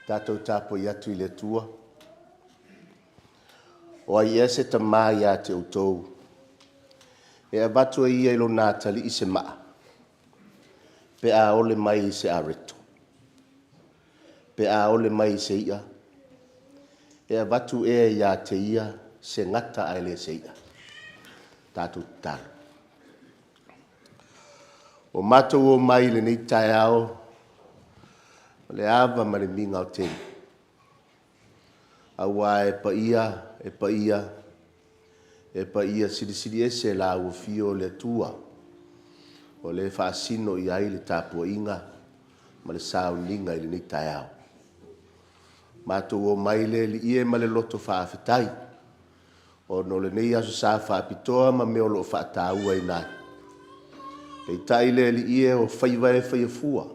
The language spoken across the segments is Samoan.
Tatou tapuai atu i le Atua. O ai ea se tama ia te outou e avatu e ia i lona atalii se maa pe a ole mai i se areto? Pe a ole mai i se i'a, e avatu ea ia te ia se gata ae le o se i'a? Tatou tatalo. Ua matou omai i lenei taeao ma le ava ma le migao tele, aua e paia, e paia, e paia silisili ese Lau Afio le Atua, o lea e faasino i ai le tapuaiga ma le sauniga i lenei taeao. Matou omai le Alii e ma le loto faafetai ona o lenei Aso Sa faapitoa ma mea o lo o faatauaina ai. Peitai le Alii e, o faiva e faia fua.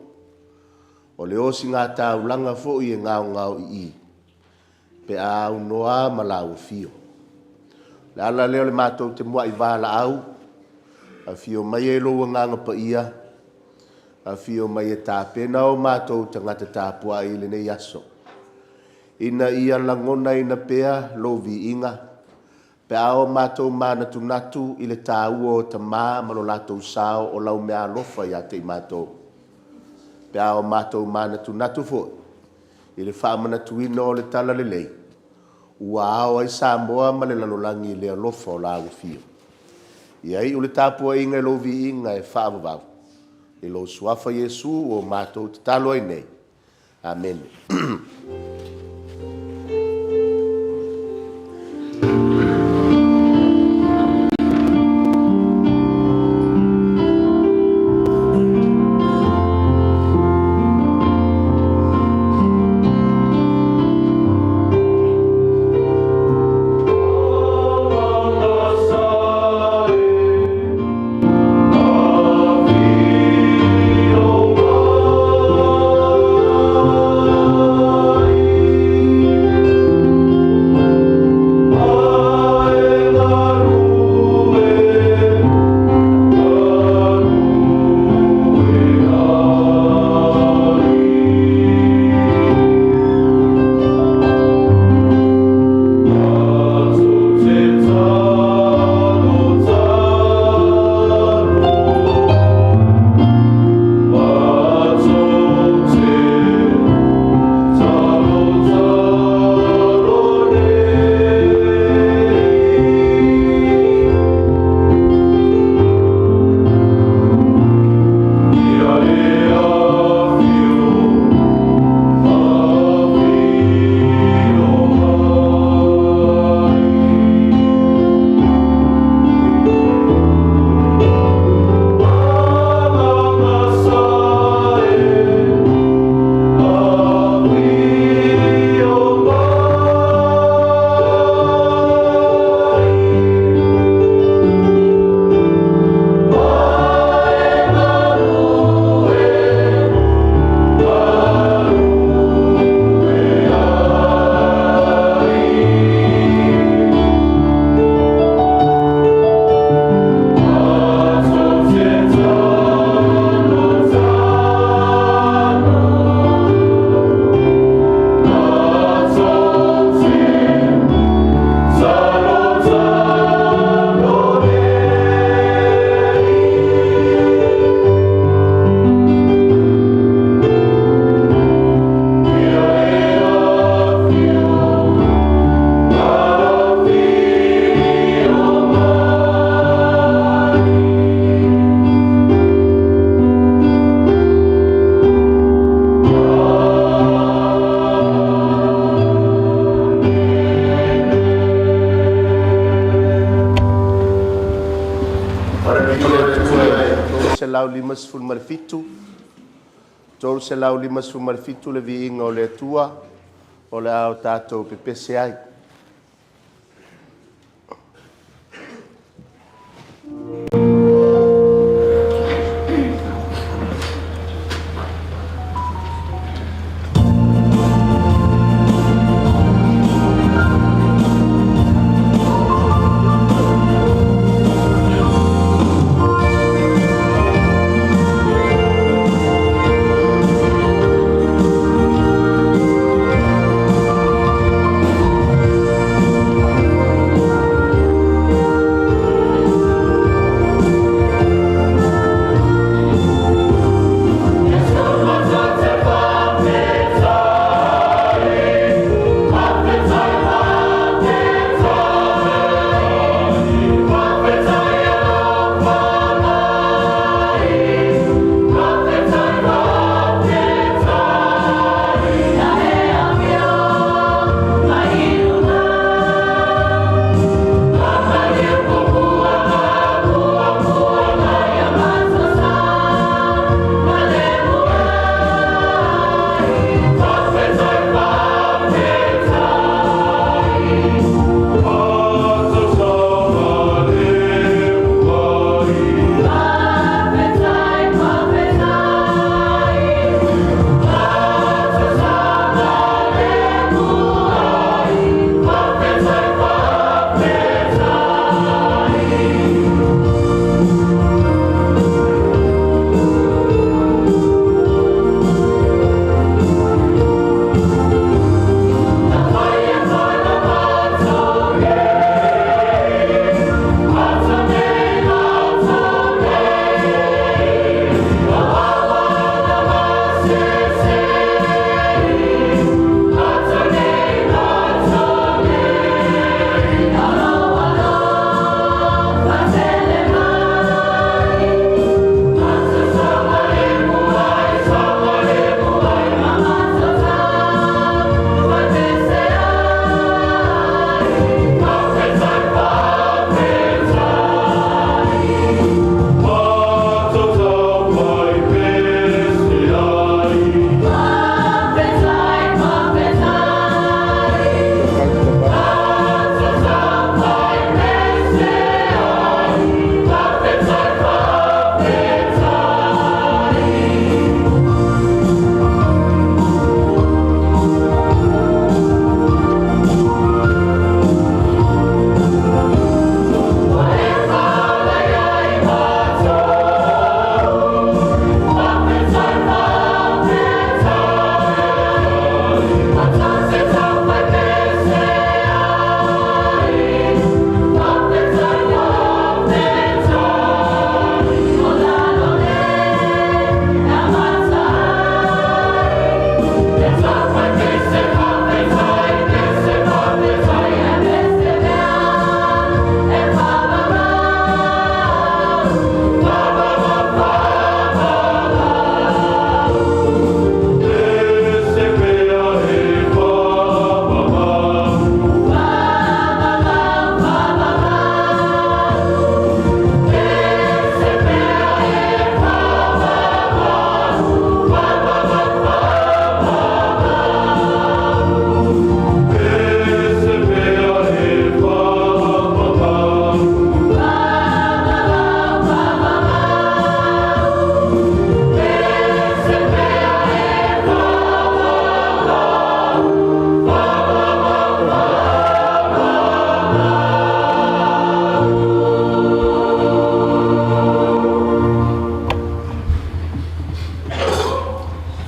O le osigataulaga foi e gaogaoi'i pe a aunoa ma lau Afio. O le ala lea o le matou te muai valaau, afio maia i lou Agaga Paia, afio mai e tapena o matou tagata tapuai i lenei aso, ina ia lagonaina pea lou viiga pe a o matou manatunatu i le taua o tama ma lo latou sao o lau meaalofa ia te i matou, pe a o matou manatunatu foi i le faamanatuina o le Talalelei, ua ao ai Samoa ma le lalolagi i le alofa o lau Afio. Ia iu le tapuaiga i lou viiga e faavavau, i lou Suafa Iesu ua matou tatalo ai nei, Amene. O Agaga sa e, Afio mai, Ae galue, galue ai. Matou te talo talo, matou te talo talo nei. Ia e afio, afio mai. Agaga sa e, afio mai. Ae galue, galue ai. Matou te talo talo, matou te talo talo nei. Ia e afio, afio mai. $357, $357 le viiga o le Atua o le a o tatou pepese ai.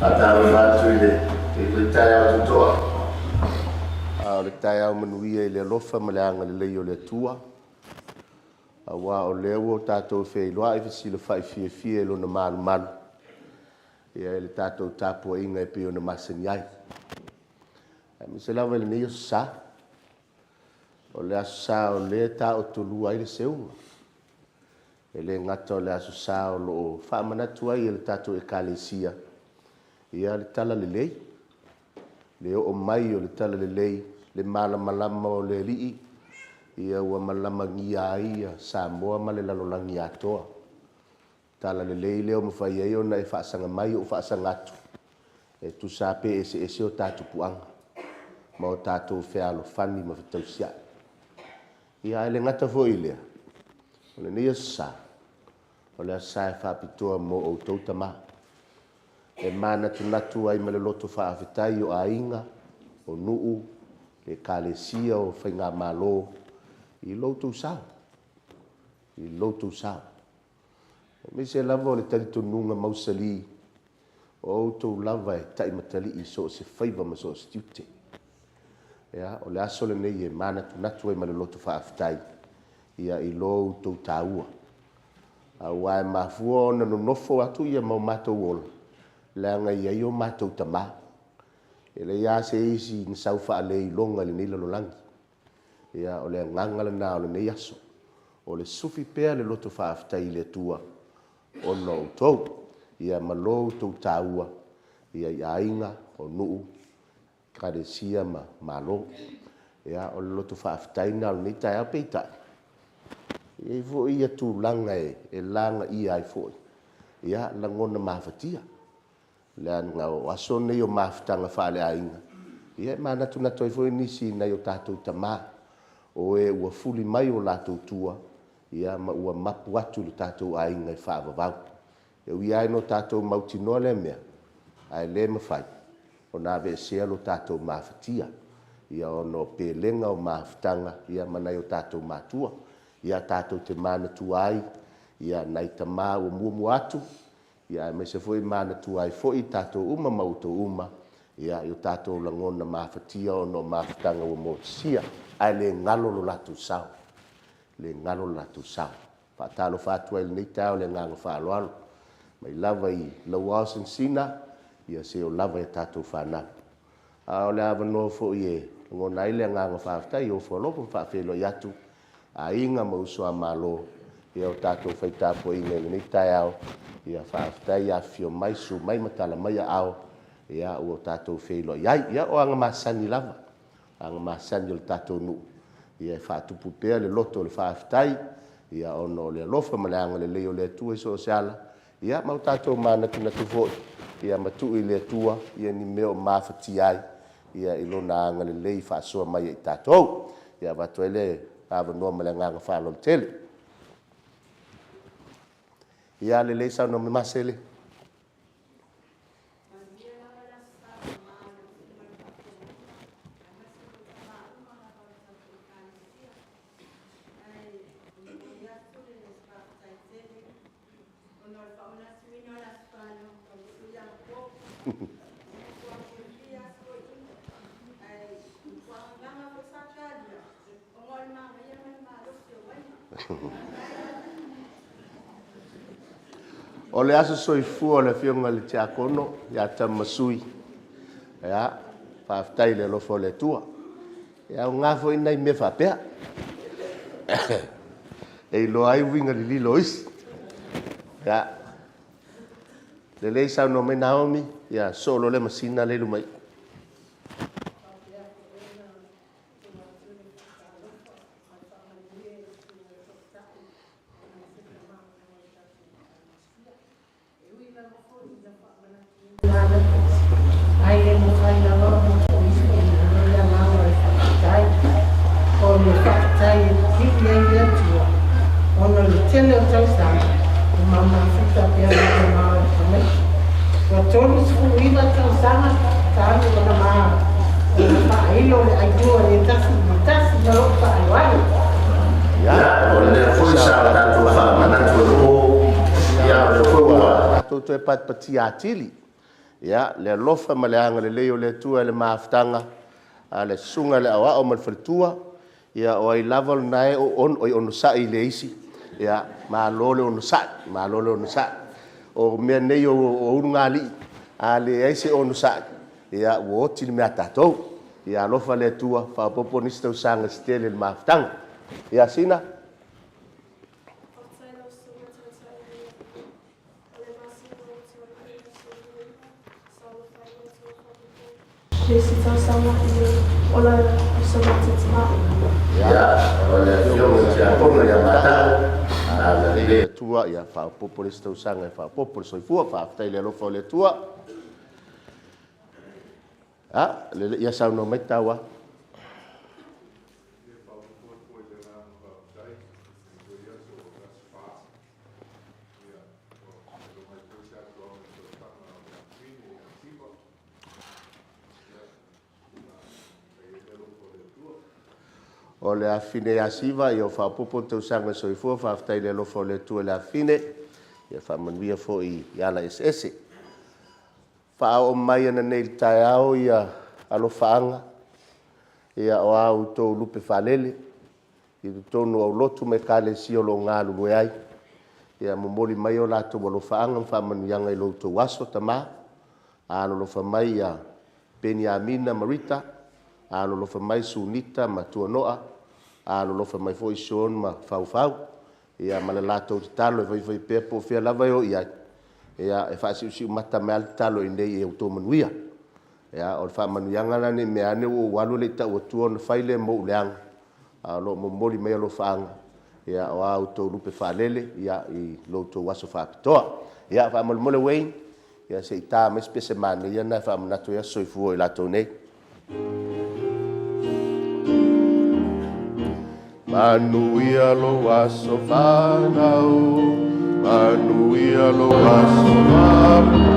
Faatalofa atu i lenei foi taeao totoa, a o le taeao manuia i le alofa ma le agalelei o le Atua, aua o lea ua tatou feiloai fesilafai fiafia i Lona malumalu i le tatou tapuaiga e pei ona masani ai. Aemaise lava i lenei Aso Sa, o le Aso Sa o lea e taotolua ai le seuga. E le gata o le Aso Sa o lo o faamanatu ai e le tatou Ekalesia le Talalelei, le oo mai o le Talalelei, le malamalama o le Alii ua malamagia ai Samoa ma le lalolagi atoa. Talalelei lea ua mafai ai ona e faasaga mai, ou faasaga atu, e tusa lava pe eseese o ta tupuaga ma o tatou fealofani ma fetausiai. Ia ae le gata foi i lea, o lenei Aso Sa, o le Aso Sa e faapitoa mo outou tama, e manatunatu ai ma le loto faafetai o aiga, o nuu, Ekalesia, o faigamalo i lo outou sao, i lo outou sao. Aemaise lava o le talitonuga mausali, o outou lava e taimatalii i so o se faiva ma so o se tiute. Ia, o le aso lenei e manatunatu ai ma le loto faafetai i lo outou taua, aua e mafua ona nonofo atu ma o matou ola, leaga e i ai o matou tama. E leai lava se isi na sau faaleiloga i lenei lalolagi. Ia, o le agaga lena o lenei aso, o le sufi pea le loto faafetai i le Atua ona o outou, ia ma lo outou taua i aiga, o nuu, Ekalesia ma Malo. Ia, o le loto faafetai lena o lenei taeao. Peitai, e i ai foi tulaga e lagaia ai foi lagona mafatia, leaga o aso nei o mafutaga faaleaiga, ia e manatunatu ai foi nisi i nai o tatou tama, o e ua fuli mai o latou tua ma ua mapu atu i lo tatou aiga e faavavau. E ui lava ina tatou mautinoa lea mea, ae le mafai ona aveesea lo tatou mafatia ona o pelega o mafutaga ma nai o tatou matua. Ia tatou te manatua ai nai tama ua muamua atu, aemaise foi manatua ai foi tatou uma ma outou uma i o tatou lagona mafatia ona o mafutaga ua motusia, ae le galo lo latou sao, le galo lo latou sao. E faatalofa atu ai i lenei taeao i le agaga faaaloalo, mai lava i lau ao sinasina seia oo lava i a tatou fanau. A o le avanoa foi e lagona ai le agaga faafetai e ofo alofa ma faafeiloai atu i aiga ma uso a Malo o tatou fai tapuaiga i lenei taeao. Faafetai afifio mai, susu mai ma tala mai aao ua tatou feiloai ai. Ia o aga masani lava, aga masani o le tatou nuu e faatupu pea le loto o le faafetai ona o le alofa ma le agalelei o le Atua i so o se ala, ia ma o tatou manatunatu foi ma tuu i le Atua ni mea o mafatia ai i Lona agalelei faasoa mai ia i tatou. Ia avatu ai le avanoa ma le agaga faaaloalo tele. Ia lelei saunoa mai Masele. O le aso soifua o le Afioga i le Tiakono ia Tamasui, ia, faafetai i le alofa o le Atua. E aoga foi nai mea faapea e iloa ai uiga lililo o isi. Ia, lelei saunoa mai Naomi, ia sosoo loa le masina lea i luma i i. Ae le mafai lava ona to'ifo i lalo le agaga o le faafetai. O le faafetai e pipii ai le Atua ona o le tele o tausaga o ma mafuta pea ma tama o le tamaiti. Ua 39 tausaga talu ona ma ona faailo le ailua i le tasi i le tasi ma lou faaaloalo. Ia, o lea foi sa tatou faamanatu e o, ia o lea foi ua tatou toe patipatia atili. Ia, le alofa ma le agalelei o le Atua i le mafutaga a le Susuga i le Aoao ma le Faletua, ia o ai lava lena e onosai i le isi, ia malo le onosai, malo le onosai. O mea nei o ulugalii, a leai se onosai, ia ua oti le mea a tatou. Ia alofa le Atua faaopoopo nisi tausaga se tele i le mafutaga. Ia Sina. Faafetai lau Susuga Taitai mo le avanoa. O le masina ua tuanai i le aso 29, sa alofa ai le Atua faaopoopo le isi tausaga i le ola o si o matou tama. Ia, o le Afioga i le Tiakono ia Mata'u, agalelei le Atua ia faaopoopo le isi tausaga e faaopoopo le soifua. Faafetai i le alofa o le Atua. A, ia saunoa mai Taua. O le afafine ia Siva, ia ua faaopoopo le tausaga o le soifua, faafetai i le alofa o le Atua i le afafine, ia faamanuia foi i ala eseese. Faaoo mai ananei i le taeao ia alofaaga, ia o a outou lupe faalele i totonu o aulotu ma Ekalesia o lo o galulue ai, ia momoli mai o latou alofaaga ma faamanuiaga i lo outou aso tama. Alolofa mai ia Peniamina ma Rita, alolofa mai Sunita ma Tuanoa, alolofa mai foi Shawn ma Faufau, ia ma le latou tatalo e faifai pea po o fea lava e o i ai, ia e faasiusiumata mai lava le tatalo i inei ia outou manuia. Ia, o le faamanuiaga la ne i meaane ua ou alu e le i tau atua ona fai lea mo ou leaga, a o lo o momoli mai alofaaga, o a outou lupe faalele i lo outou aso faapitoa. Ia faamolemole Wayne, se i ta mai se pese manaia lena e faamanatu ai aso soifua o i latou nei. Manuia lou aso fanau, manuia lou aso fanau.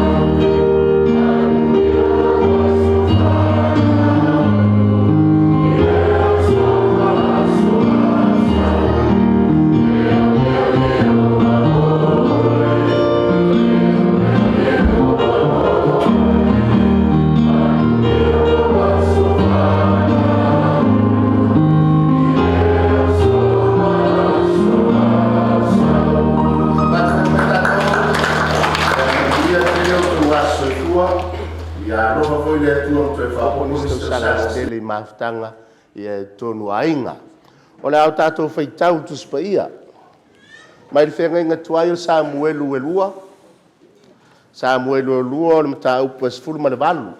Tele i mafutaga ia i totonu o aiga. O le a tatou faitau i le Tusi Paia mai le Feagaiga Tuai o Samuelu e 2, Samuelu 2 o le mataupu e 18.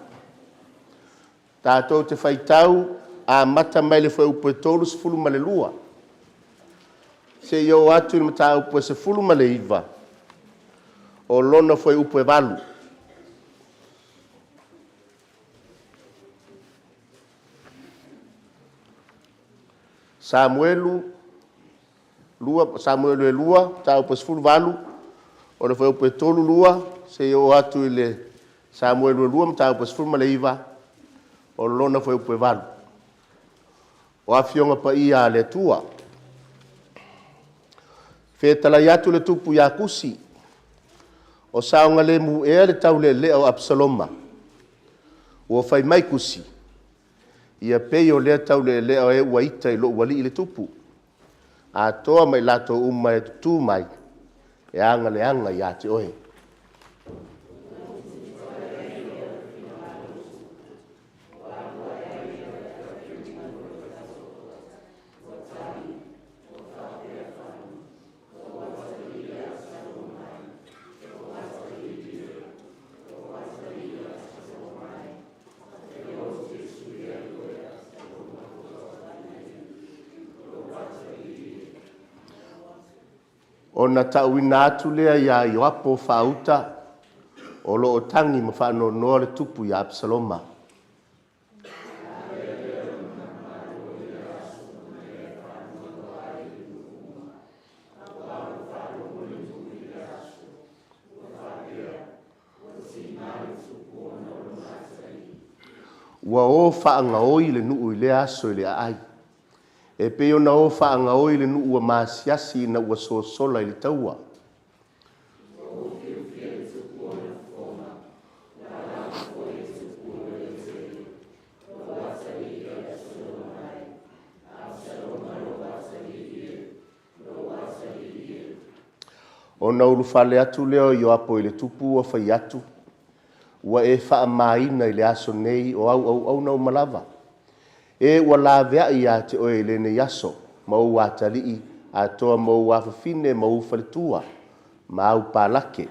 Tatou te faitau amata mai le fuaiupu e 32 seia oo atu i le mataupu e 19 o lona fuaiupu e 8. Samuelu 2, Samuelu e 2, mataupu e 18, o le fuaiupu e 32 seia oo atu i le Samuelu 2, mataupu e 19, o lona fuaiupu e 8. O Afioga Paia a le Atua. Fetalai atu le tupu ia Kusi, o saogalemu ea le taulealea o Apisaloma? Ua fai mai Kusi, Ia pei o lea taulealea o e ua ita i lou alii le tupu, atoa ma i latou uma e tutū mai, e aga leaga ia te oe. Ona tauina atu lea iā Ioapo faauta o lo o tagi ma faanoanoa le tupu ia Apisaloma. Ua o faagaoi le nuu i lea aso i le aai, e pei ona o faagaoi le nuu ua maasiasi ina ua sosola i le taua. Ona ulufale atu lea o Ioapo i le tupu ua fai atu, Ua e faamaina i le aso nei o au auauna uma lava, e ua laveai ia te oe i lenei aso, ma ou atalii atoa ma ou afafine ma ou faletua ma au palake.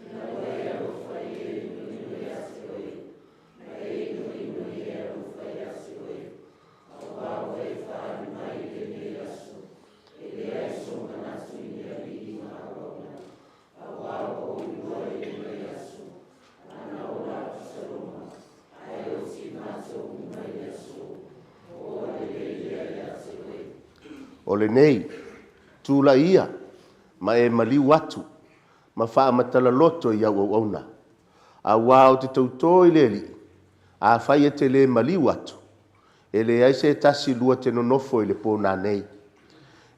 Ina ua e alofa e inuinu ia te oe, ma e inuinu i e alofa ia te oe, aua ua e faaali mai i lenei aso, e leai sou manatu i ni alii ma auauna, aua ua ou iloa i lenei aso, ana ola Apisaloma ae oti matou uma i le aso, ua oa lelei ia ia te oe. O lenei, tulai ia ma e maliu atu ma faamatala loto i au auauna, aua ou te tauto i le Alii, afai e te le maliu atu, e leai se tasi lua te nonofo i le pō nanei.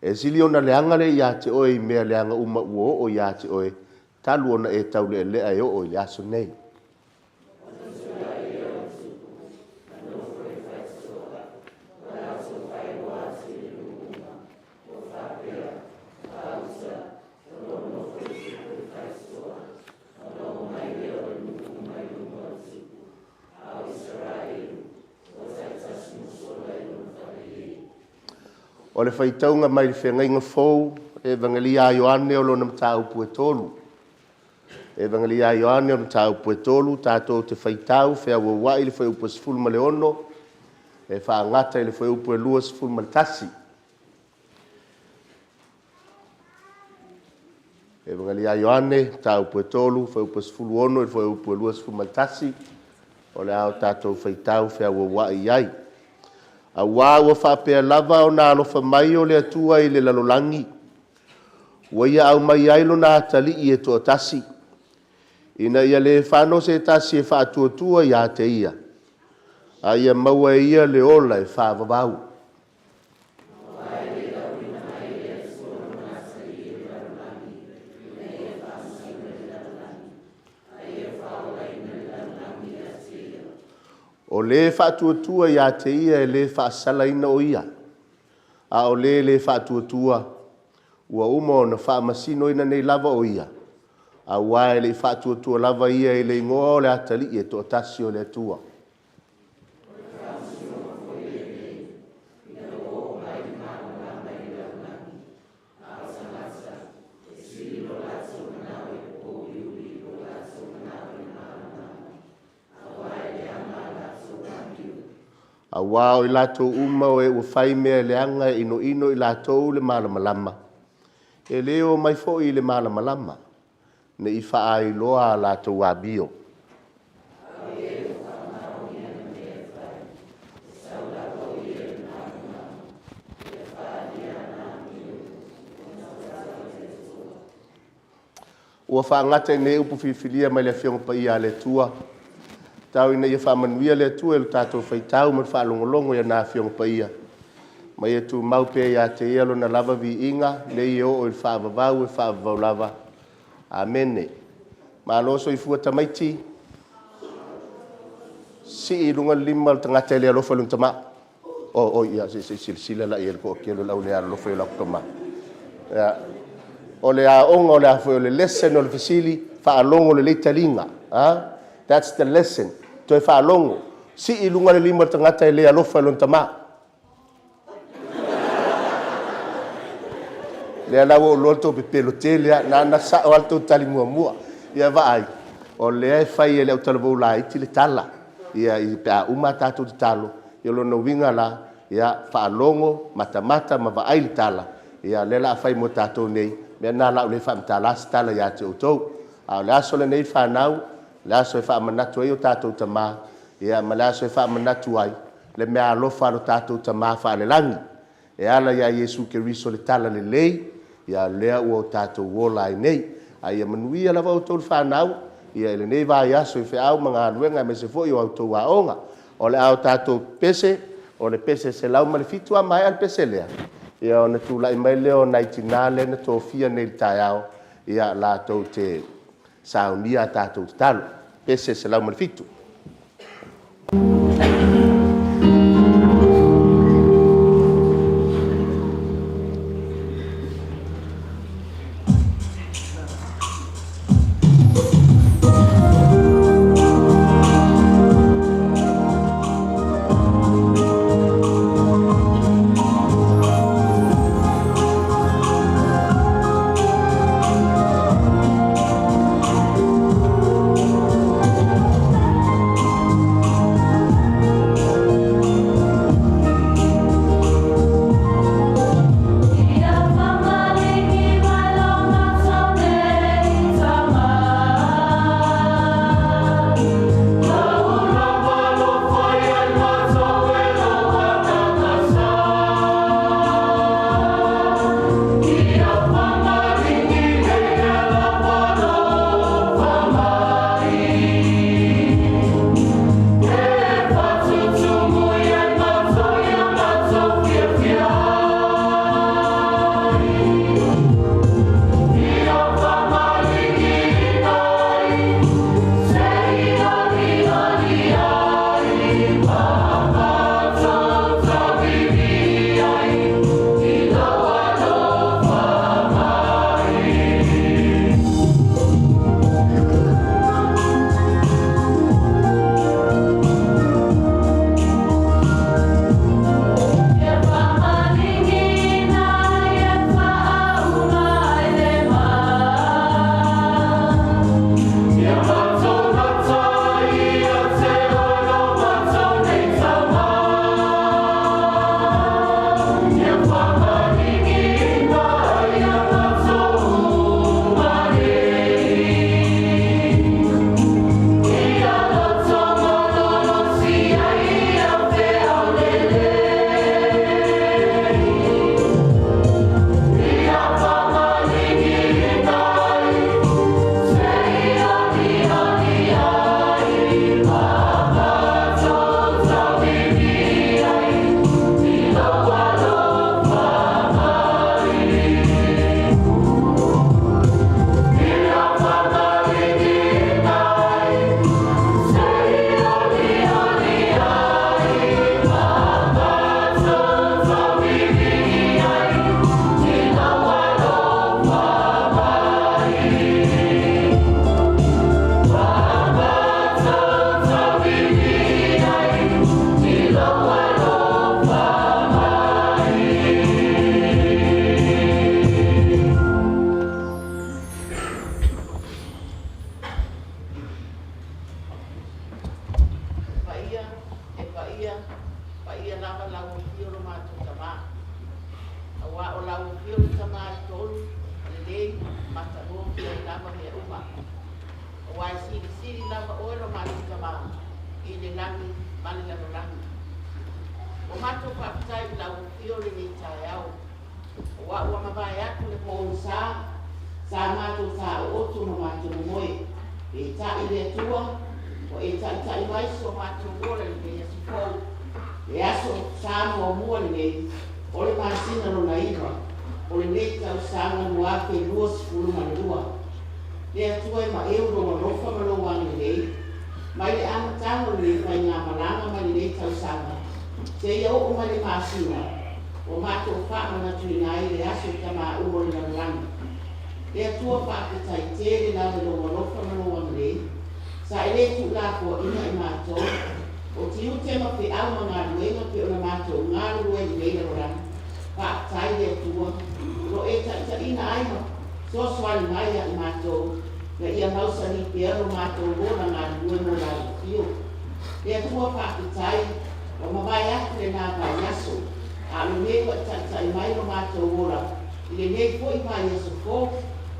E sili ona leaga le ia te oe i mea leaga uma ua oo ia te oe talu ona e taulealea e oo i le aso nei. Ona tulai lea o le tupu ma nofo i le faitotoa, ua latou faailoa atu i nuu uma, ua faapea, “Gauta, o lo o nofo le tupu i le faitotoa.” Ona omai lea o nuu uma i luma o le tupu, a o Isaraelu ua taitasi mosola i lona falelei. O le faitauga mai le Feagaiga Fou, Evagelia a Ioane o lona mataupu e 3. Evagelia a Ioane o le mataupu e 3, tatou te faitau feauauai le fuaiupu e 16 e faagata i le fuaiupu e 21. Evagelia a Ioane, mataupu e 3, fuaiupu e 16 i le fuaiupu e 21, o le a o tatou faitau feauauai i ai. Aua ua faapea lava ona alofa mai o le Atua i le lalolagi, ua Ia aumai ai Lona Atalii e toatasi, ina ia le fano se tasi e faatuatua ia te Ia, a ia maua e ia le ola e faavavau. Aua e le i auina mai e le Atua Lona Atalii i le lalolagi ina ia faamasino le lalolagi, a ia faaolaina le lalolagi ia te Ia. O le faatuatua ia te Ia e le faasalaina o ia, a o le le faatuatua, ua uma ona faamasinoina nei lava o ia, aua e le i faatuatua lava ia i le igoa o le Atalii e toatasi o le Atua. O le faamasinoga foi lenei, ina ua oo mai le malamalama i le lalolagi, a o tagata e sili lo latou manao i le pouliuli i lo latou manao i le malamalama, aua e leaga a latou amio. Aua o i latou uma o e ua fai mea leaga e inoino i latou le malamalama, e le omai foi i le malamalama, ne i faaailoa a latou amio. A o le ua faamaonia ana mea e fai, e sau lava o ia i le malamalama, ia faaalia ana amio ona ua tau i le Atua. Ua faagata i nei upu filifilia mai le Afioga Paia a le Atua, tau ina ia faamanuia le Atua i lo tatou faitau ma le faalogologo i ana Afioga Paia, ma ia tumau pea ia te Ia Lona lava viiga, nei e oo i le faavavau e faavavau lava. Amene. Malo soifua tamaiti. Sii i luga le lima o le tagata e le alofa i lona tama. Oi ia, se i silasila la i ai i le toatele o le au le alolofa i o latou tama. Ia, o le aoga o le a foi o le lesson o le fesili, faalogo lelei taliga. A? That's the lesson. Toe faalogo. Sii i luga le lima o le tagata e le alofa i lona tama. Lea la ua ou iloa le tou pepelo tele lava. Na ona sao lava le tou tali muamua. Ia vaai, o lea e fai e le autalavou laiti le tala, ia pe a uma a tatou tatalo, ia o lona uiga la, ia faalogo, matamata ma vaai le tala, ia o lea o le a fai mo tatou nei, o le mea lena o le a ou le faamatala se tala ia te outou. A o le aso lenei fanau, o le aso e faamanatu ai o tatou tama, ia ma le aso e faamanatu ai le meaalofa a lo tatou Tama Faale-lagi e ala ia Iesu Keriso i le talalelei, ia lea ua tatou ola ai nei. A ia manuia lava outou le fanau i lenei vaiaso i feau ma galuega aemaise foi o a outou aoga. O le a tatou pese, o le pese 107. A maea le pese lea, ia ona tulai mai lea o nai tina lea na tofia nei i le taeao latou te saunia a tatou tatalo. Pese 107. Paia, paia lava lau Afio lo matou Tama, auā o lau Afio le Tama e tolu, lelei, matagofie ai lava mea uma. Auā e silisili lava oe lo matou Tama i le lagi ma le lalolagi. Ua matou faafetai i lau Afio i lenei taeao, auā ua mavae atu le pogisa sa matou taooto ma matou momoe. Peitai le Atua, ua e taitai mai si o matou ola i lenei aso fou, le aso sa muamua lenei o le masina lona iva o lenei tausaga 2022. Le Atua e maeu lou alofa ma lou agalelei mai le amataga o lenei faigamalaga mai lenei tausaga seia oo mai le masina ua matou faamanatuina ai le aso tama uma o le lalolagi. Le Atua, faafetai tele lava i lou alofa ma lou agalelei sa e lē tuulafoaʻina i matou o tiute ma feau ma galuega pe ona matou galulue ai lenei lalolagi. Faafetai le Atua o lo e taʻitaʻina ai ma fesoasoani mai ia i matou na ia mausali pea lo matou ola galulue mo lau Afio. Le Atua, faafetai ua mavae atu lenā vaiaso, a o lenei ua e taʻitaʻi mai lo matou ola i lenei foʻi vaiaso fou.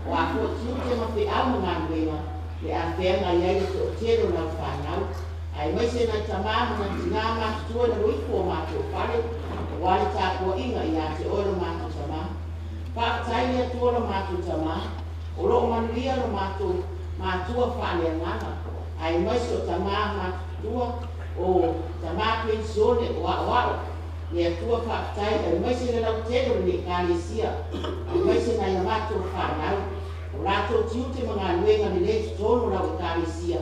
O a foʻi tiute ma feau ma galuega le a feagai ai le toʻatele o lau fanau, aemaise nai tamā ma nai tinā matutua i lalo ifo o matou fale, auā le tapuaʻiga iā te oe lo matou Tamā. Faafetai le Atua lo matou Tamā, o loo manuia lo matou matua faaleagaga, aemaise o tamā matutua, o tamā penisione o aoao. Le Atua, faafetai, aemaise le lautele o lenei Ekalesia, aemaise nai a matou fanau, o latou tiute ma galuega lelei totonu o lau Ekalesia,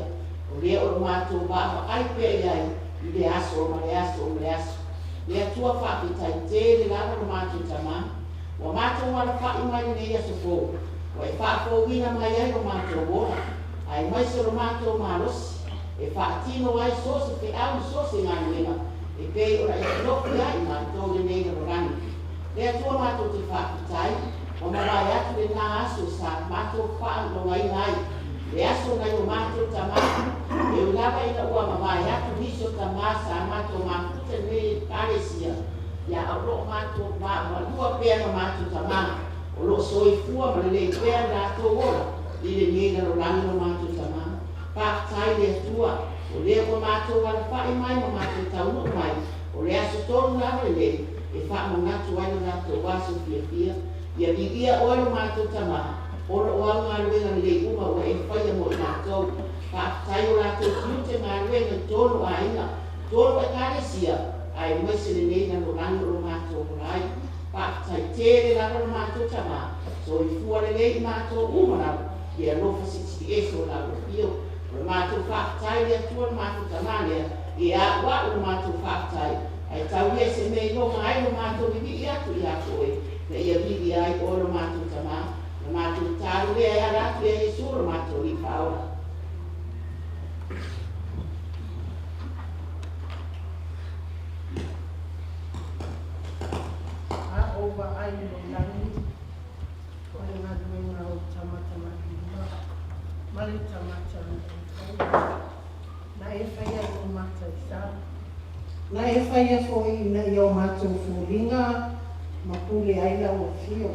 o lea o lo matou vaavaai pea i ai i le aso ma le aso ma le aso. Le Atua, faafetai tele lava lo matou Tamā, ua matou alafaʻi mai lenei aso fou ua e faafouina mai ai lo matou ola, aemaise o lo matou malosi e faatino ai so o se feau ma so o se galuega e pei ona e tofi ai i matou i lenei lalolagi. Le Atua, matou te faafetai ua mavae atu lenā aso sa matou faalogaina ai le aso nai o matou tamā. E ui lava ina ua mavae atu nisi o tamā sa matou mafuta i lenei Ekalesia, ia o loo matou vaomalua pea ma matou tamā o loo soifua ma lelei pea le latou ola i lenei lalolagi lo matou Tamā. Faafetai le Atua o lea ua matou alafaʻi mai ma matou taunuu mai o le aso tonu lava lenei e faamanatu ai lo latou aso fiafia. Ia viia oe lo matou Tamā ona o au galuega lelei uma ua e faia mo i matou. Faafetai o latou tiute ma galuega i totonu o aiga, totonu o Ekalesia, aemaise lenei lalolagi o lo matou ola ai. Faafetai tele lava lo matou Tamā, soifua lelei i matou uma lava i le alofa silisili ese o lau Afio. O le matou faafetai le Atua lo matou Tamā lea, e a'ua'u lo matou faafetai, ae tau ia i se mea e iloga ai lo matou vivii atu ia te oe, na ia viia ai oe lo matou Tamā. O le matou tatalo lea e ala atu ia Iesu lo matou Alii Faaola. A ou vaai i le lagi, o le galuega a ou tama tamalima ma le tagata na e faia, na e faia i o mata i sala. Na e faia foi ina ia o matou foliga ma pule ai lau afio.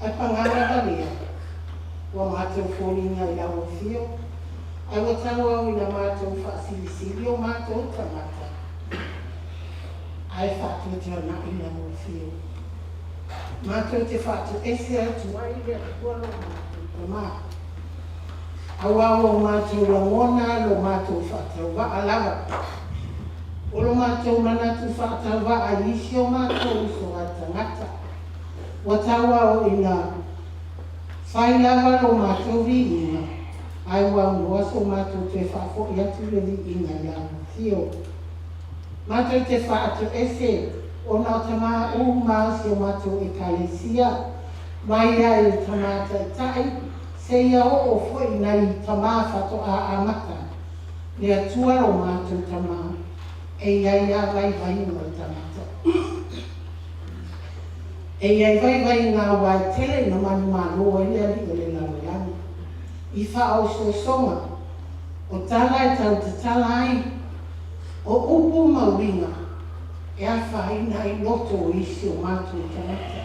Ae pagā lava lea, ua matou foliga i lau afio, ae ua tauau ina matou faasilisili o matou tagata, ae faatuatuanai lau afio. Matou te faatoese atu ai i le Atua lo matou Tamā, auā ua o matou lagona lo matou faatauvaa lava. O lo matou manatu faatauvaa i isi o matou uso a tagata, ua tauao ina fai lava lo matou viiga, ae ua aunoa so matou toe faafoʻi atu le viiga i lau Afio. Matou te faatoese ona o tamā uma o si o matou Ekalesia, mai ai i tamā taitai seia oo foi nai tamā faatoa amata, le Atua lo matou Tamā, e i ai lava vaivaiga o le tagata. E i ai vaivaiga aua e tele ina manumalo ai le alii o le lalolagi i faaosoosoga, o tala e tautatala ai, o upu ma uiga. foaina ai loto o isi o matou tagata.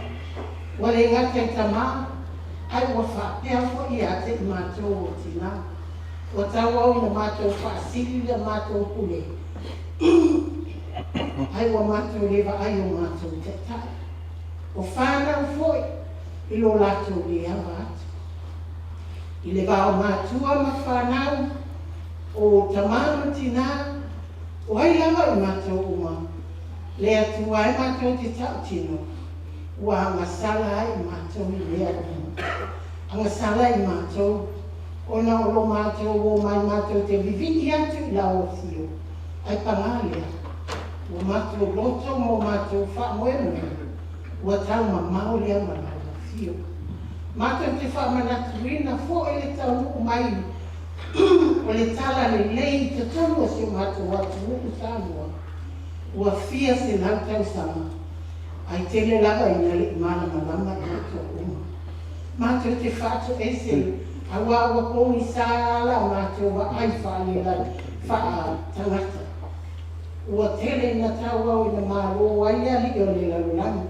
Ua le gata i tamā, ae ua faapea foi ia te i matou o tinā. Ua tauau ina matou faasili le matou pule, ae ua matou le vaai o matou taitai. O fanau foi i lo latou le ava atu. I le va o matua ma fanau, o tamā ma tinā, o ai lava i matou uma, le Atua e matou te tautino, ua agasala ai i matou i mea uma. Agasala i matou, ona o lo matou omai matou te vivii atu i lau afio, ae pagā lea, ua matou loto ma o matou faamoemoe, ua taumamao lea ma lau afio. Matou te faamanatuina foi le taunuu mai o le talalelei i totonu o si o matou atunuu Samoa, ua fia selau tausaga, ae tele lava ina le i malamalama i matou uma. Matou te faatoese auā ua pogisa la matou vaai faaletagata. Ua tele ina tauau ina malo ai le alii o le lalolagi.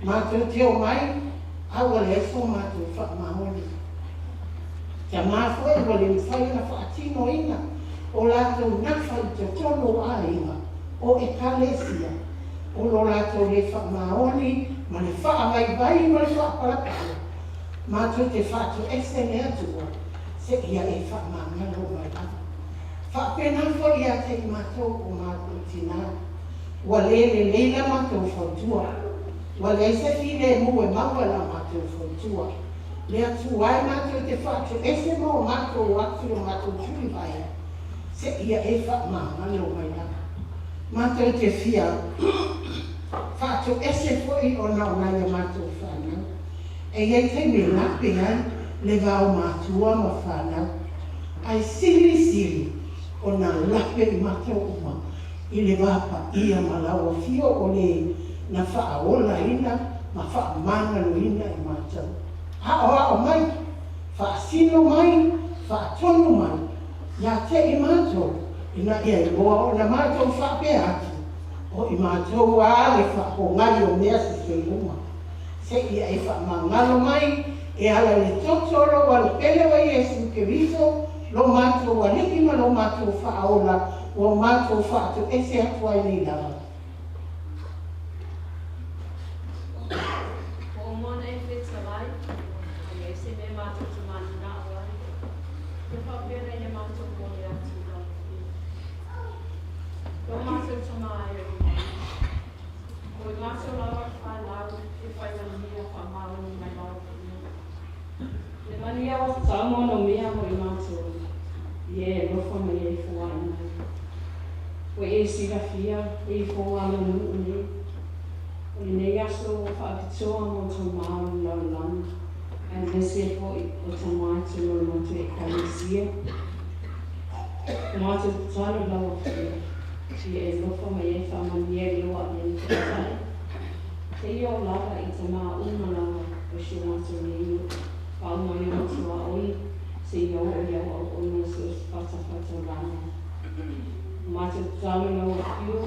Matou te omai, a ua leai so matou faamaoni. Tamā foi ua le mafai ona faatinoina o latou nafa i totonu o aiga, o ekalesia, o lo latou le faamaoni ma le faavaivai ma le faapalapala. Matou te faatoese le Atua seia e faamagalo mai lava. Faapena foi ia te i matou o matou tinā. Ua le lelei la matou fautua. Ua leai se filemu e maua i la matou fautua. Le Atua e matou te faatoese ma o matou atu i lo matou tulivae, seia e faamagalo mai lava. Matou te fia faatoese foi ona o nai a matou fanau. E i ai taimi e lape ai le va o matua ma fanau, ae silisili ona lape i matou uma i le va paia ma lau afio o le na faaolaina ma faamagaloina i matou. Aoao mai, faasino mai, faatonu mai ia te i matou, ina ia iloa ona matou faapea atu, o i matou a le faapogai o mea sesē uma. Seia e faamagalo mai e ala i le toto o lou Alopele o Iesu Keriso, lo matou Alii ma lo matou Faaola, ua matou faatoese atu ai nei lava. Ua uma ona e fetalai, e leai se mea matou te mananao ai, ia faapea ona ia matou momoli atu i lau Afioga. Lo matou Tama e o i lagi, o i matou lava le fanau e fai manuia faamaoni mai lau Afioga. Le manuia ua tatau ma onomea mo i matou, ia e alofa mai ai foai mai. Ua e silafia le ifoga a lou nuu nei, o lenei aso ua faapitoa mo tamā o le lalolagi, aemaise foi o tamā i totonu o le matou Ekalesia. O matou tatalo i lau Afioga, ia e alofa mai ai faamanuia i le ua avea ma taitai, seia oo lava i tamā uma lava o si o matou nei nuu, faauma ai ona tuaoi, seia oo i au auauna i so o se fatafaitaulaga. O matou tatalo i lau Afio,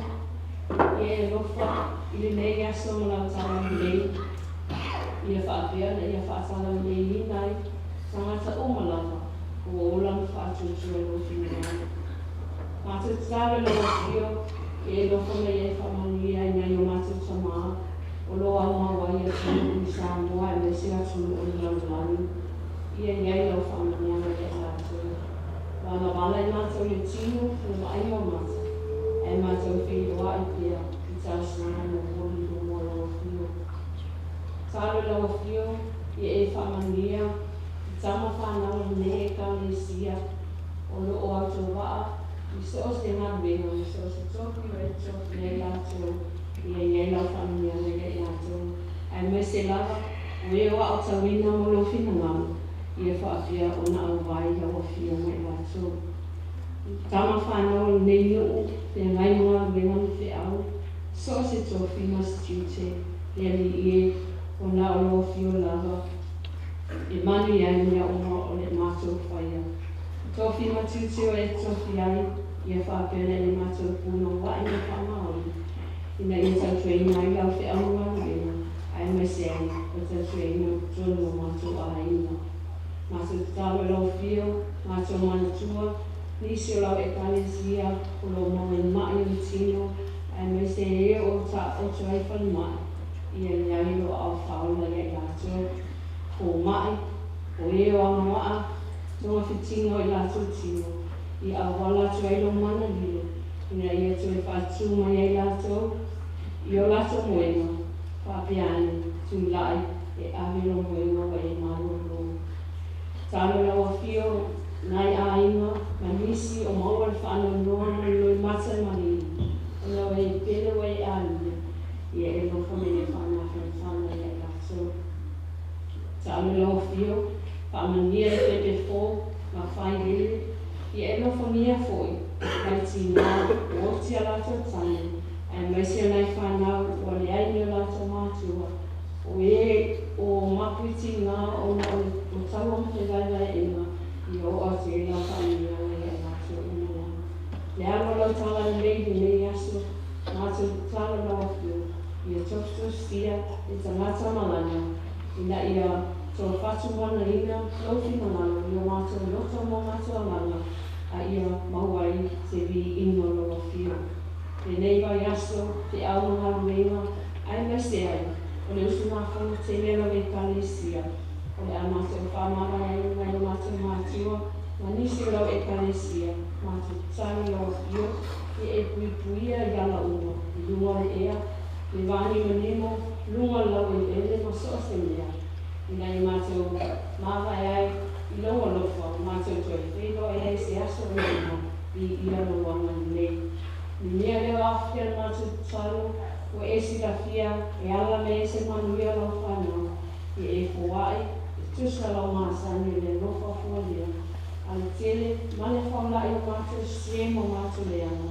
ia e alofa i lenei aso ma lau talalelei, ia faapea ona ia faatalaleleiina ai tagata uma lava ua ola ma faatuatua i lou finagalo. Matou tatalo i lau Afio, ia e alofa mai ai faamanuia ai nai o matou tamā o lo o aumau ai atunuu i Samoa aemaise atunuu o le lalolagi, ia i ai lau faamanuiaga ia i latou. Valavala i matou i le tino i le vaaiga o mata, ae matou feiloai pea i talosaga momoli i luma o lau Afio. Tatalo i lau Afio, ia e faamanuia i tama fanau a lenei Ekalesia o lo o autovaa i so o se galuega ma so o se tofi o e tofi ai latou, ia i ai lau faamanuiaga ia i latou, aemaise lava o e o aotauina mo lou finagalo, ia faapea ona auai lau Afioga i latou. Tama fanau o lenei nuu, feagai ma galuega ma feau, so o se tofi ma se tiute, le Alii e, ona o lou afio lava e manuia ai mea uma o le matou faia. Tofi ma tiute o e tofi ai, ia faapea ona e matou punouai ma faamaoni. ina ia tautuaina ai lau feau ma galuega, aemaise ai o le tautuaina o totonu o matou aiga. Matou tatalo i lau Afio, matou manatua nisi o lau Ekalesia o lo o maua i ma'i o le tino, aemaise e o lo o taoto ai i falemai, ia i ai lou aao faaola ia i latou, fomai, o e o anoa'a togafitiga o i latou tino, i auala atu ai lou mana lilo, ina ia toe faatū mai ai latou i o latou moega, faapea ane, tulai e ave lou moega ua e malōlō. Tatalo i lau Afio nai aiga ma nisi o maua le faanoanoa ma le loimata e maliliu, ona o e pele ua e alia, ia e alofa ma e faamafanafana ia i latou. Tatalo i lau Afio, faamanuia le pepe fou ma failele, ia e alofagia foi nai tinā ua oti a latou tane, aemaise o nai fanau ua leai ni o latou matua, o e o mapu i tiga ona o le taua ma fevaevaeaiga, ia oo atu i ai lau faamanuiaga ia i latou uma lava. Le alo o lau talalelei i lenei aso, matou tatalo i lau Afioga, ia tofutofusia le tagata malaga ina ia toafatumoanaina lou finagalo i o matou loto ma o matou agaga, a ia maua ai se viiga o lau Afio. Lenei vaiaso, feau ma galuega, aemaise ai o le usugafono tele a lau Ekalesia, o le a matou faamavaeaina nai o matou matua ma nisi o lau Ekalesia, matou tatalo i lau Afio ia e puipuia i ala uma, i luga o le ea, le vanimonimo, luga o le laueleele ma so o se mea, ina ia matou mavae ai i lou alofa, matou toe feiloai ai i se aso o luma, viia lou agalelei. Le mea lea o aofia le matou tatalo, ua e silafia e ala mai ai se manuia o lau fanau, ia e foai e tusa lau masani o le alofa fualea a le tele ma le faulai o matou sese ma matou leaga,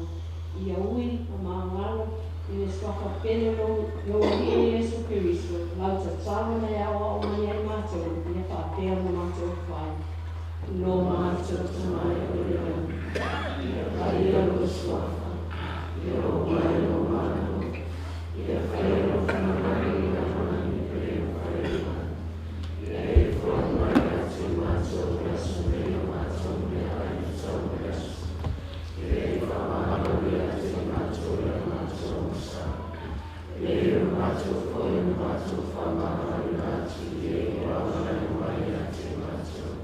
ia ui ma magalo i le suafa pele o lou Alii o Iesu Keriso, lau tatalo na e aoao mai ai matou ia faapea ona matou fai. Lo matou Tama e o i le lagi, ia paia lou suafa, ia oo mai lou Malo, ia faia lou finagalo i lalolagi e pei ona fai i le lagi. Ia e foai mai ia te matou i le aso nei a matou meaai tatau mo le aso. Ia e faamagalo ia te matou i a matou masa, e pei ona matou foi ona matou faamagaloina atu i e o agalelei mai ia te matou.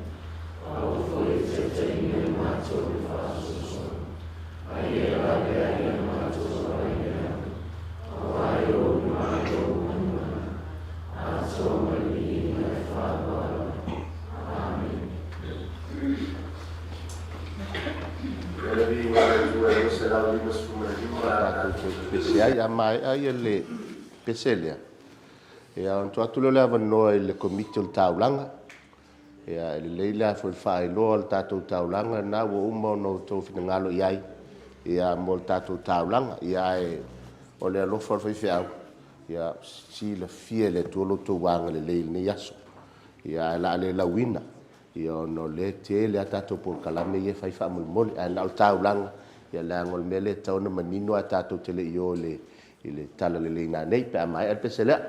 Aua foi e taitaiina i matou i le faasoasoa, a ia laveai ia matou mai le aga, auā e ou le Malo ma le mana, atoa ma le viiga e faavavau. Amene. Ia le viiga o le Atua e 255 tatou toe pepese ai. A maea le pese lea, ia ona tuu atu lea o le avanoa i le Komiti o le Taulaga. Ia e lelei le faailoa o le tatou taulaga lena ua uma ona outou finagalo i ai mo le tatou taulaga. Ia ae o le alofa o le faifeau, ia silafia e le Atua lo outou agalelei i lenei aso. Ia ae o le a le lauina, ona o lea e tele a tatou polokalame ia e fai faamolemole. Ae na o le taulaga, leaga o le mea lea e tatau ona manino ae tatou te le i o i le talalelei nanei pe a maea le pese lea.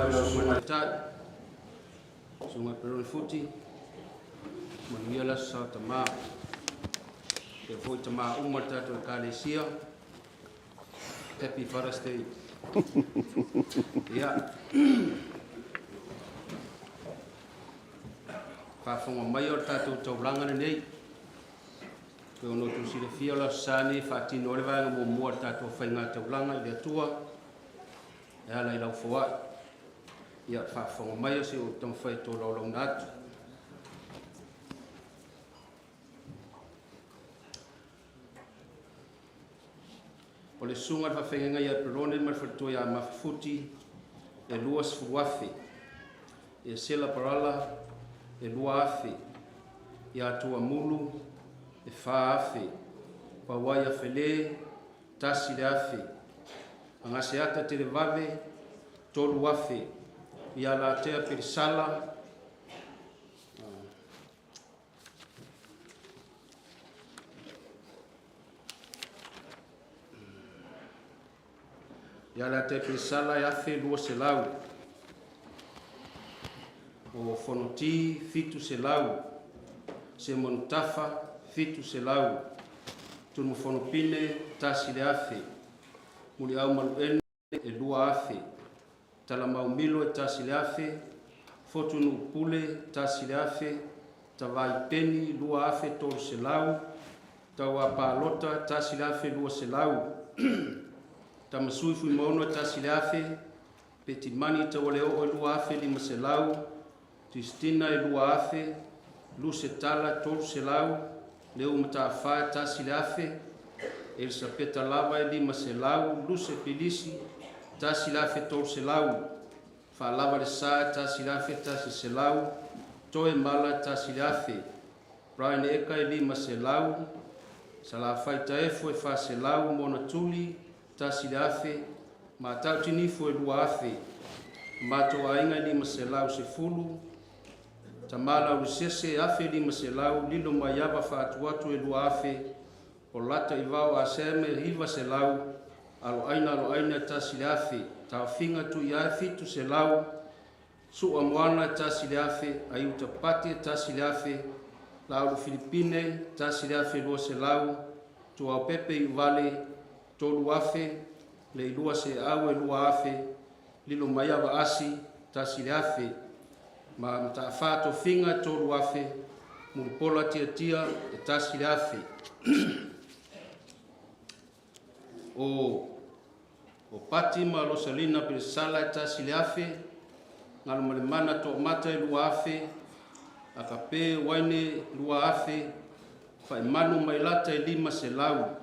lau Susuga Tai, Susuga Peroni Futi, manuia le Aso Sa o Tama. Faapea foi tama uma o le tatou Ekalesia, Happy Father's Day. Ia, faafofoga mai o le tatou taulaga lenei. Pei ona outou silafia o le Aso Sa lenei e faatino ai le vaega muamua o le tatou faiga taulaga i le Atua e ala i lau foai. Ia, faafofoga mai se i ou taumafai e tolaulauina atu. O le susuga i le faafeagaiga ia Perone ma le faletua ia Mafafuti e 20,000. Ia Sela Parala e 2,000. Ia Tuamulu e 4,000. Pauai Afele 1,000. Agaseata Televave 3,000. Ia Latea Pelisala Ia Latea Pelisala e 1,200. O Fonoti 700. Semonutafa 700. Tunumafonopine 1,000. Muliau Maluene e 2,000. Talamaumilo e 1,000. Fotunuupule 1,000. Tavaipeni 2,300. Tauapalota 1,200. Tamasui Fuimaono e 1,000. Petimani Taualeoo e 2,500. Christina e 2,000. Lusetala 300. Leu Mataafa e 1,000. Elisapeta Lava e 500. Luse Pilisi 1,300. Faalava le Sa e 1,100. Toe Mala e 1,000. Brian Eka e 500. Salafai Taefo e 400. Mona Tuli 1,000. Matau Tinifu e 2,000. Matou aiga e 510. Tamala Ulisese e 1,500. Lilo Maiava Faatuatu e 2,000. Polata Ivao Aseme e 900. Aloaina Aloaina e 1,000. Taofiga Tuiae 700. Sua Moana e 1,000. Aiuta Pati e 1,000. Laulu Filipine 1,200. Tuaopepe Iuvale 3,000. Leilua Seau e 2,000. Lilo Maiava Asi 1,000. Ma Mataafa Tofiga e 3,000. Mulipola Tiatia e 1,000. O o Pati ma Rosalina Pelisala e 1,000. Galumalemana Toamata e 2,000. Akape Waine 2,000. Faimanu Mailata e 500.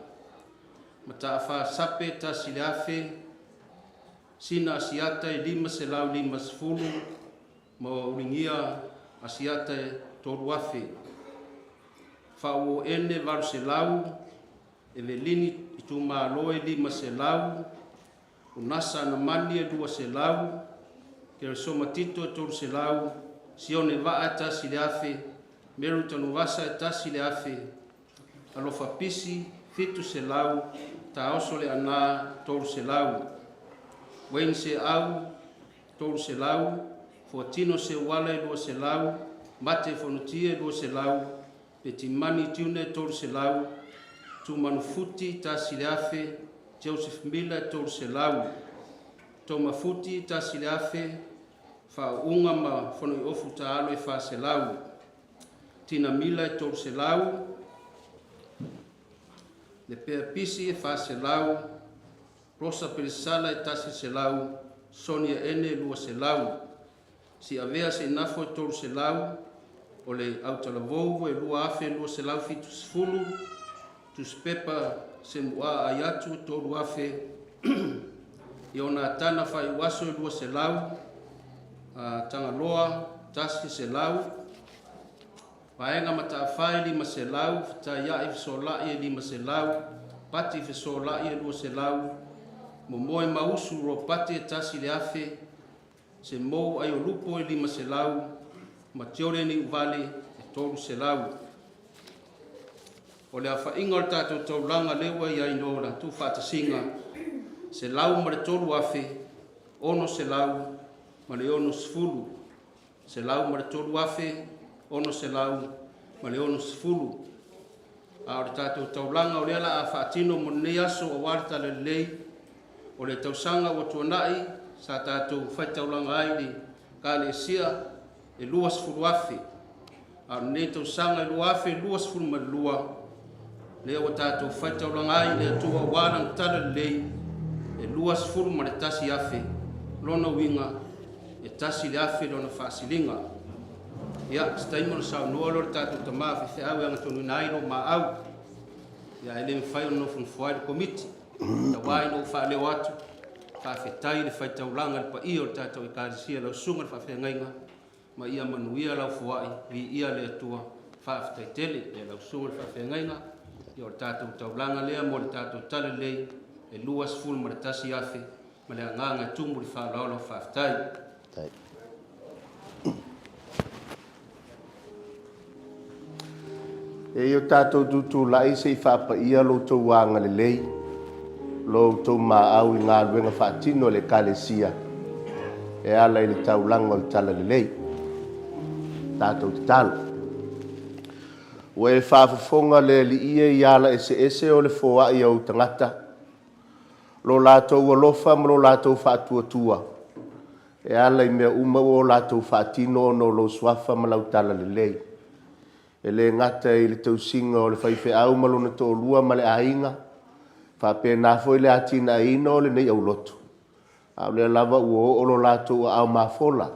Mataafa Sape 1,000. Sina Asiata e 550 ma Urigia Asiata e 3,000. Faauo Ene 800, Evelini Itumalo e 500, Unasa Anamani e 200, Keresoma Tito e 300, Sione Vaa e 1,000, Meru Tanuvasa e 1,000, Alofa Pisi 700, Taoso Leaana 300, Wayne Seau 300, Fuatino Seuala e 200, Mate Fonotia e 200, Petimani Tiune e 300, Tumanufuti 1,000, Joseph Mila e 300, Tomafuti 1,000, Faauuga ma Fonoiofu Taalo e 400, Tina Mila e 300, Lepea Pisi e 400, Rosa Pelisala e 100, Sonia Ene e 200, Siavea Seinafo e 300, o le Autalavou e 2,270, Tusipepa Semu'a Aiatu e 3,000, Ionatana Faiuaso e 200, Tagaloa 100, Vaega Mataafa e 500, Fetaia'i Fesola'i e 500, Pati Fesola'i e 200, Momoe Mausu Ropati e 1,000, Semou Aiolupo e 500, ma Tiore Niuvale e 300. O le aofaiga o le tatou taulaga lea ua i ai no la tuufaatasiga, 103,600. ma le 60, $103,660. A o le tatou taulaga o lea la a faatino mo lenei aso aua le Talalelei, o le tausaga ua tuanai sa tatou faitaulaga ai i le Ekalesia e $20,000, a o lenei tausaga e 2022, lea ua tatou faitaulaga ai i le Atua aua lana Talalelei e $21,000, lona uiga e $1,000 lona faasiliga. Ia, se taimi ona saunoa lea o le tatou tama faifeau e agatonuina ai lo maau, ia ae le mafai ona nofonofo ai le Komiti. Tau ina ou faaleo atu, faafetai i le faitaulaga i le paia o le tatou Ekalesia, lau susuga i le faafeagaiga, ma ia manuia lau foai, viia le Atua, faafetai tele. Ia lau susuga i le faafeagaiga, ia o le tatou taulaga lea mo le tatou Talalelei e $21,000 ma le agaga e tumu i le faaaloalo, faafetai. E i o tatou tutulai se i faapaia lo outou agalelei, lo outou maau i galuega faatino a le Ekalesia e ala i le taulaga o le Talalelei. Tatou tatalo. Ua e faafofoga le Alii e i ala eseese o le foai a ou tagata, lo latou alofa ma lo latou faatuatua, e ala i mea uma ua o latou faatino ona o lou suafa ma lau talalelei. E le gata i le tausiga o le faifeau ma lona toalua ma le aiga, faapena foi le atinaeina o lenei aulotu, a o lea lava ua oo lo latou aao mafola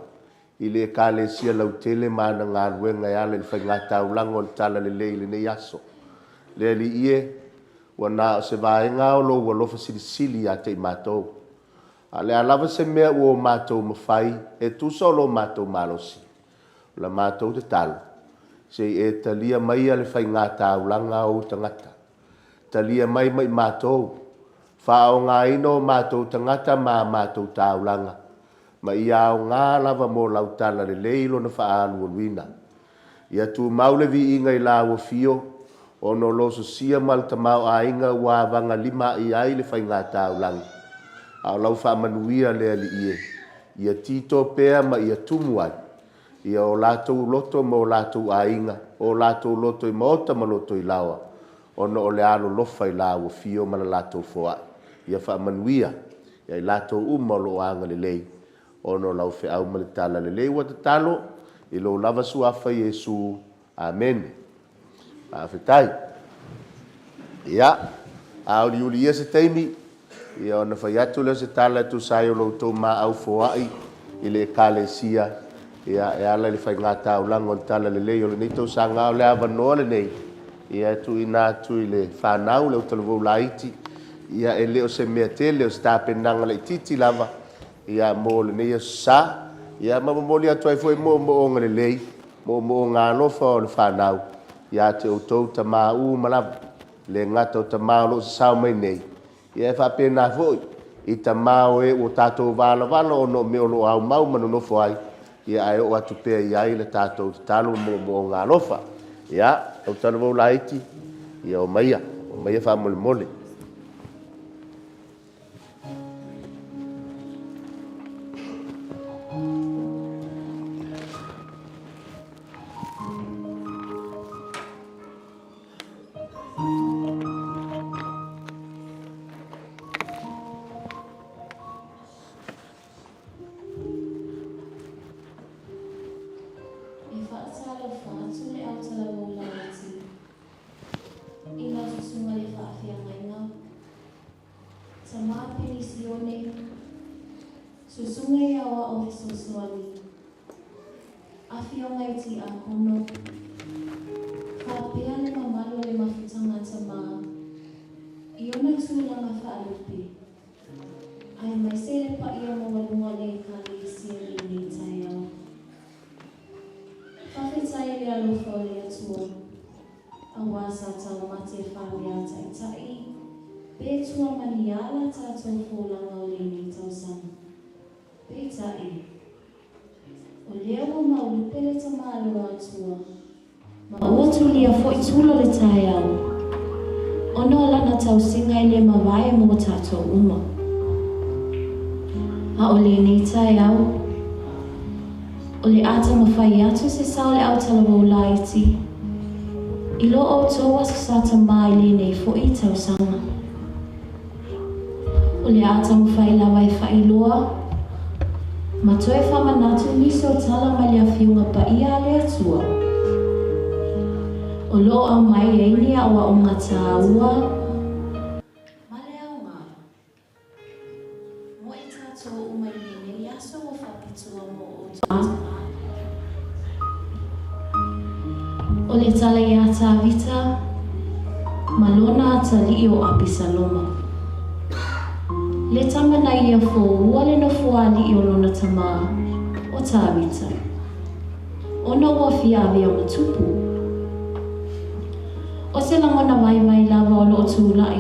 i le Ekalesia lautele ma ana galuega e ala i le faigataulaga o le Talalelei i lenei aso. Le Alii e, ua na o se vaega lava o lou alofa silisili ia te i matou. A o le a lava se mea ua o matou mafai e tusa o lo matou malosi, o la matou tatalo, se i e talia maia le faigataulaga a ou tagata. Talia mai ma i matou, faaaogaina o matou tagata ma a matou taulaga, ma ia aoga lava mo lau talalelei lona faaalualuina. Ia tumau le viiga i Lau Afio, ona o lo sosia ma le tamaoaiga ua avagalima i ai le faigataulaga, a o lau faamanuia le Alii e, ia tito pea ma ia tumu ai ia o latou loto ma o latou aiga, o latou loto i maota ma loto i laoa, ona o le alolofa i Lau Afio ma la latou foai. Ia faamanuia ia i latou uma o lo o agalelei ona o lau feau ma le talalelei ua tatalo i lou lava Suafa Iesu. Amene. Faafetai. Ia, a uliuli ia se taimi, ia ona fai atu lea o se tala e tusa ai o lo outou maau foai i le Ekalesia, ia, e ala i le faigataulaga o le talalelei o lenei tausaga. A o le avanoa lenei, ia e tuuina atu i le fanau, le autalavou laiti, ia e le o se mea tele, o se tapenaga laitiiti lava, ia mo lenei Aso Sa, ia ma momoli atu ai foi moomooga lelei, moomooga alofa o le fanau ia te outou tama uma lava, e le gata o tama o lo o sasao mai nei, ia e faapena foi i tama o e ua tatou valavala ona o mea o lo o aumau ma nonofo ai, ia ae oo atu pea i ai le tatou tatalo ma moomooga alofa. Ia, autalavou laiti, ia omaia, omaia faamolemole. E faatalofa atu le autalavou laiti i lau susuga i le faafeagaiga. Tama Penisione, Susuga i Aoao Fesoasoani, Afioga i Tiakono, faapea le mamalu o le mafutaga tama i ona tulaga faalupe, aemaise le paia maualuga o le Ekalesia i lenei taeao. Faafetai i le alofa o le Atua. Aua sa taumate faamea taitai pe tua maniala tatou folaga o lenei tausaga. Peitai, o lea ua maulupe le tamaloa Atua ma ua tulia foi tula o le taeao ona o lana tausiga e le mavae mo tatou uma. A o lenei taeao, O le a taumafai atu se sao o le autalavou laiti i lo outou Aso Sa Tamā i lenei foi tausaga. O le a taumafai lava e faailoa ma toe faamanatu nisi o tala mai le Afioga Paia a le Atua o lo o aumai ai ni aoaoga taua ma le aoga mo i tatou uma i lenei aso ua faapitoa mo outou. O le tala iā Tavita ma lona atalii o Apisaloma. Le tama na ia foua le nofoalii o lona tamā, o Tavita, ona ua fia avea ma tupu. O se lagona vaivai lava o lo o tulai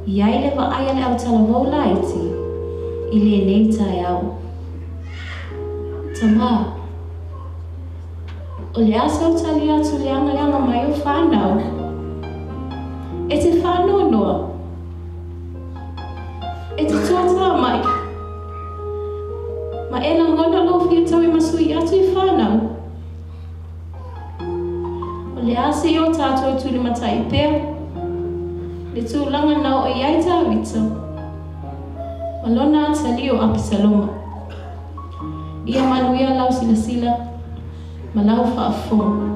i ai le vaai a le autalavou laiti i lenei taeao. Tamā, o le a sau tali atu i le agaleaga mai o fanau? E te faanoanoa? E te tuatā mai? Ma e lagona lou fia tauimasui atu i fanau? O le a se i o tatou tulimatai pea le tulaga na oo i ai Tavita ma lona atalii o Apisaloma. Ia manuia lau silasila ma lau faafofoga.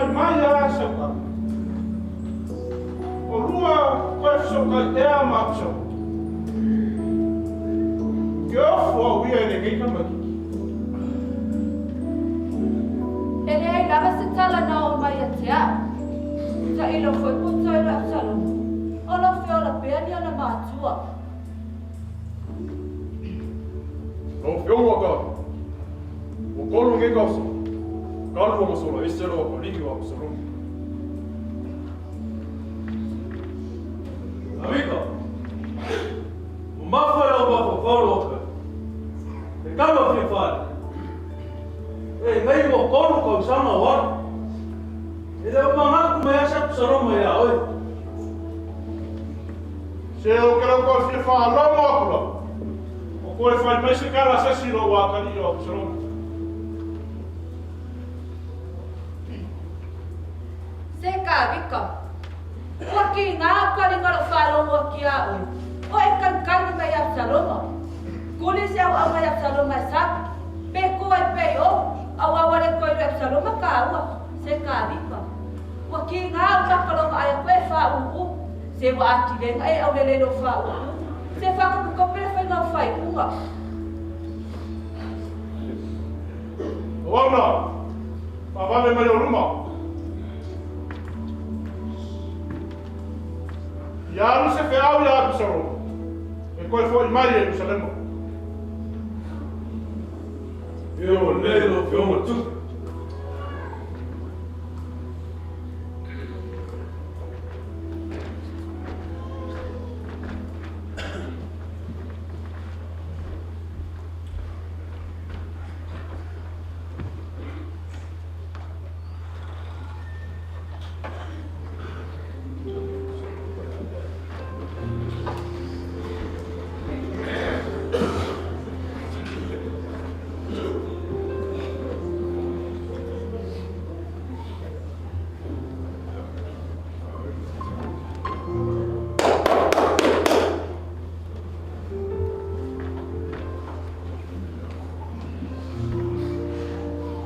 fai mai lava sau tala. Olua toe fesootai ea ma Apisaloma? Ke ofo au ia i lenei tamaitiiti. E leai lava se tala na oo mai ia te au. Tailo foi po o tailo e Absaloma, o lo o feola pea ni ona matua. Lau Afioga Kali, ua kolu nei tausaga talu ona sola ese lou atalii o Absaloma. Tavita, mamafa i lau mafaufau lau Afioga, e tau lau fia fale. E nei ua kolu tausaga o alu, e le o manatu mai lava se Absaloma ia oe. Se ou te lau toe fia faalogo atu lava, o toe fai mai se tala a se isi i lou atalii o Apisaloma. Se Tavita, ua kīnā au kaliga o lou faalogo atu iā oe, o e kanikani mai iā Apisaloma. Kuli se ʻauʻau mai Apisaloma e sau, pe kū ai pea i ō, auā ua le toe iloa e Apisaloma kāua. Se Tavita, ua kīnā au maka o lou vaai atu e fāʻūʻū. Se ua atilega e aulele i lou fāʻūʻū. Se whakakokope le whainga o whaiunga. O au na, whawale mai o luma. Ia alu se feau iā Apisaloma, e koe foʻi mai i Ierusalema. E o lei lau Afioga Tupu.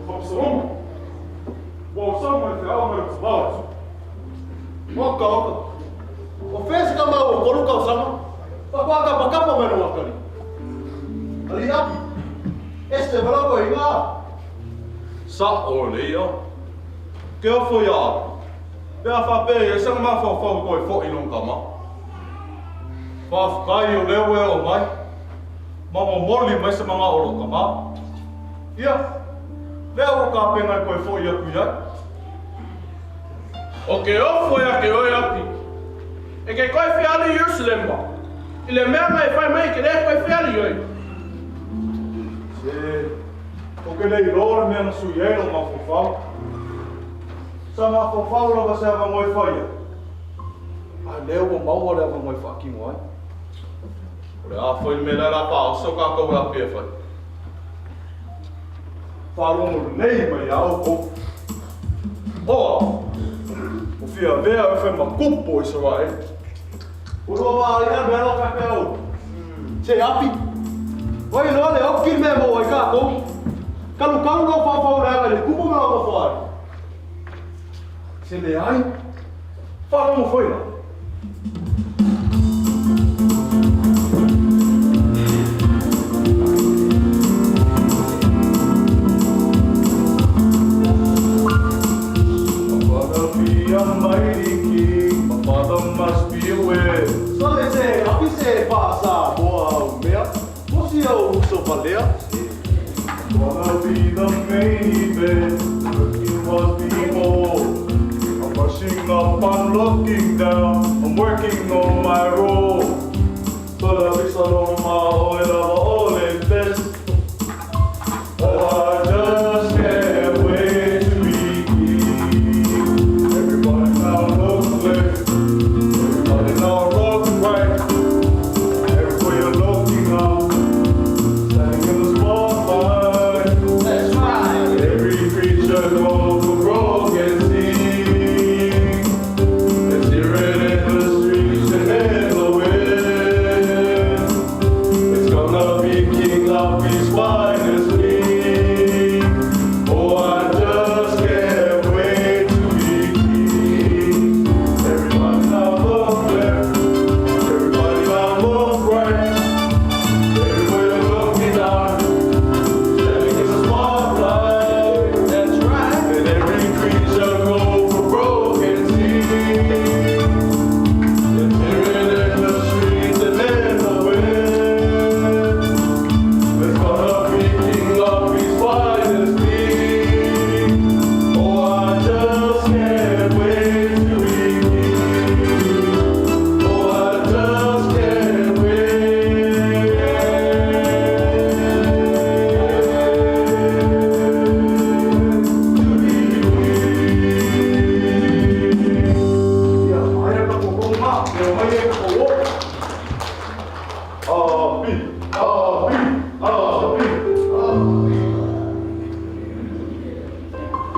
O Absaloma, ua ou sau ma le feau mai lou tama o Iesu. Oka, oka. O fea se tama ua kolu tausaga, faatoa tapatapa mai lona atalii. Alii Api, ese ma lau toeaina a. Sa'o lelei a. Ke ofo iā Api, pe a faapea i ai sana mafaufau e toe foʻi lona tama. Faafetai o lea ua e oo mai, ma momoli mai se manaʻo o lou tama. Ia, lea ua tapena e toe foʻi aku i ai. O ke ofo ia ke oe Api, e ke koe feali i Ierusalema, i le mea na e fai mai ke le koe feali oe. Se, o ke le iloa le mea na sui ai lou mafaufau. Sa mafaufau lava se avanoa e fai ai, a lea ua maua le avanoa e faatino ai. O le a foi le mea lea o le a faaoso tatou e Api e fai. Faalogo lelei mai iā oukou. Oa, ua fia avea au e fai ma kupu o Isaraelu. Ua lua va ia mea loa faapea o se api. Oi loa le oki le mea e maua ai kākou. Kalukalu lou faufau leaga i le kupu ma lau nofo ai. Se leai, faalogo foi la. My father be a mighty king, my father must be aware. Sole se api se faa-Samoa au mea, mosi au uso valea. Wanna be the main event, but you must be more. I'm rushing up, I'm looking down, I'm working on my role. But Apisaloma oe lava o le best. Oh, I just can't wait to be king. Everybody now look left, everybody now look right. Everywhere you're looking up, standing in the spotlight. That's right. Every creature knows the broken sing. Let's hear it in the streets and in the wind.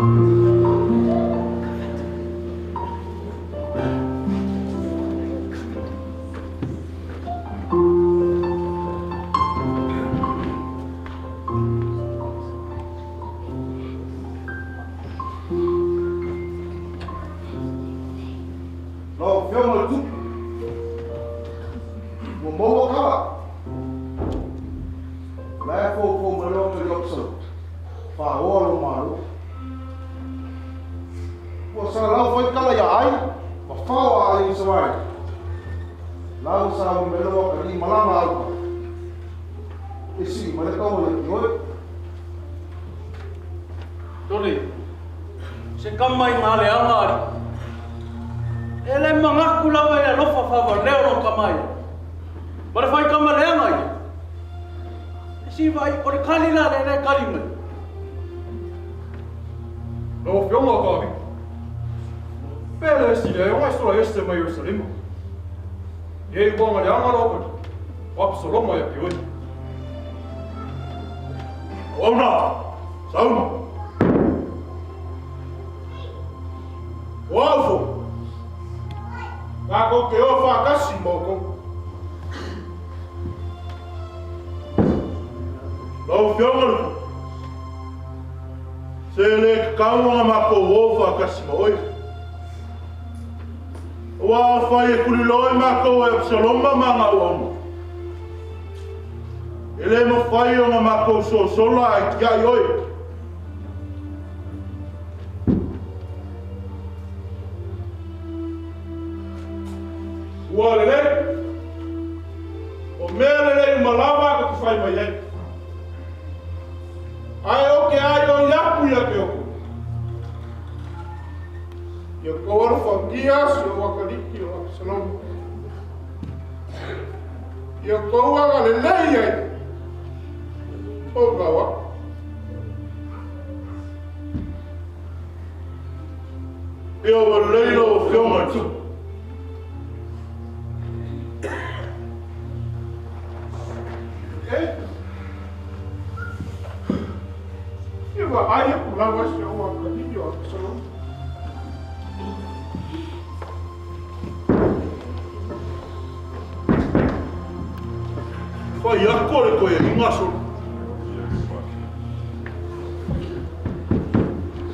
Lau Afioga i le Tupu, ua maua kala. O la e foufou mai loa ka Absaloma, faaoa lou Malo. Ua salalau foi kala ia ai, ma fao a aiga Isaraelu. La ua sauni mai loa akalii malama auka. E sii mai le taua ia te oe. Sole, se kama i ngā leaga alii. E le manatu lava i le alofa faavalea o lou tama ia. Ma le faitama leaga ia. E si vaai, o le kali la lea e kali mai. Lau Afioga Kavita, pe le esi le ona e sola ese mai Ierusalema. Ia i uaga leaga lau kali, o Apisaloma ia te oe. Auauna, sauni. O au foi, tatou te o faatasi ma outou. Lau Afioga i le Tupu, se le tatau ona matou o faatasi ma oe. Aua afai e tuliloe matou e Apisaloma ma ana auauna, e le mafai ona matou sosola ae tiai oe. Ua lelei. O mea lelei uma lava ta te fai mai ai. Ae ou te aioi aku ia te outou. Ia outou alofagia si ou atalii o Apisaloma. Ia outou agalelei ai ou gau aku. Ia ua lelei lau Afioga i le Tupu. E, ia vaai aku lava si ou atalii o Apisaloma. Fai aku o le toeaiga solo.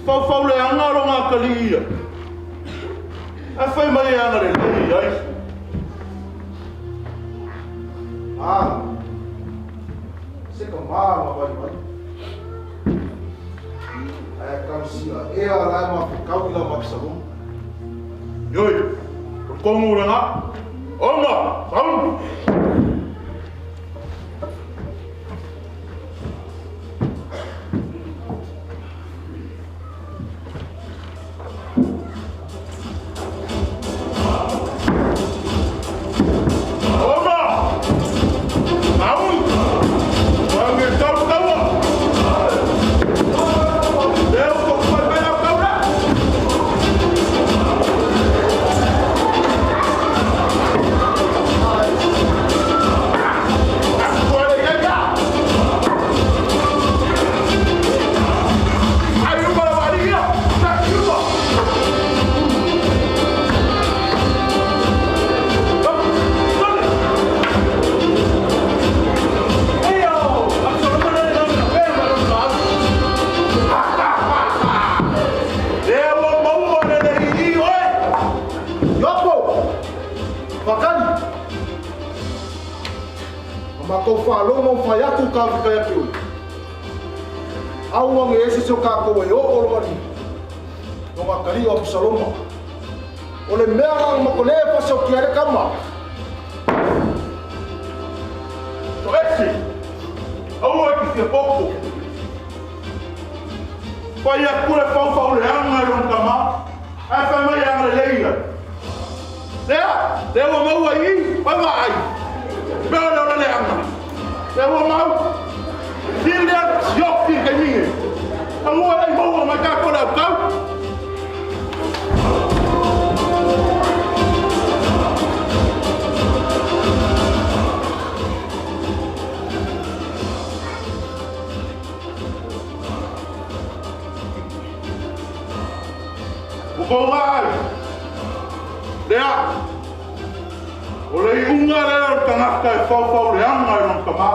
Faufau leaga lona atalii ia. Ae fai mai e agalelei ai. Ah, se ka ma vaivai. Ae kausia ea la e mafekau i lau Apisaloma. Ioe, o le tonu lena. Ona, sauni! Ona! Sauni! Ua tau taua! Lea ua fai mai au tau lea! Lea ua maua le lei i oe. Iopo! Fakali! Ma matou faalogo ma fai atu ka fika ia te oe. Aua ne ese se o kākou e oo lo alii, no ngā kali o Apisaloma. O le mea nga ma ko le pasi o kia le kama. Toese, aua e te fia poto. Fai aku le faufau leaga i lona tama, ae fai mai e agalelei ai. Lea, lea ua maua i i, fai vaai. Mea o lea o le leaga. Lea ua mau. Sili atu sioki i le taimi nei. Aua le maua mai tatou le autau. Fouga ai. Lea. O le iuga lea o le tagata e faufauleaga i lona tamā.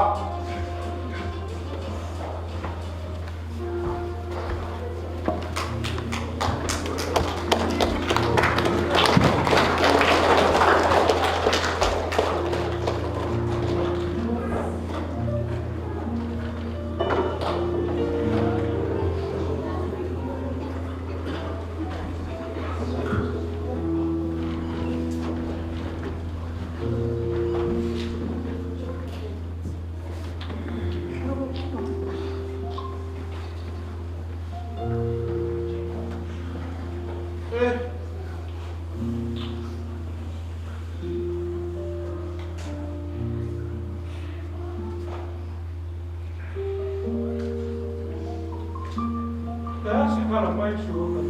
Le a se kala mai si o ka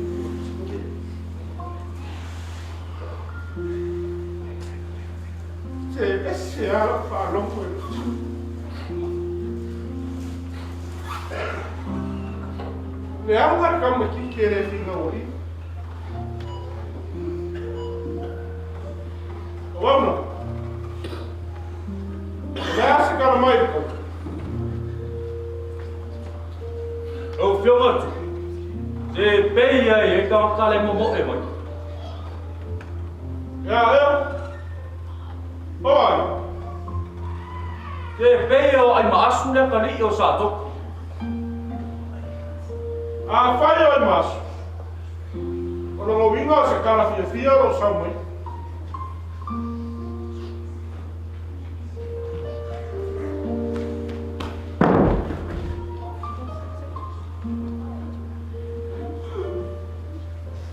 Se ese ala faalogo e Le aga le kamakiki e le figauaʻi. O auna. Le a se kala mai le kau. Lau Afioga i le Se pei ai e tagata le momoe mai. Ia ea. O ai. Se pei o Aimaasu le atalii o Satoko. Afai o Aimaasu, o lona uiga o se tala fiafia lou sau mai.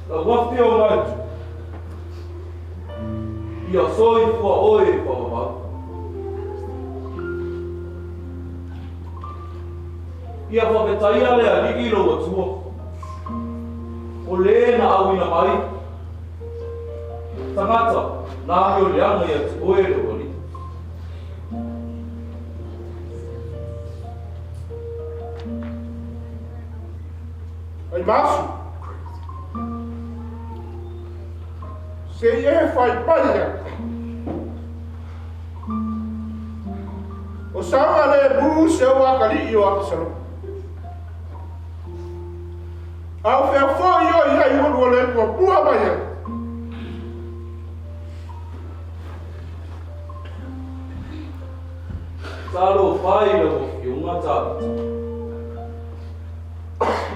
Lau Afioga i le Ia soifua oe e faavavau. Ia faafetaia le Alii lou Atua, o le na auina mai tagata na amio leaga ia te oe lou Alii. Aimaasu, Se i e fai pai hea. O saga le mu se o akalii o Apisaloma. A o fea foi o i ai ua le puapua mai ai. Talofa i lau Afioga Tavita.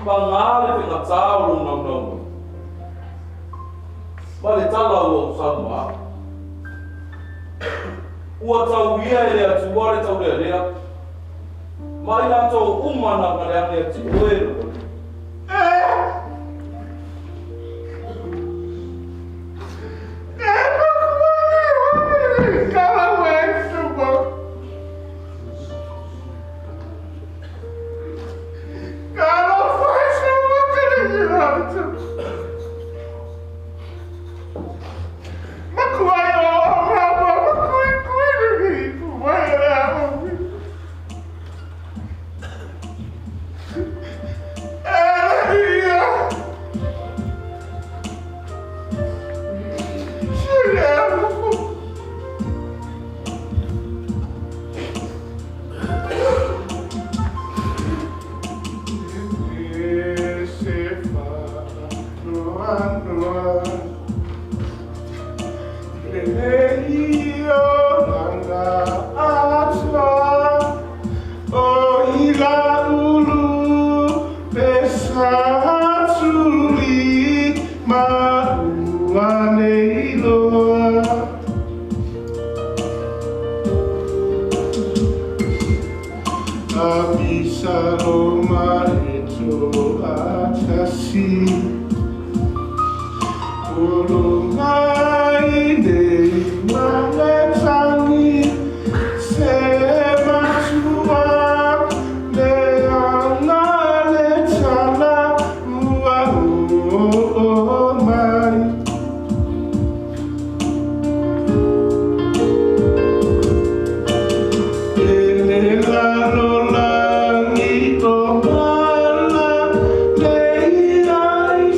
Pagā le faigata o lou naunau mai. Ma le tala ua ou saunoa aku. Ua tauia e le Atua le taulealea, ma i latou uma na galeage atu oe lou alii. Apisaloma e toatasi. Olo mai nei ma le tagi se matua le aga le tala ua oo mai. E le lalolagi o mala le ia i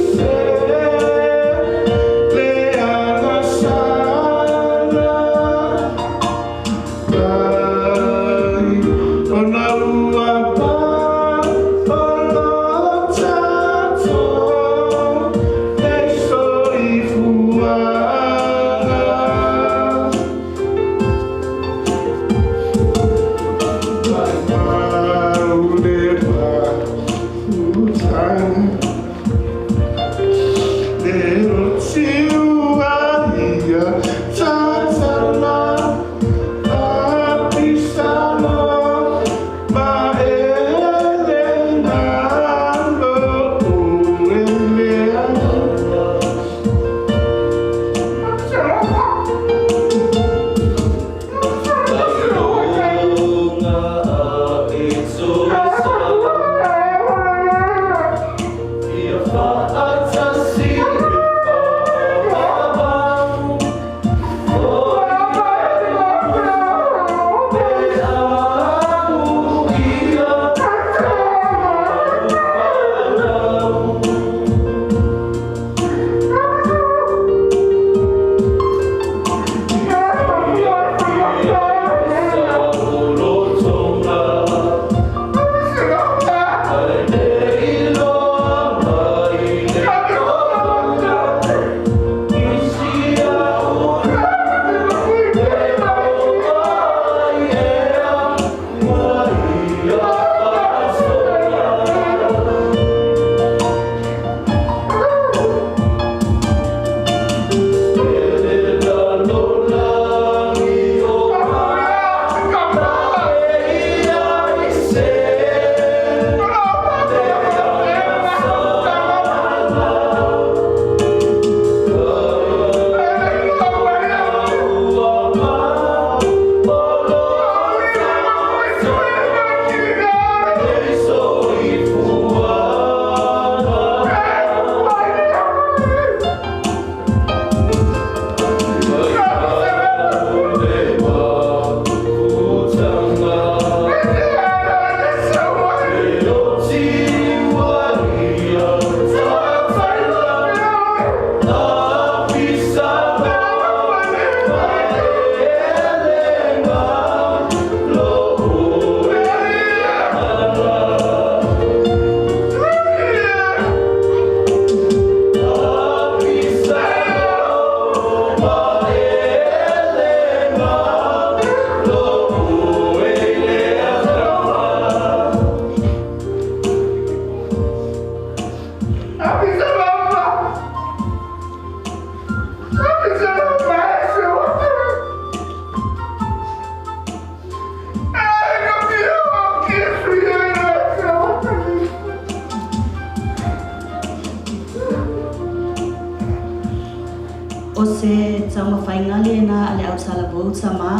O se taumafaiga lena a le autalavou tamā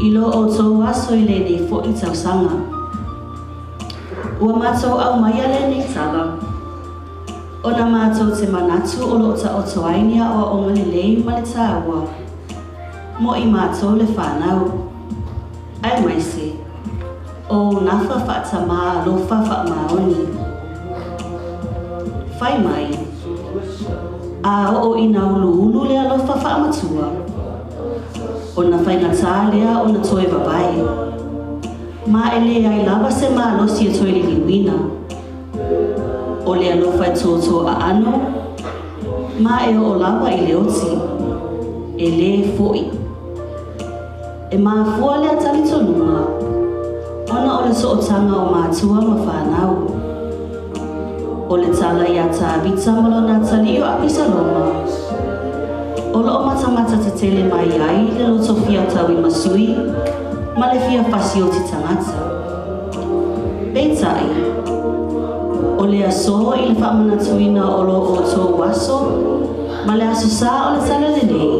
i lo outou aso i lenei fo'i tausaga. Ua matou aumaia lenei tala, ona matou te manatu o lo'o ta'oto ai ni a'oa'oga lelei ma le tāua mo i matou le fanau, aemaise o ou nafa fa'atamā alofa fa'amaoni. Fai mai, a oo ina uluulu le alofa fa'amatua, ona faigata lea ona toe vavae, ma e leai lava se malosi e toe liliuina. O le alofa e tōtō aano, ma e oo lava i le oti, e lē fo'i. E mafua lea talitonuga, ona o le sootaga o matua ma fanau. O le tala iā Tavita ma lona atalii o Apisaloma, o loo matamata tetele mai ai le loto fia tauimasui ma le fia fasioti tagata. Peitai, o le asō i le faamanatuina o lo outou aso ma le aso sā o le Talalelei,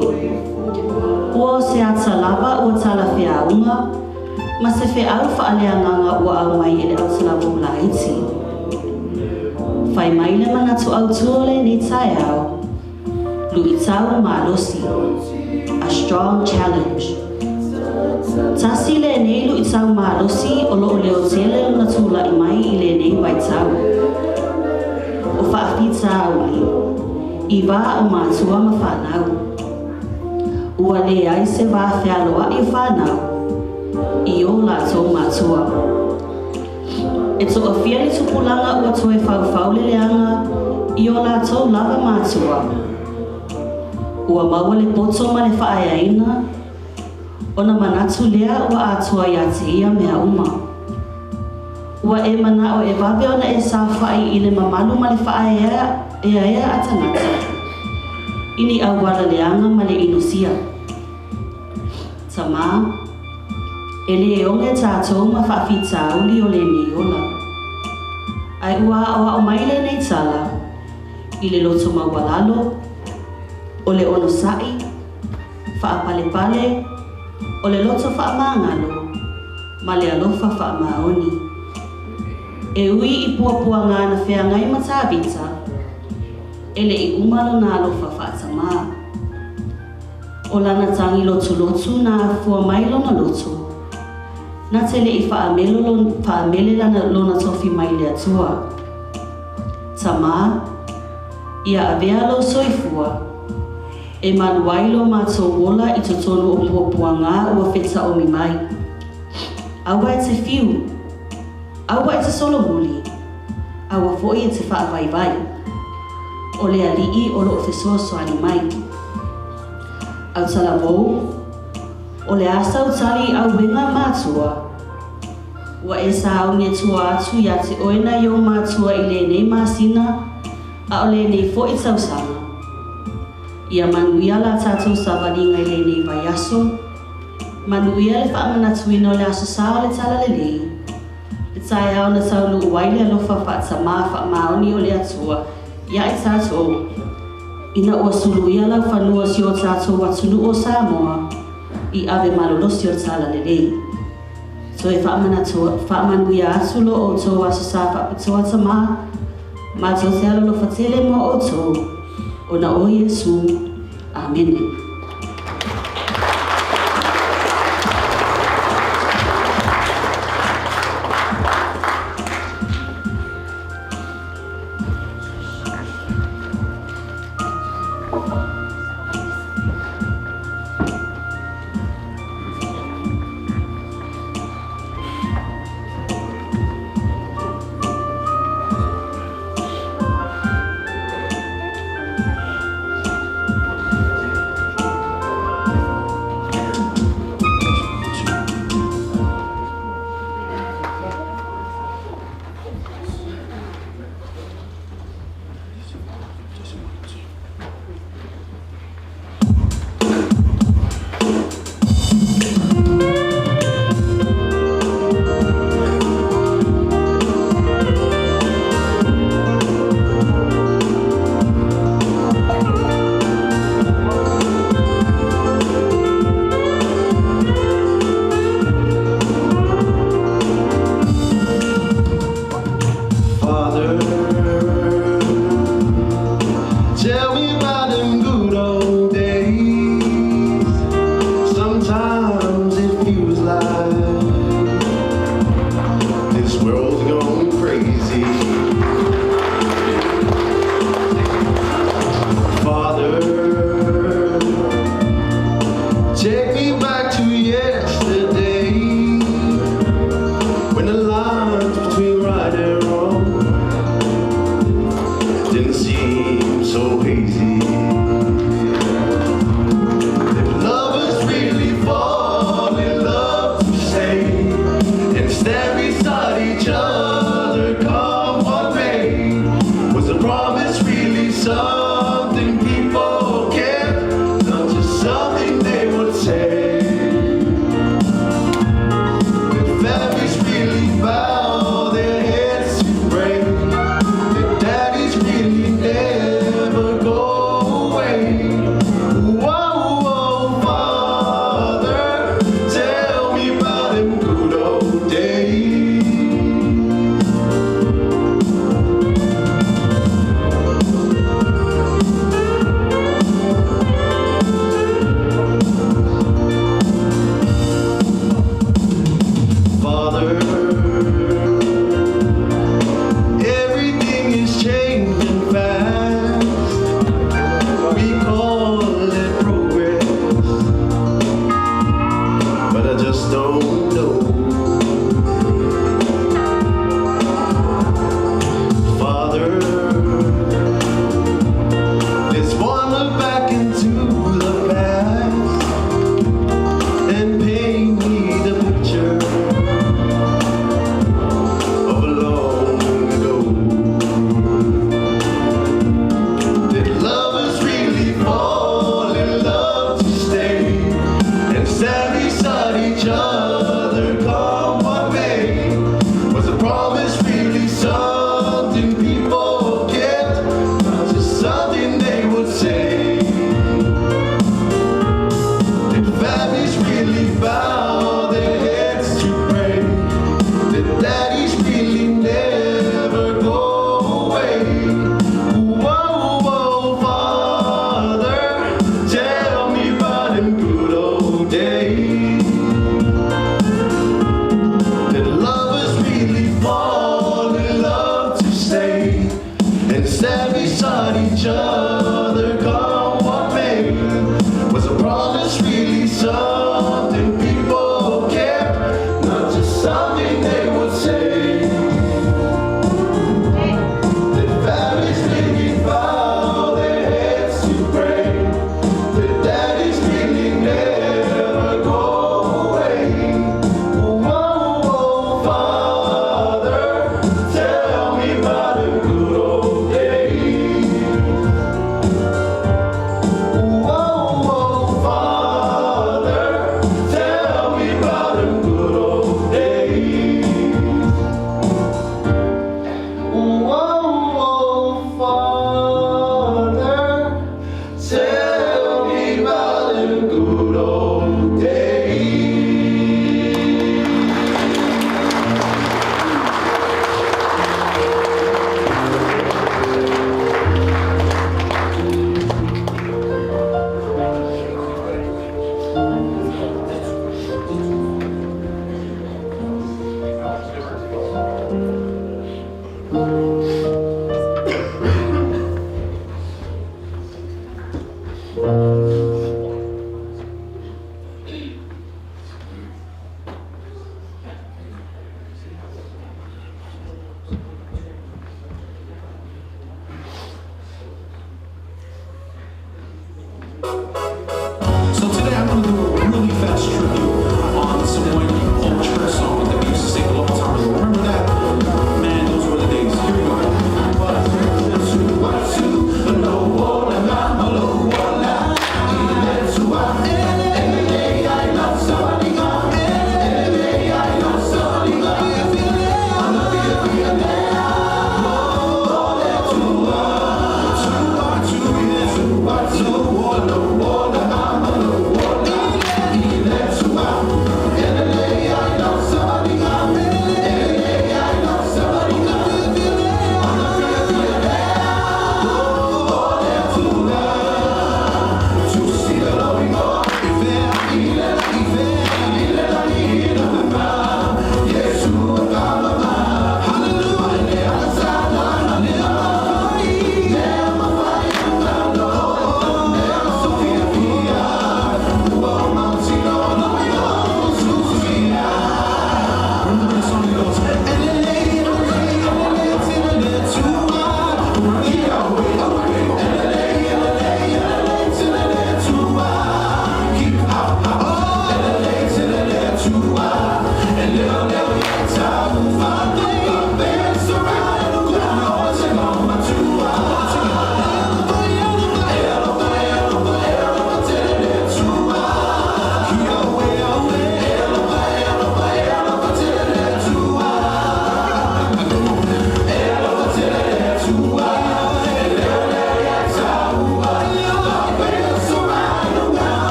ua o se ata lava ua talafeauga ma se feau faaleagaga ua aumai e le autalavou laiti. Fai mai le manatu autū o lenei taeao, lu'itau malosi, a strong challenge. Tasi lenei lu'itau malosi o lo'o leotele lona tula'i mai i lenei vaitau. O fa'afitauli, i va o matua ma fanau. Ua leai se va fealoa'i o fanau, i o latou matua. E to'afia ni tupulaga ua toe faufau le leaga i o latou lava matua. Ua maua le poto ma le fa'aeaina, ona manatu lea ua atoa iā te ia mea uma. Ua e mana'o e vave ona e saofa'i i le mamalu ma le fa'aeaea a tagata, i ni auala leaga ma le inosia. Tamā, e lē oge tatou ma fa'afitauli o lenei ola. Ae ua a'oa'o mai lenei tala, i le loto maualalo, o le onosa'i, fa'apalepale, o le loto fa'amagalo, ma le alofa fa'amaoni. E ui i puapuagā na feagai ma Tavita, e le'i uma lona alofa fa'atamā. O lana tagi lotulotu na afua mai lona loto, na te le'i fa'amele lana lona tofi mai le Atua. Tamā, ia avea lou soifua, e malu ai lo matou ola i totonu o puapuagā ua feta'omi mai. Aua e te fiu, aua e te solomuli, aua fo'i e te fa'avaivai. O le Ali'i o lo'o fesoasoani mai. Autalavou, o le a sau tali i auega matua, ua e sauni e tua atu iā te oe nai ou matua i lenei masina, a o lenei fo'i tausaga. Ia manuia la tatou savaliga i lenei vaiaso, manuia le faamanatuina o le Aso Sa o le Talalelei, le taeao na taunuu ai le alofa faatamā faamaoni o le Atua ia i tatou, ina ua suluia laufanua o si o tatou atunuu o Samoa i ave malolosi o le Talalelei. Toe faamanuia atu lo outou Aso Sa faapitoa tamā, matou te alolofa tele mo outou, ona o Iesu. Amene. stand beside each other, come what may. Was a promise really something people kept, not just something they would say? Did families really bow their heads to pray? Did daddies really never go away? Whoa, whoa, Father, tell me about the good old days.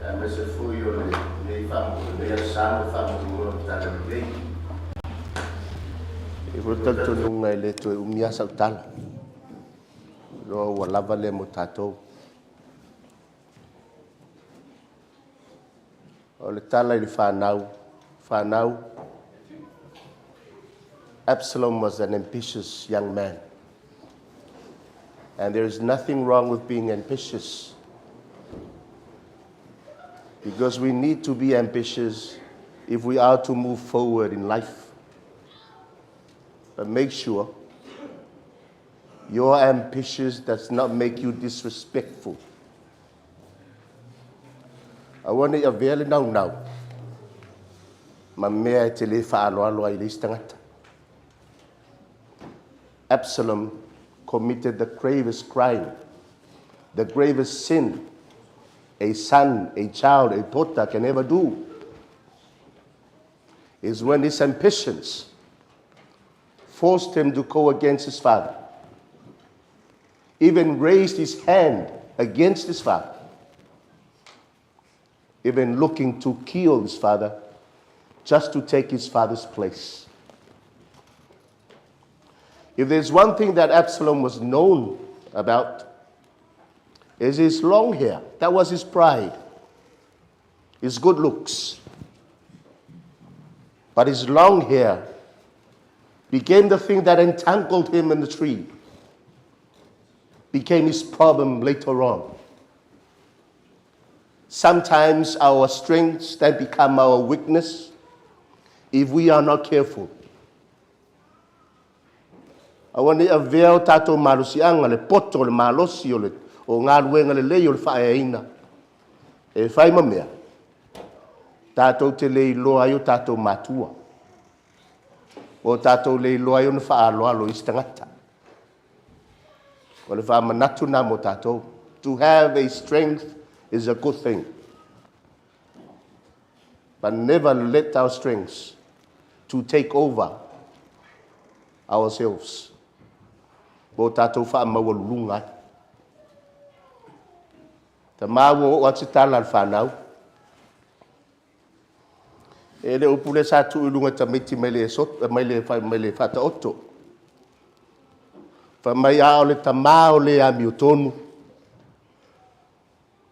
Aemaise foi o lenei faamoemoe a sa ma faamoemoe o le Talalelei. E i ai foi le talitonuga e le toe umi lava sau tala, iloa ua lava lea mo tatou. O le tala i le fanau, fanau, Absalom was an ambitious young man. And there is nothing wrong with being ambitious. Because we need to be ambitious if we are to move forward in life. But make sure your ambitions does not make you disrespectful. Aua ne i avea le naunau ma mea e te le faaaloalo ai i le isi tagata. Absalom committed the gravest crime, the gravest sin a son, a child, a daughter can ever do is when his ambitions forced him to go against his father, even raised his hand against his father, even looking to kill his father just to take his father's place. If there's one thing that Absalom was known about, is his long hair. That was his pride, his good looks. But his long hair became the thing that entangled him in the tree, became his problem later on. Sometimes our strengths then become our weakness if we are not careful. Aua ne i avea o tatou malosiaga, le poto, le malosi o le o galuega lelei o le faaeaina e fai ma mea tatou te le iloa ai o tatou matua, o tatou le iloa ai ona faaaloalo i isi tagata. O le faamanatu lena mo tatou. To have a strength is a good thing. But never let our strengths to take over ourselves. Po o tatou faamaualuluga ai. Tama ua oo atu se tala a le fanau. E le upu lea sa tuu i luga e tamaiti mai le Esota, mai le, mai le Faataoto. Fai mai a o le tama o le amiotonu,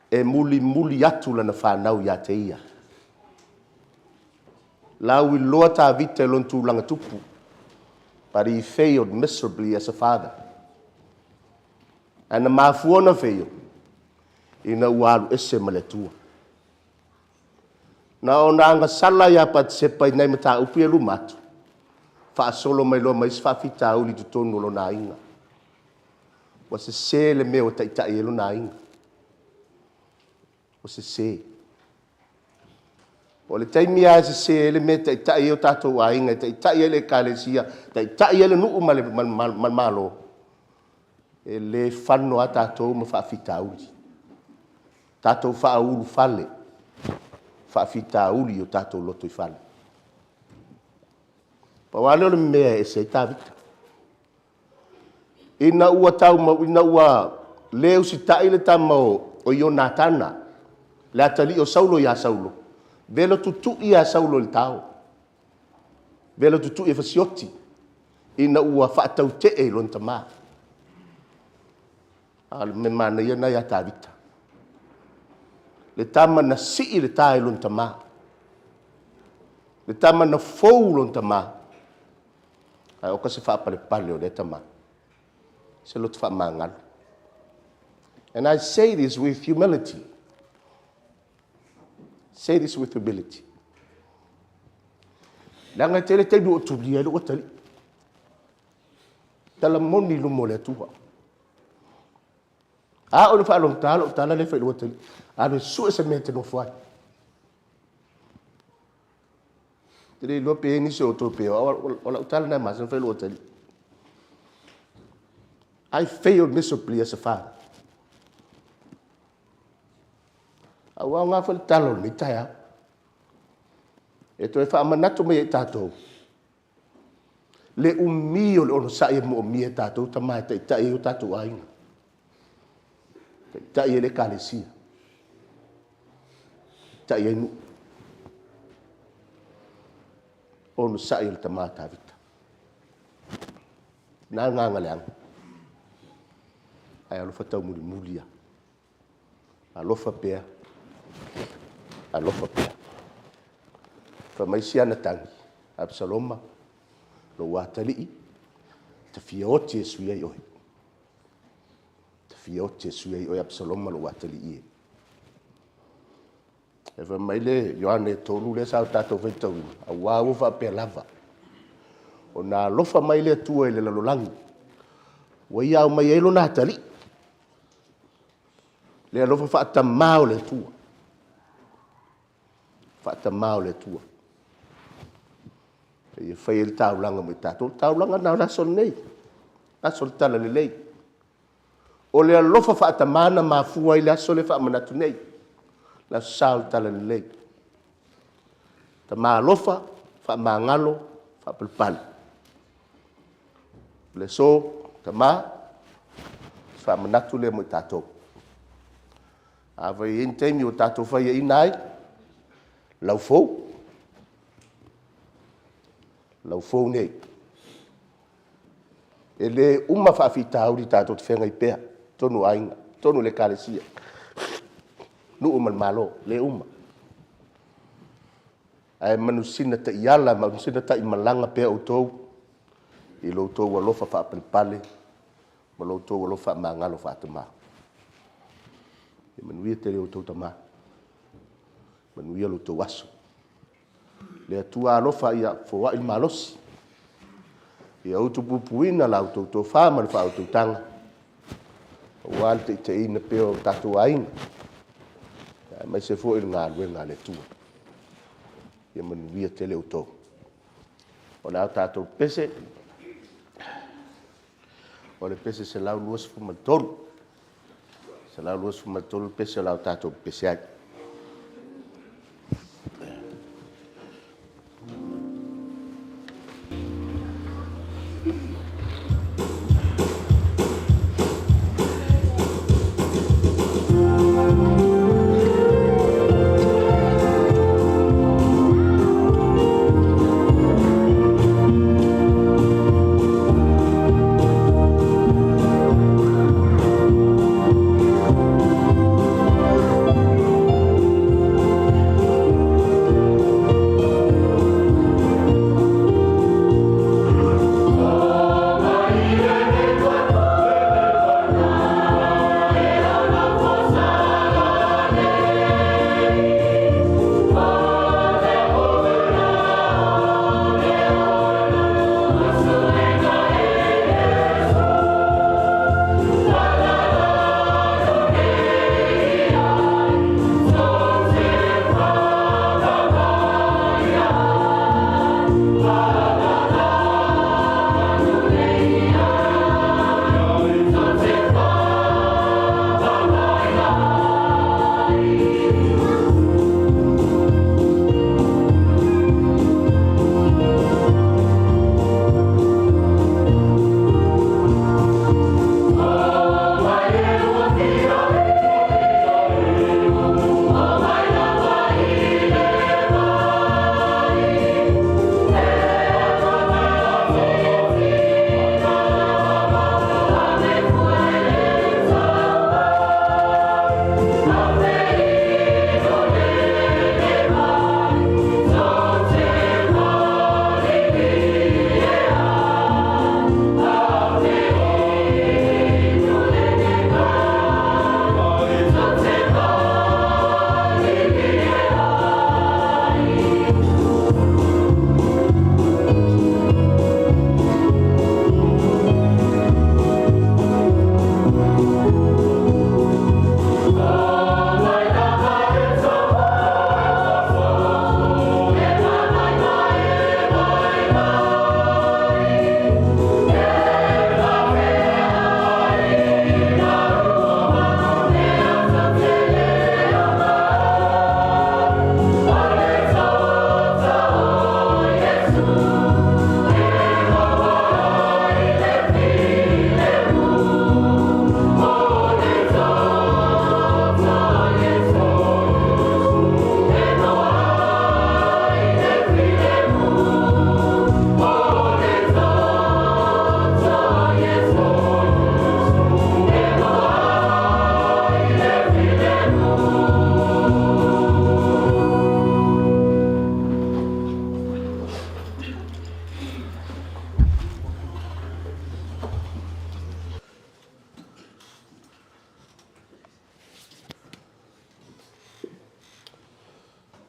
e mulimuli atu lana fanau ia te ia. Lauiloa Tavita i lona tulaga tupu, but he failed miserably as a father. Ae na mafua ona fail, ina ua alu ese ma le Atua. Na ona agasala ia Patisepa i nai mataupu ia e luma atu, faasolo mai loa ma isi faafitauli i totonu o lona aiga. Ua sese le mea ua taitai ai lona aiga. Ua sese. O le taimi lava e sese ai le mea e taitai ai o tatou aiga, e taitai ai le Ekalesia, taitai ai le nuu ma le Malo, e le fano lava tatou ma faafitauli. Tatou faaulufale faafitauli i o tatou lotoifale. Pau lava lea o le mea e ese ai Tavita. Ina ua tau ina ua le usitai le tama o Ionatana, le atalii o Saulo ia Saulo, velo tutui ia Saulo i le tao, velo tutui e fasioti, ina ua faatautee i lona tama. A o le mea manaia lena ia Tavita. Le tama na sii le ta i lona tama. Le tama na fou lona tama. Ae oka se faapalepale o lea tama. Se loto faamagalo. And I say this with humility. Say this with humility. Leaga e tele taimi ua tulia ai lou atalii. Tala moni i luma o le Atua. A o le faalogogata lou tala lea e fai i lou atalii, alu e sue se mea e te nofo ai. Te le iloa pe i ai nisi o outou pe o lau tala lena e masani ona fai i lou atalii. I failed miserably as a father. A ua aoga foi le tala o lenei taeao. E toe faamanatu mai ai tatou le umi o le onosai e moomia e tatou tama e taitai ai o tatou aiga, taitai ai le Ekalesia. Taitai ai nuu. Onosai e le tama a Tavita. Na agaga leaga. Ae alofa taumulimuli lava. Alofa pea, alofa pea. Fai mai si ana tagi, Apesaloma, lou atalii, ou te fia oti e sui ai oe. Ou te fia oti e sui ai oe Apesaloma lou atalii e. Ae fai mai le Ioane 3 lea sa tatou faitauina, aua ua faapea lava, ona alofa mai le Atua i le lalolagi, ua Ia aumaia ai Lona Atalii, le alofa faatama o le Atua, faatama o le Atua, seia fai ai le taulaga mo i tatou. O le taulaga lena o le aso lenei, le aso o le Talalelei. O le alofa faatama na mafua ai le aso lea e faamanatu nei, le Aso Sa o le Talalelei. Tama alofa, faamagalo, faapalepale. O le aso, tama, o se faamanatu lea mo i tatou. Afai e i ai ni taimi ua tatou faiaina ai, lau fou, lau fou nei. E le uma faafitauli tatou te feagai pea i totonu o aiga, totonu o Ekalesia, nuu ma le Malo, e le uma. Ae manusina taiala, manusina taimalaga pea outou i lo outou alofa faapalepale ma lo outou alofa faamagalo faatama. Ia manuia tele outou tama, manuia lo outou aso. Le Atua alofa ia foai le malosi, ia utupupuina la outou tofa ma le faautautaga aua le taitaiina pea o tatou aiga, aemaise foi le galuega a le Atua. Ia manuia tele outou. O le a tatou pese, o le pese 123, 123 le pese o le a tatou pepese ai.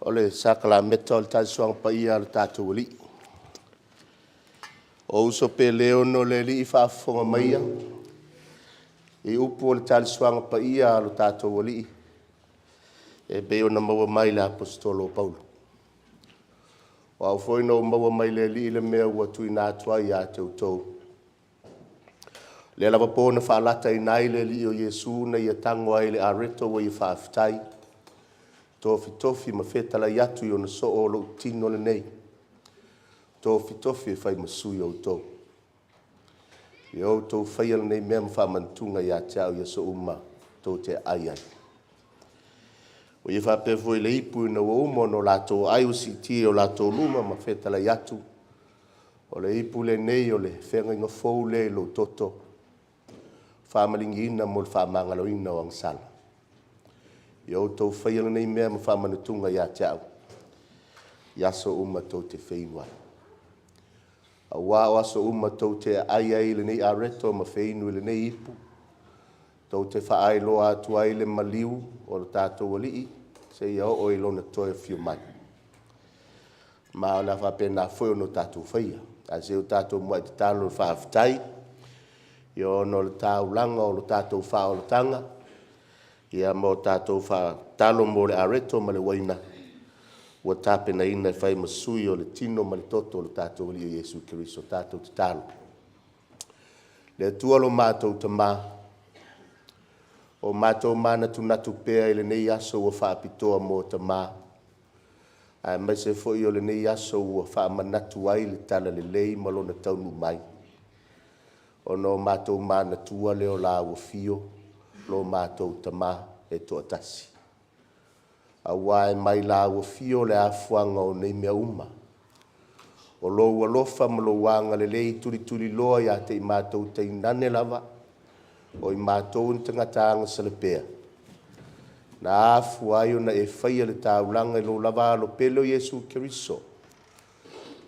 O le sakalameta o le tali suaga paia a lo tatou Alii. O uso pe le ono le Alii faafofoga maia i upu o le tali suaga paia a lo tatou Alii e pei ona maua mai i le Aposetolo o Paulo. O au foi na ou maua mai le Alii le mea ua tuuina atu ai ia te outou. O lea lava po na faalataina ai le Alii o Iesu na ia tago ai i le areto ua ia faafetai, tofitofi ma fetalai atu i ona soo, “O lou tino lenei, tofitofi e fai ma sui o outou. Ia outou faia lenei mea ma faamanatuga ia te au i aso uma tou te aai ai.” Ua ia faapea foi i le ipu ina ua uma ona latou aai ua siitia i o latou luma ma fetalai atu, “O le ipu lenei o le feagaiga fou lea i lou toto, faamaligiina mo le faamagaloina o agasala. Ia outou faia lenei mea ma faamanatuga ia te au i aso uma tou te feinu ai. Aua o aso uma tou te aai ai i lenei areto ma feinu i lenei ipu, tou te faailoa atu ai le maliu o le tatou Alii seia oo i lona toe afio mai. Ma o le a faapena foi ona tatou faia. Ae se i o tatou muai tatalo e faafetai ona o le taulaga o le tatou faaolataga ia ma o tatou tatalo mo le areto ma le uaina ua tapenaina e fai ma sui o le tino ma le toto o le tatou Alii o Iesu Keriso. Tatou tatalo. Le Atua lo matou Tama, ua matou manatunatu pea i lenei aso ua faapitoa mo tama, aemaise foi o lenei aso ua faamanatu ai le talalelei ma lona taunuu mai, ona o matou manatua lea o laua afio, lo matou Tama e toatasi, aua e mai laua afio le afuaga o nei mea uma. O lou alofa ma lou agalelei tulituliloa ia te i matou tainane lava, o i matou o ni tagata agasalapea, na afua ai ona e faia le taulaga i lou lava Alo pele o Iesu Keriso,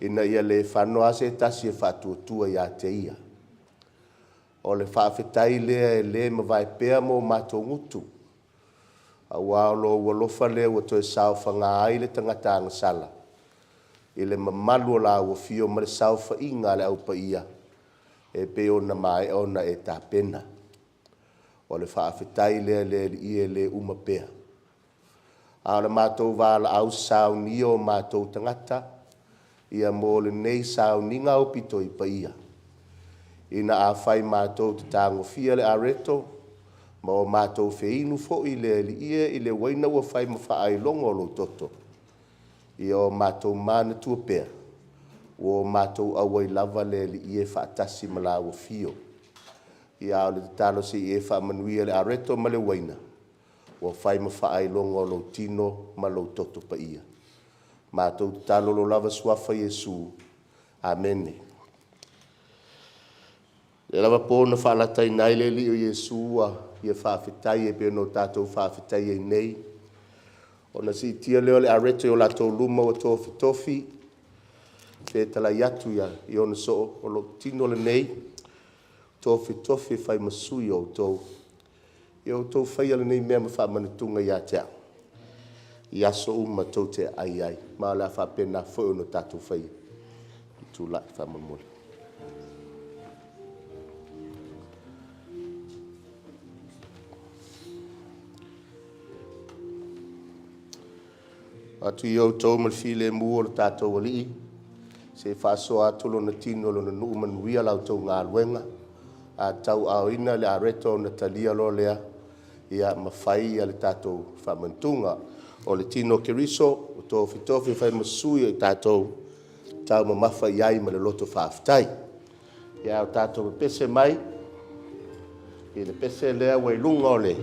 ina ia le fano lava se tasi e faatuatua ia te Ia. O le faafetai lea e le mavae pea ma o matou gutu, aua o lou alofa lea ua toe saofaga ai le tagata agasala i le mamalu o laua afio ma le saofaiga a le Au Paia e pei ona maea ona e tapena. O le faafetai lea le Alii e le uma pea. A o le matou valaau, saunia o matou tagata ia mo lenei sauniga aupito i paia, ina afai matou te tagofia le areto ma o matou feinu foi le Alii e i le uaina ua fai ma faailoga o lou toto, ia o matou manatua pea, ua o matou auai lava le Alii e faatasi ma laua afio. Ia a o le tatalo se i e faamanuia i le areto ma le uaina ua fai ma faailoga o lou tino ma lou toto paia. Matou tatalo i lo lava Suafa Iesu. Amene. O lea lava po na faalataina ai le Alii o Iesu ua ia faafetai e pei ona tatou faafetai ai nei, ona siitia lea o le areto i o latou luma ua tofitofi, fetalai atu i ona soo, “O lou tino lenei, tofitofi e fai ma sui o outou. Ia outou faia lenei mea ma faamanatuga ia te au, i aso uma tou te aai ai.” Ma o le a faapena foi ona tatou faia. Tulai faamolemole. Atu ia outou ma le filemu o le tatou Alii, se i faasoa atu lona tino i lona nuu, manuia la outou galuega. A tauaaoina le areto ona talia loa lea ia ma fai le tatou faamanatuga o le tino o Keriso ua tofitofi e fai ma sui o i tatou e taumamafa i ai ma le loto faafetai. Ia, a o tatou pepese mai i le pese lea ua i luga o le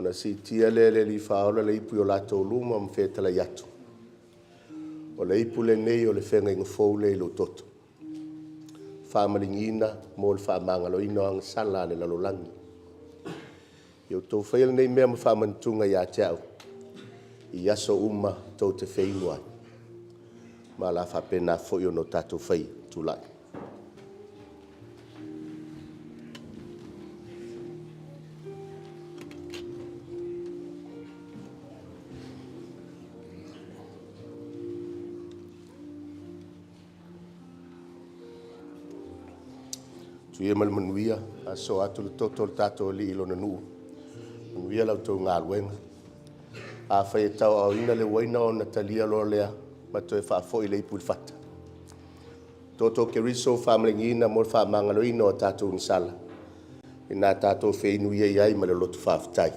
Ona siitia lea e le Alii Faaola le ipu i o latou luma ma fetalai atu, “O le ipu lenei o le Feagaiga Fou lea i lou toto, faamaligiina mo le faamagaloina o agasala a le lalolagi. Ia outou faia lenei mea ma faamanatuga ia te au i aso uma tou te feinu ai.” Ma o le a faapena foi ona tatou faia. Tulai. Manuia ma le manuia, faasoa atu le toto o le tatou Alii i Lona nuu, manuia la outou galuega. Afai e tauaaoina le uaina ona talia loa lea ma toe faafoi le ipu i le fata. Toto o Keriso ua faamaligiina mo le faamagaloina o a tatou agasala, ina tatou feinu ia i ai ma le loto faafetai.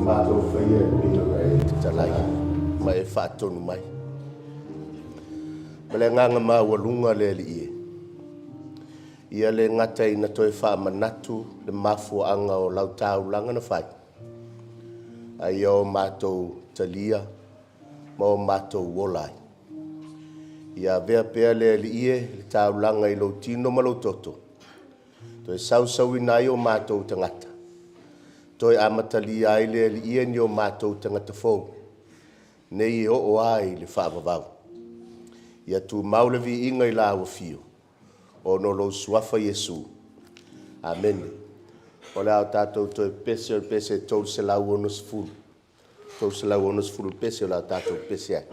matou faia e pei ona e fetalai ma e faatonu mai. Ma le agaga maualuga le Alii e, ia le gata ina toe faamanatu le mafuaaga o lau taulaga na fai, a ia o matou talia ma o matou ola ai. Ia avea pea le Alii e le taulaga i lou tino ma lou toto, toe sausauina ai o matou tagata, toe amatalia ai le Alii e ni o matou tagata fou, nei e oo lava i le faavavau. Ia tumau le viiga i lau afio, ona o lou Suafa Iesu. Amene. O le a tatou toe pepese o le pese e 360. 360 le pese o le a tatou pepese ai.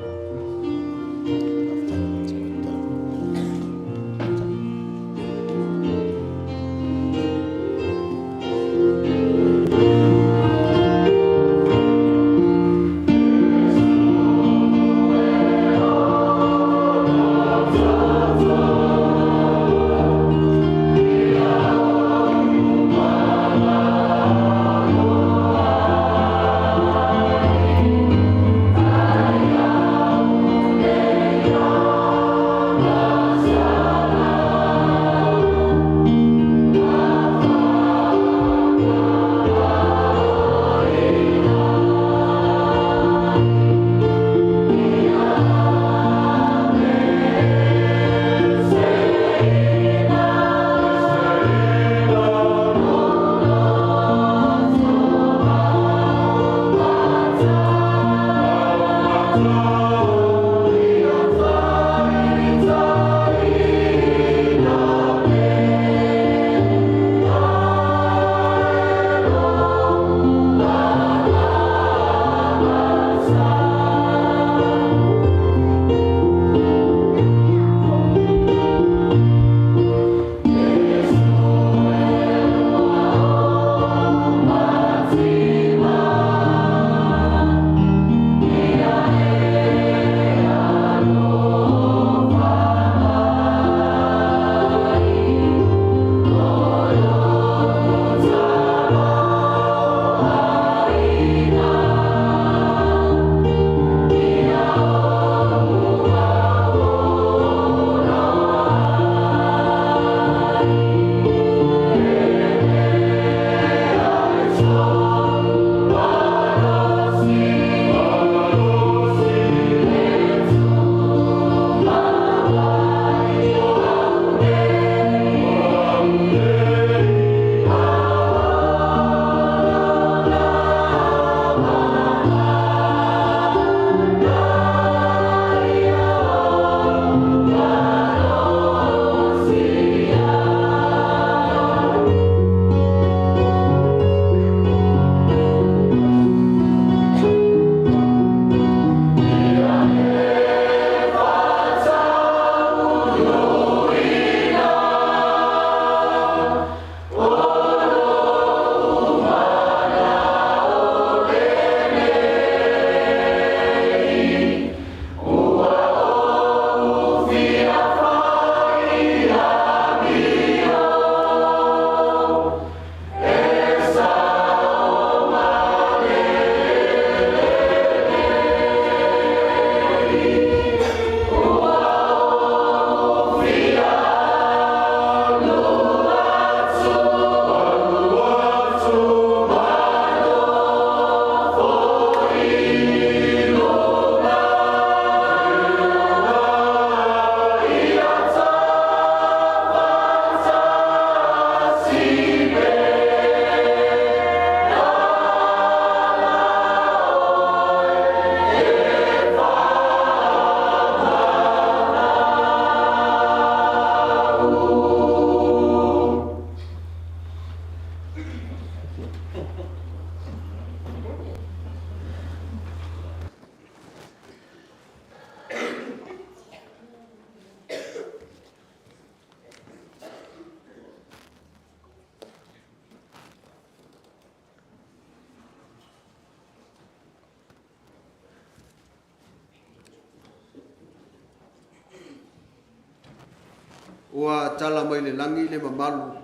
Ua tala mai le lagi le mamalu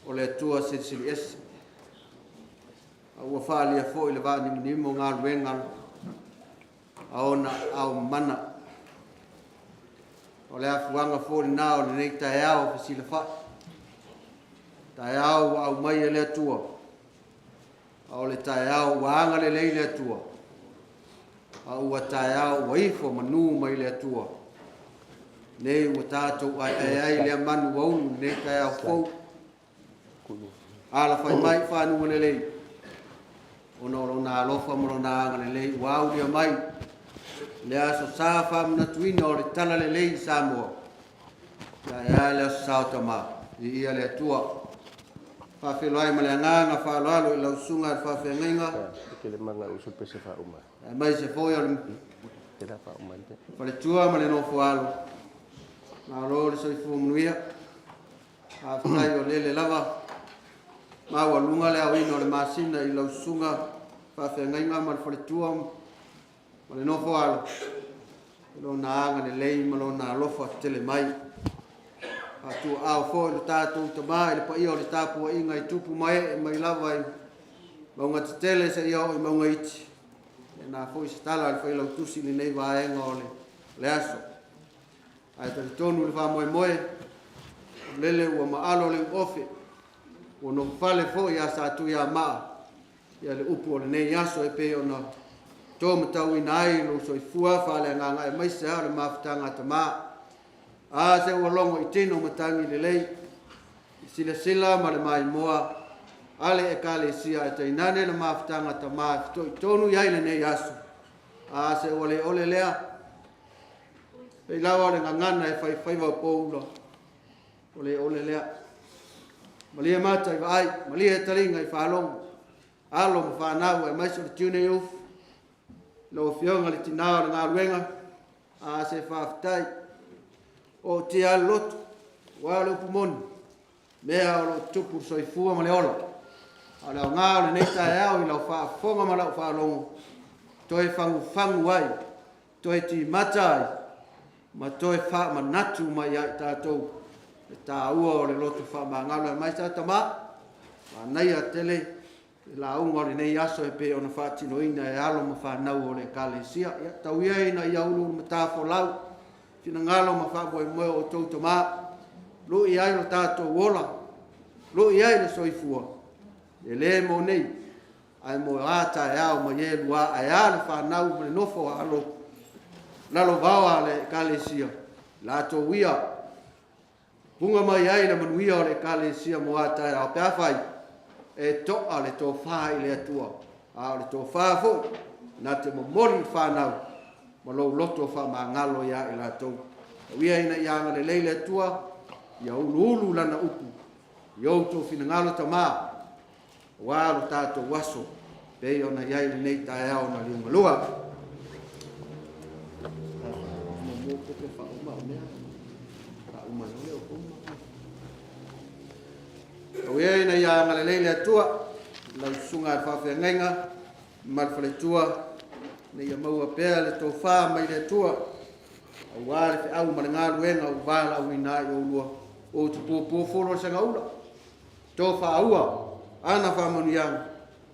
o le Atua Silisili Ese. A ua faaalia foi le vaanimonimo o galuega a ona aao mamana. O le afuaga foi lena o lenei taeao fesilafai, taeao ua aumai e le Atua, a o le taeao ua agalelei le Atua, a ua taeao ua ifo manu mai le Atua. Nei ua tatou aeae ai lea manu ua ulu i lenei taeao fou. Alafai mai i fanuga lelei, ona o lona alofa ma lona agalelei ua aulia mai le aso sa faamanatuina o le tala lelei i Samoa. Ia ae a le aso sa o Tama, viia le Atua. Faafeiloai ma le agaga faaaloalo i lau susuga i le faafeagaiga, aemaise foi o le faletua ma le nofoalo. Malo le soifua manuia. Faafetai o lele lava maualuga le aoina o le masina i lau susuga faafeagaiga ma le faletua ma le nofoalo i lona agalelei ma lona alofa tetele mai. Faatuaao foi lo tatou tama i le paia o le tapuaiga i tupu ma ee mai lava i mauga tetele seia oo i mauga iti. E na foi se tala a le Failautusi i lenei vaega o le aso. Ae talitonu le faamoemoe, o lele ua maalo le uofe, ua nofofale foi ia Satuiamaa ia le upu o lenei aso e pei ona to matauina ai lou soifua faaleagaga aemaise lava o le mafutaga a tama. A se ua logo i tino matagi lelei, i silasila ma le maimoa a le Ekalesia ae tainane le mafutaga a tama e fitoitonu i ai lenei aso. A se ua le ole lea, pei lava o le gagana e faifaiva o poula, ua le ole lea. Malie mata i vaai, malie taliga i faalogo, alo ma fanau aemaise o le Junior Youth, lau Afioga i le tina o le galuega, a se faafetai. O tia le loto, ua o le upu moni, mea o lo o tupu le soifua ma le ola. A o le aoga o lenei taeao i lau faafofoga ma lau faalogo, toe fagufagu ai, toe timata ai, ma toe faamanatu mai ia i tatou le taua o le loto faamagalo. Aemaise lava tama, manaia tele le lauga o lenei aso e pei ona faatinoina e alo ma fanau o le Ekalesia. Ia, tau ia ina ia uluulumatafolau finagalo ma faamoemoe o outou tama, lui ai lo tatou ola, lui ai le soifua, e le mo nei, ae mo a taeao ma ie lua, ae a le fanau ma le nofo a alo lalovaoa a le Ekalesia, latou ia punga mai ai le manuia o le Ekalesia mo a taeao, pe afai e to'a le tofa i le Atua, a o le tofa foi na te momoli i fanau ma lou loto faamagalo ia i latou. Tau ia ina ia agalelei le Atua, ia uluulu lana upu i outou finagalo tama, aua lo tatou aso pei ona i ai lenei taeao na liugalua. Tau ia ina ia agalelei le Atua i lau susuga i le faafeagaiga ma le faletua, ina ia maua pea le tofa mai le Atua, aua le feau ma le galuega ua valaauina ai oulua, o tupuopuo folo o le sagaula, tofaaua ana faamanuiaga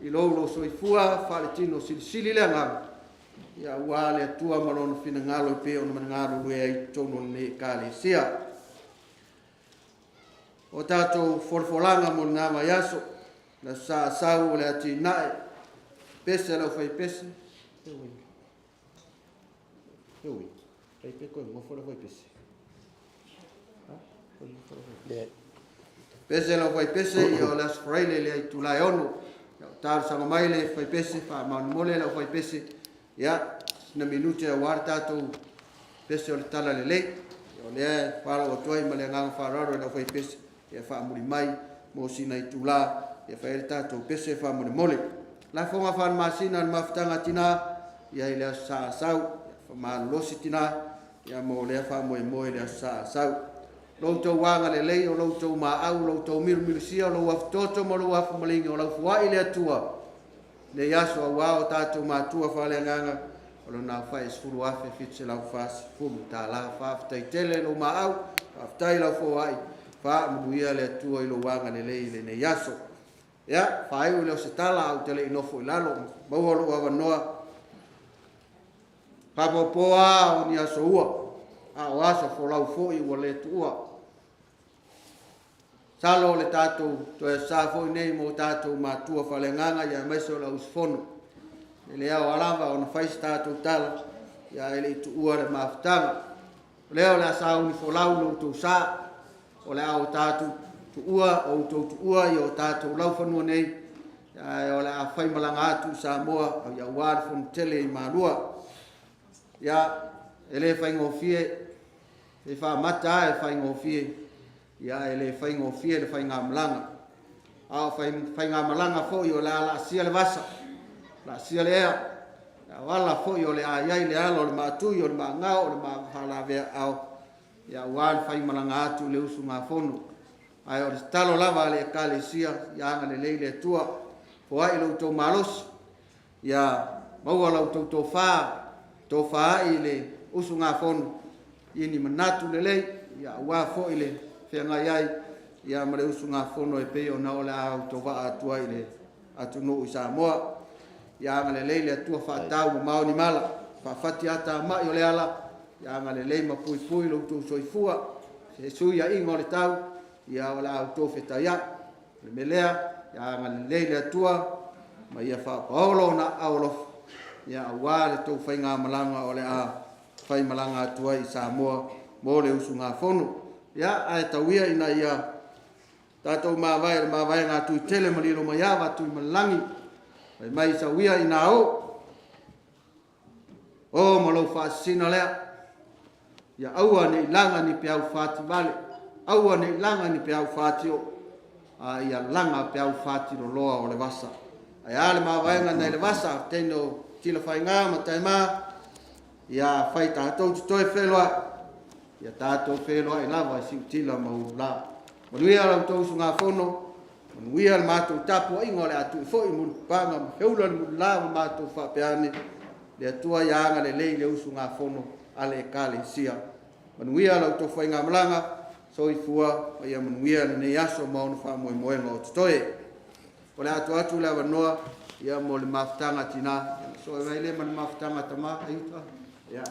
i lou lou soifua faaletino silisili le agaga, ia aua le Atua ma lona finagalo e pei ona galulue ai i totonu o lenei Ekalesia. O tatou folafolaga mo lena vaiaso, le Aso Sa Asau o le atinae, pese a le aufaipese, pese a le aufaipese, ia o le Aso Faraile lea itula e 6. Ia, o talosaga mai le faipese, faamolemole le aufaipese, ia, sina minute aua le tatou pese o le tala lelei. Ia, o lea e faaloo atu ai ma le agaga faaaloalo i le aufaipese, ia faamuli mai mo sina itula, ia fai ai le tatou pese faamolemole. Lafoga faalemasina a le mafutaga a tina, ia i le Aso Sa Asau, ia famalolosi tina, ia mo lea faamoemoe i le Aso Sa Asau. Lo outou agalelei, o lo outou maau, o lo outou milumilusia, o lou afutoto ma lou afumaligi, o lau fuai le Atua nei aso aua o tatou matua faaleagaga, o lona aofai e $10,740. Faafetai tele lou maau, faafetai lau foai, faamanuia le Atua i lou agalelei i lenei aso. Ia, faaiu lea o se tala ae ou te le i nofo i lalo, maua lou avanoa. Faapopo lava o ni aso ua, a o aso folau foi ua le tuua. Masalo o le tatou toe aso foi nei mo tatou matua faaleagaga aemaise o le auusufono. E le ao lava ona fai se tatou tala ae le i tuua le mafutaga. O lea o le a sauni folau lo outou sa, o le a o tatou tuua, o outou tuua i o tatou laufanua nei, ae o le a faimalaga atu i Samoa aua le Fonotele i Malua. Ia, e le faigofie, e faamata lava e faigofie, ia e le faigofie le faigamalaga. A o faigamalaga foi o le a laasia le vasa, laasia le ea, a o ala foi o le a i ai le alo o le maatui, o le maagao, o le faalaveaao, aua le faimalaga atu i le usugafono. Ae o le tatalo lava a le Ekalesia, ia agalelei le Atua, foai lo outou malosi, ia maua la outou tofa, tofa ai i le usugafono, i ni manatu lelei, aua foi le feagai ai ma le usugafono e pei ona o le a autovaa atu ai i le atunuu i Samoa. Ia agalelei le Atua faatatau mamao ni mala, faafati ata mai o le ala, ia agalelei ma puipui lo outou soifua, se fesuiaiga o le tau, ia o le a outou fetaiai. O le mea lea, ia agalelei le Atua ma ia faapaolo ona aao alofa, aua le tou faigamalaga o le a faimalaga atu ai i Samoa mo le usugafono. Ia, ae tau ia ina ia tatou mavae i le mavaega a Tuitele ma Lilomaiava Tuimalelagi, fai mai sau ia ina o, o ma lou faasisina lea, ia aua ne i laga ni peau fativale, aua ne i laga ni peau fatio, a ia laga peau fatiloloa o le vasa. Ae a le mavaega nai le vasa, teine o Tilafaiga ma Taema, ia fai tatou te toe feiloai, ia tatou feiloai lava i siutila ma ulula. Manuia la outou usugafono, manuia le matou tapuaiga o le a tuu foi mulipapaga ma feula le mulila ma matou faapea ane, le Atua ia agalelei i le usugafono a le Ekalesia. Manuia la outou faigamalaga, soifua ma ia manuia lenei aso ma ona faamoemoega o totoe. O le a tuu atu le avanoa mo le mafutaga a tina, sosoo mai ai lea ma le mafutaga a tama. Ia.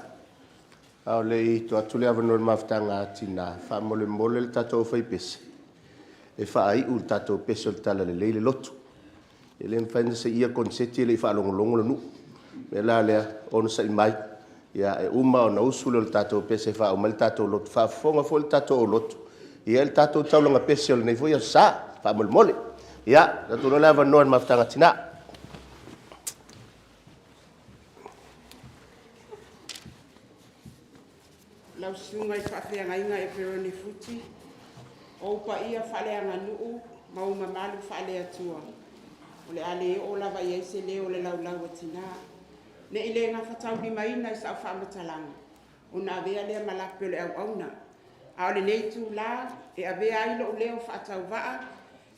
A o le i tuu atu le avanoa i le mafutaga a tina, faamolemole le tatou aufaipese, e faaiu le tatou pese o le Talalelei le lotu. E le mafai ona seia koneseti e le i faalogologo le nuu. O le mea la lea, onosai mai, e uma ona usu lea o le tatou pese e faauma ai le tatou lotu, faafofoga foi le tatou aulotu i le tatou taulaga pese o lenei foi Aso Sa, faamolemole. Ia, tuu atu loa le avanoa i le mafutaga a tina. Lau Susuga i le Faafeagaiga Eperone Futi, o ou paia faaleaganuu ma ou mamalu faale-Atua, o le a le oo lava i ai se leo o le laulau a tina. Ne i le gafataulimaina i sau faamatalaga, ona avea lea ma lape o le auauna. A o lenei itula e avea ai lou leo faatauvaa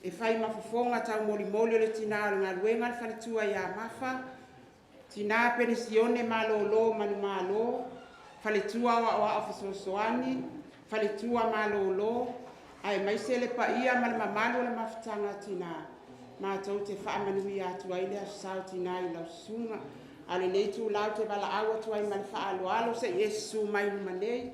e fai ma fofoga taumolimoli o le tina o le galuega a le faletua ia Mafa, tina penisione malolo manumalo, faletua aoao fesoasoani, faletua malolo, aemaise le paia ma le mamalu o le mafutaga a tina. Matou te faamanuia atu ai le Aso Sa o Tina i lau susuga. A o lenei itula ou te valaau atu ai ma le faaaloalo se i e susu mai i luma nei.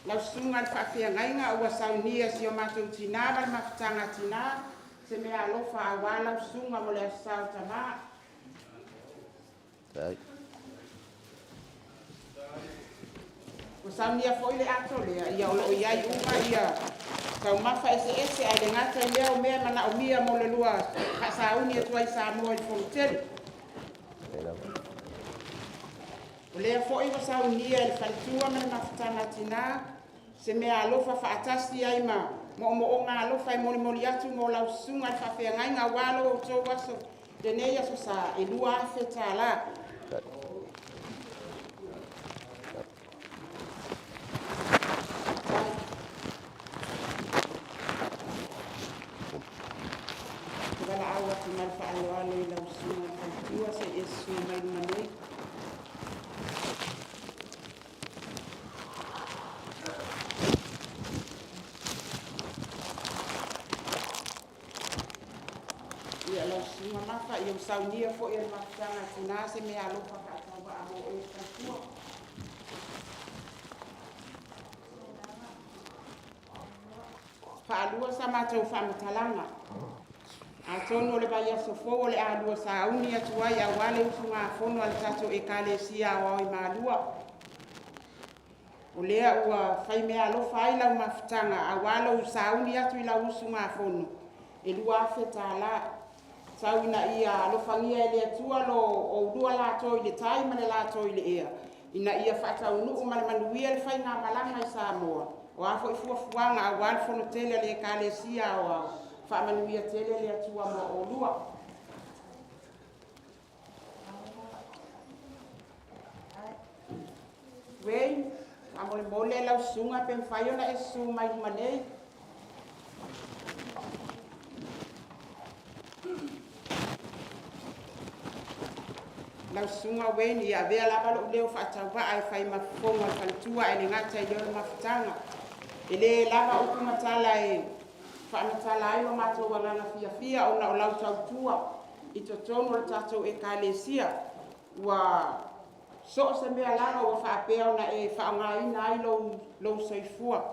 Lau Susuga i le Faafeagaiga ua saunia e si o matou tina ma le mafutaga a tina se meaalofa aua lau susuga mo le Aso Sa o Tama. Ua saunia foi le ato lea, ia o lo o i ai uma ia taumafa eseese, ae le gata i lea o mea e manaomia mo le lua faasauni atu ai i Samoa i le Fonotele. O lea foi ua saunia e le faletua ma le mafutaga a tina se meaalofa faatasi ai ma moomooga alofa e molimoli atu mo lau susuga i le faafeagaiga aua lo outou aso lenei Aso Sa e $2,000. Te valaau atu ma le faaaloalo i lau susuga i le faletua se i e susu mai i luma nei. Ia ua saunia foi e le mafutaga a tinā se meaalofa faatauvaa mo oe le faletua. Faalua sa matou faamatalaga. Atonu o le vaiaso fou o le a lua sauni atu ai aua le usugafono a le tatou Ekalesia Aoao i Malua. O lea ua faimeaalofa ai lau mafutaga aua lou sauni atu i lau usugafono e $2,000. Tau ina ia alofagia e le Atua lo oulua lato i le tai ma le lato i le ea, ina ia faataunuu ma le manuia le faigamalaga i Samoa. O a foi fuafuaga aua le fonotele a le Ekalesia Aoao, faamanuia tele le Atua mo oulua. Wayne, faamolemole lau susuga pe mafai ona e susu mai luma nei. Lau susuga Wayne, ia avea lava lou leo faatauvaa e fai ma fofoga o le faletua ae le gata i lea o le mafutaga. E le lava upu ma tala e faamatala ai lo matou agaga fiafia ona o lau tautua i totonu o le tatou Ekalesia. Ua so o se mea lava ua faapea ona e faaaogaina ai lou soifua.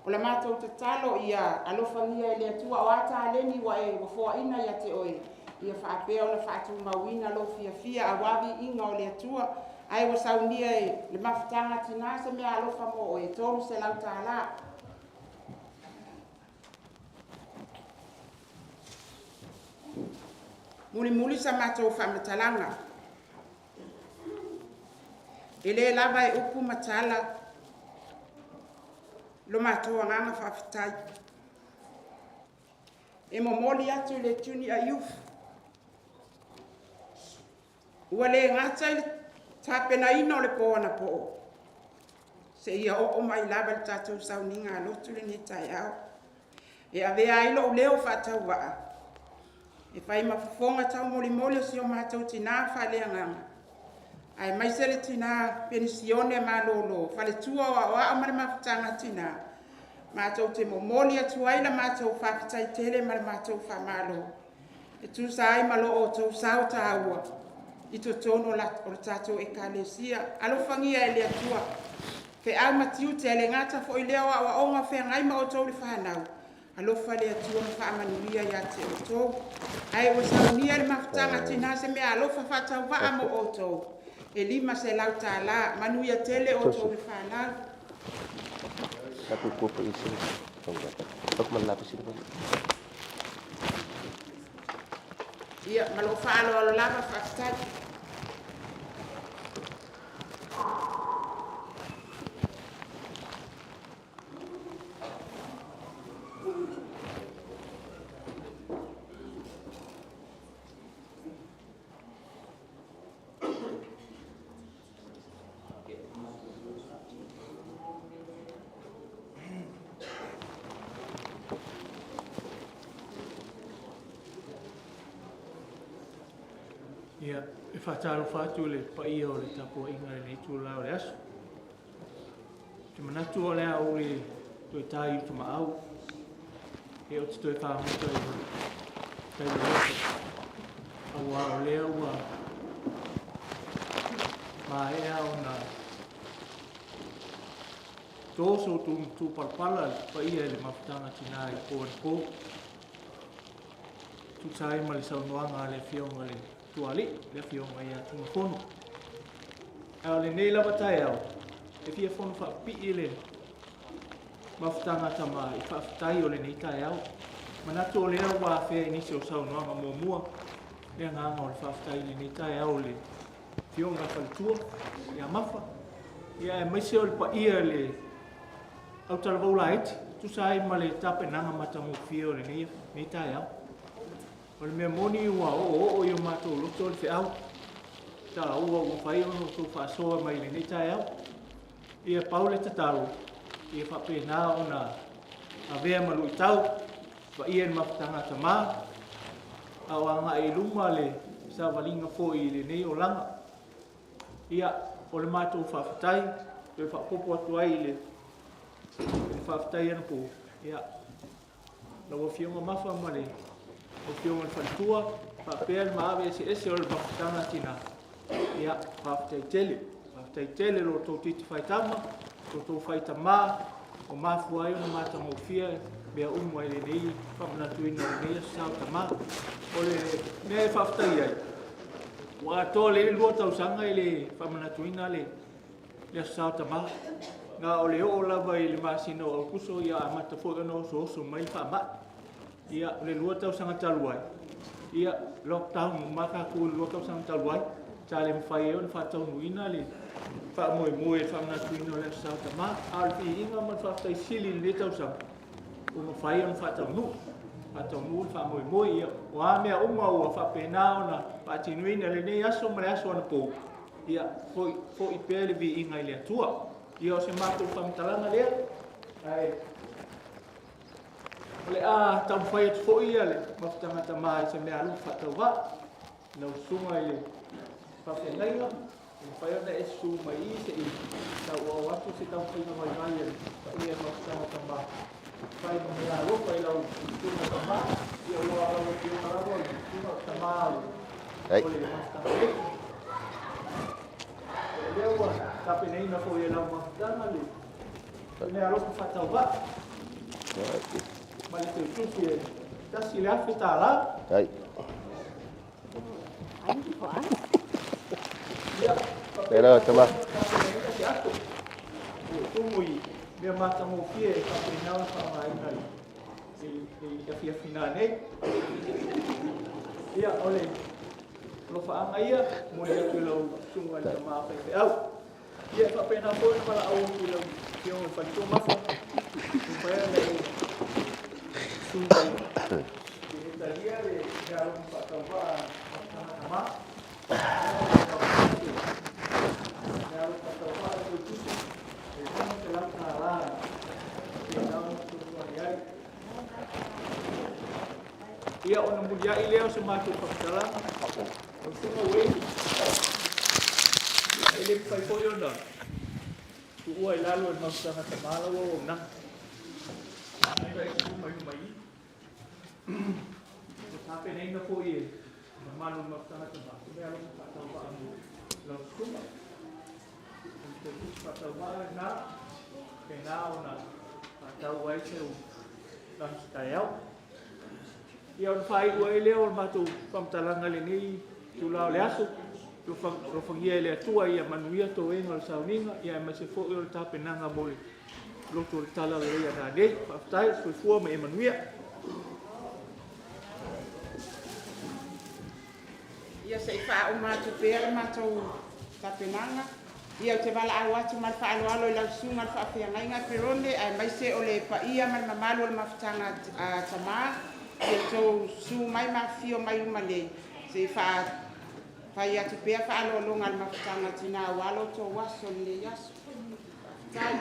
O le matou tatalo ia alofagia e le Atua, o a taleni ua e foaina ia te oe, ia faapea ona faatumauina lou fiafia aua viiga o le Atua. Ae ua saunia e le mafutaga a tinā se meaalofa mo oe, e $300. Mulimuli sa matou faamatalaga. E le lava e upu ma tala lo matou agaga faafetai e momoli atu i le Junior Youth. Ua le gata i le tapenaina o le po anapo, seia oo mai lava i le tatou sauniga lotu lenei taeao, e avea ai lou leo faatauvaa e fai ma fofoga taumolimoli o si o matou tina faaleagaga, aemaise le tina penisione malolo, faletua o Aoao ma le Mafutaga a Tina, matou te momoli atu ai la matou faafetai tele ma le matou faamalo e tusa ai ma lo outou sao taua i totonu o le tatou Ekalesia. Alofagia e le Atua feau ma tiute, e le gata foi i lea o aoaoga o feagai ma outou le fanau, alofa le Atua ma faamanuia ia te outou. Ae ua saunia e le Mafutaga a Tina se meaalofa faatauvaa mo outou e $500. Manuia tele outou le fanau. Ia, ma lou faaaloalo lava, faafetai. Ia, e faatalofa atu i le paia o le tapuaiga i lenei itula o le aso. Ou te manatu o le a ou le toe ta i Utumaau, e ou te toe fagota i tai loloto, aua o lea ua maea ona to so outou matupalapala le paia i le mafutaga tinā i le po anapo. Tusa ai ma le saunoaga a le Afioga i le Tualii, le Afioga ia Tumafono. A o lenei lava taeao, e fia fono faapipii le mafutaga a tama i faafetai o lenei taeao. Manatu o lea ua afea i nisi o saunoaga muamua le agaga o le faafetai i lenei taeao i le Afioga i le Faletua ia Mafa, ia aemaise o le paia i le autalavou laiti, tusa ai ma le tapenaga matagofie o lenei taeao. O le mea moni ua oooo i o matou loto le feau taua ua mafai ona outou faasoa mai i lenei taeao. Ia pau le tatalo, ia faapena ona avea ma luitau paia i le mafutaga a tama, a o agai i luma le savaliga foi i lenei olaga. Ia, o le matou faafetai, toe faaopoopo atu ai i le faafetai anapo, ia, lau Afioga Mafa ma le Afioga i le Faletua, faapea le maave eseese o le mafutaga tinā, ia, faafetai tele. Faafetai tele lo outou titi faitama, lo outou faitamā, ua mafua ai ona matagofie mea uma i lenei faamanatuina o lenei Aso Sa o Tamā. O le mea e faafetai ai, ua atoa lelei le 2 tausaga e le faamanatuina le Aso Sa o Tamā. Na o le oo lava i le masina o Aokuso ia amata foi ona osooso mai le faamai. Ia, o le 2 tausaga talu ai, ia, lockdown uma lava tatou i le 2 tausaga talu ai, sa le mafai ai ona faataunuuina le faamoemoe i le faamanatuina o le Aso Sa o Tamā. A o le viiga ma le faafetai sili i lenei tausaga, ua mafai ona faataunuu, faataunuu le faamoemoe. Ia, o a mea uma ua faapena ona faatinoina i lenei aso ma le aso anapo, ia, foi, foi pea le viiga i le Atua. Ia, o se matou faamatalaga lea, ae O le a taumafai atu foi le mafutaga tama i se meaalofa faatauvaa i lau susuga i le faafeagaiga, e mafai ona e susu mai i se i tauau atu se taumafaiga vaivai a le paia i le mafutaga tama, fai ma meaalofa i lau susuga tama, ia aua o lau afioga lava o le susuga o tama o le mafutaga nei. O lea ua tapenaina foi e lau mafutaga le meaalofa faatauvaa ma le teutusi e $1,000. Ai. E la tama. Se ato. O tumu i mea matagofie e faapena ona faaaogaina i le afiafi nanei. Ia, o le alofaaga ia, momoli atu i lau susuga i le tama faifeau. Ia, e faapena foi ona valaau atu i lau Afioga i le faletua Mafa, e mafai ona e susu mai e talia le meaalofa faatauvaa a Tama Tama. Meaalofa faatauvaa a Teutusi, e $500 faapena ona fesoasoani ai. Ia, ona muliai lea o se matou faamatalaga, lau Susuga Wayne, e le mafai foi ona tuua i lalo e le mafutaga tama lau auaunaga. Ai e susu mai luma i i. Ua tapenaina foi e mamalu o le mafutaga tama, se meaalofa faatauvaa mo lau susuga. O le teutusi faatauvaa lena, pena ona faatau ai se lanu taeao. Ia ona faaiu ai lea o le matou faamatalaga i lenei itula o le aso. Alofagia e le Atua ia manuia toega o le sauniga, ia aemaise foi o le tapenaga mo le loto o le Talalelei a nanei. Faafetai, soifua ma ia manuia. Ia se i faauma atu pea le matou tapenaga. Ia ou te valaau atu ma le faaaloalo i lau susuga i le faafeagaiga Perone aemaise o le paia ma le mamalu o le mafutaga a tama, ia outou susu mai ma afifio mai luma nei se i fai atu pea faaaloaloga a le mafutaga tina aua lo outou aso i lenei aso. Faafetai.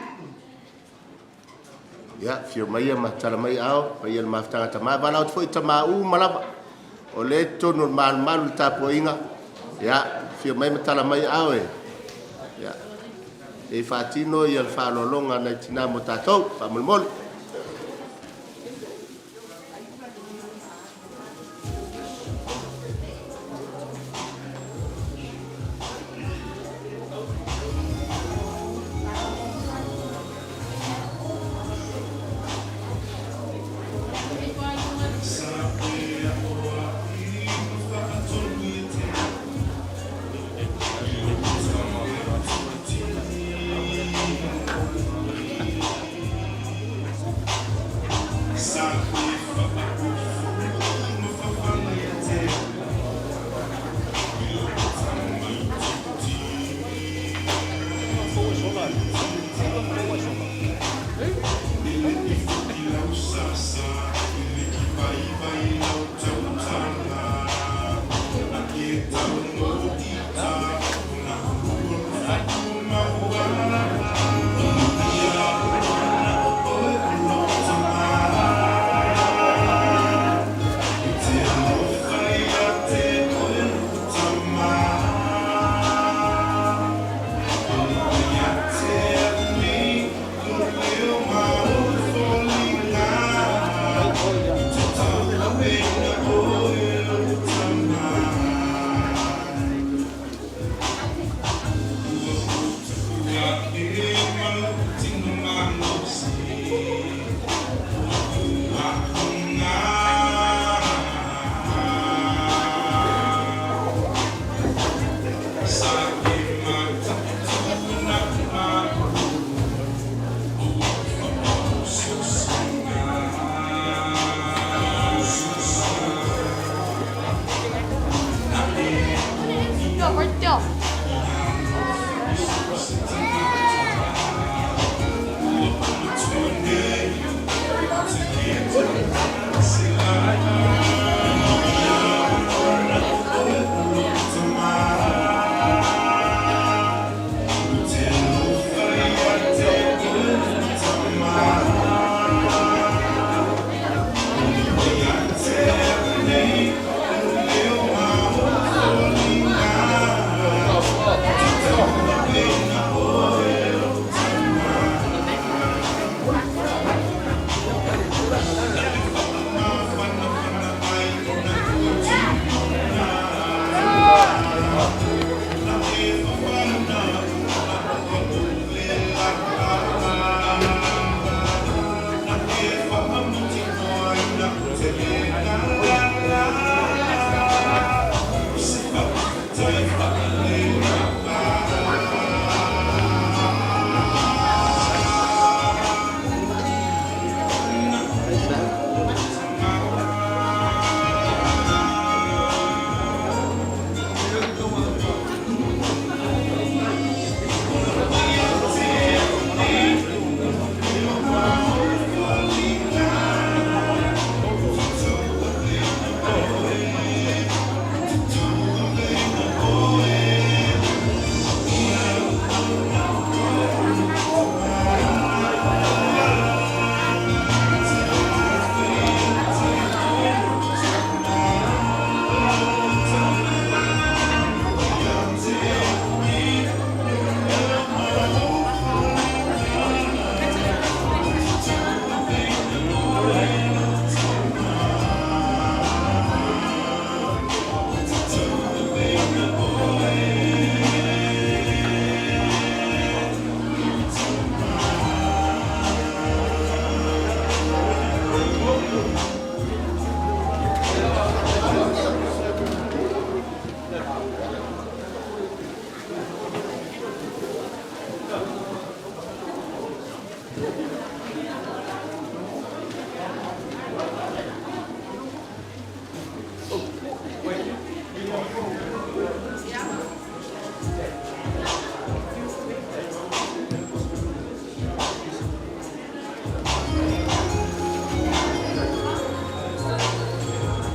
Ia, afio mai ma tala mai ao, paia le mafutaga tama. Valaau atu foi tama uma lava, o lea i totonu o le malumalu le tapuaiga. Ia, afio mai ma tala mai ao e. Ia, e faatino ia le faaaloaloga nai tina mo tatou, faamolemole.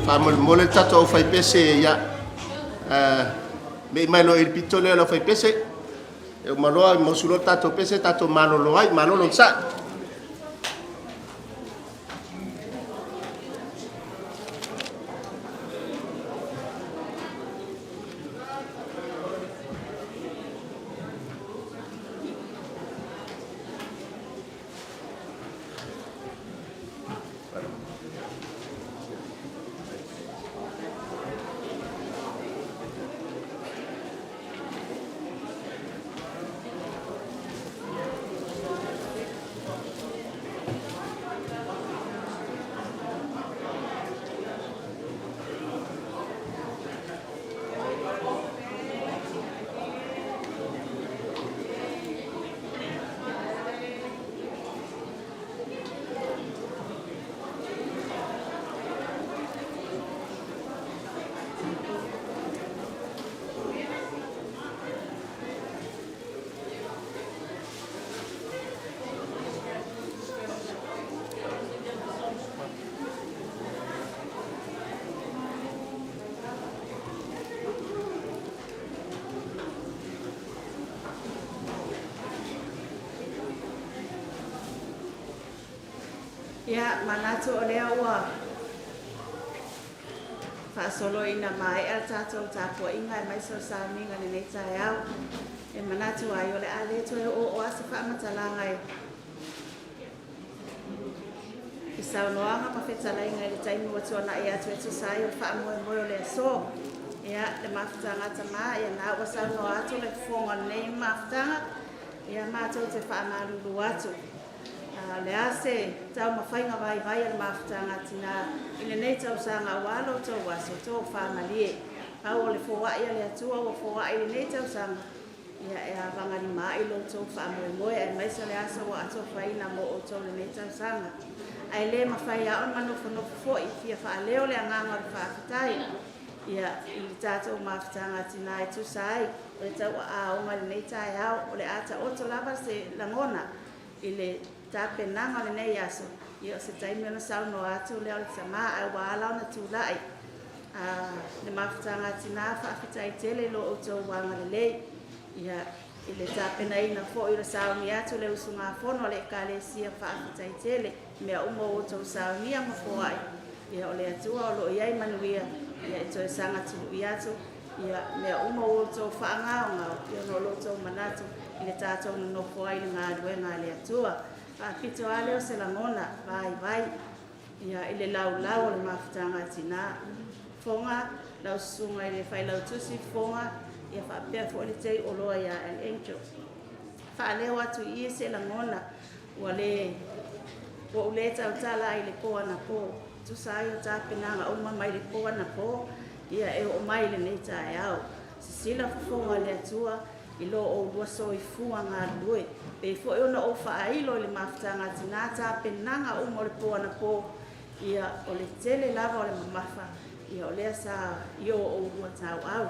Faamolemole le tatou aufaipese, ia me'i mai loa i le pito lea o le aufaipese. E uma loa mausu loa le tatou pese, tatou malolo ai, malolo onosai. Ia, manatu o lea ua faasolo ina maea le tatou tapuaiga aemaise o le sauniga i lenei taeao. E manatu ai o le a le toe oooo lava se faamatalaga i saunoaga ma fetalaiga i le taimi ua tuanai atu e tusa ai o le faamoemoe o le aso. Ia, le mafutaga a tama, ia na ua saunoa atu le fofoga o lenei mafutaga, ia matou te faamalulu atu. O le a se taumafaiga vaivai a le mafutaga a tina i lenei tausaga aua lo outou aso tofamalie. Pau o le foai a le Atua ua foai i lenei tausaga, ia e avagalima ai lo outou faamoemoe aemaise o le aso ua atofaina mo outou i lenei tausaga. Ae le mafai lava ona nofonofo foi fia faaleo le agaga o le faafetai ia i le tatou mafutaga a tina e tusa ai o le tauaaoga i lenei taeao. O le a taoto lava se lagona i le tapenaga o lenei aso, ia o se taimi ona saunoa atu lea o le tama, ae ua ala ona tulai le mafutaga a tina, faafetai tele i lo outou agalelei ia i le tapenaina foi o le sauni atu le usugafono a le Ekalesia. Faafetai tele mea uma ua outou saunia ma foai, ia o le Atua o lo o i ai manuia, ia e toe sagatului atu ia mea uma ua outou faagaogao, ia ona o lo outou manatu i le tatou nonofo ai i le galuega a le Atua. Faapito lava lea o se lagona vaivai ia i le laulau o le mafutaga a tina. Fofoga lau susuga i le failautusi Fofoga, ia faapea foi le teuoloa ia El Angel. Faaleo atu i i se lagona ua ou le tautala ai i le po anapo, tusa ai o tapenaga uma mai le po anapo ia e oo mai i lenei taeao. Sisila fofoga o le Atua i lo oulua soifua galulue, pei foi ona ou faailo i le mafutaga a tina tapenaga uma o le po anapo, ia o le tele lava o le mamafa, ia o lea sa i o oulua tauau.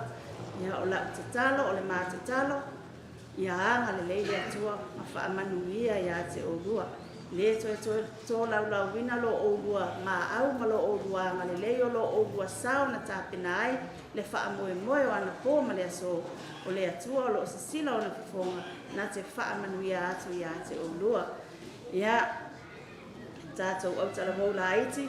Ia o lau tatalo, o le matatalo, ia agalelei le Atua ma faamanuia ia te oulua. Le toe tolaulauina lo oulua maau ma lo oulua agalelei o lo oulua sao na tapena ai le faamoemoe o anapo ma le aso, o le Atua o lo o sisila ona fofoga na te faamanuia atu ia te oulua. Ia, tatou autalavou laiti,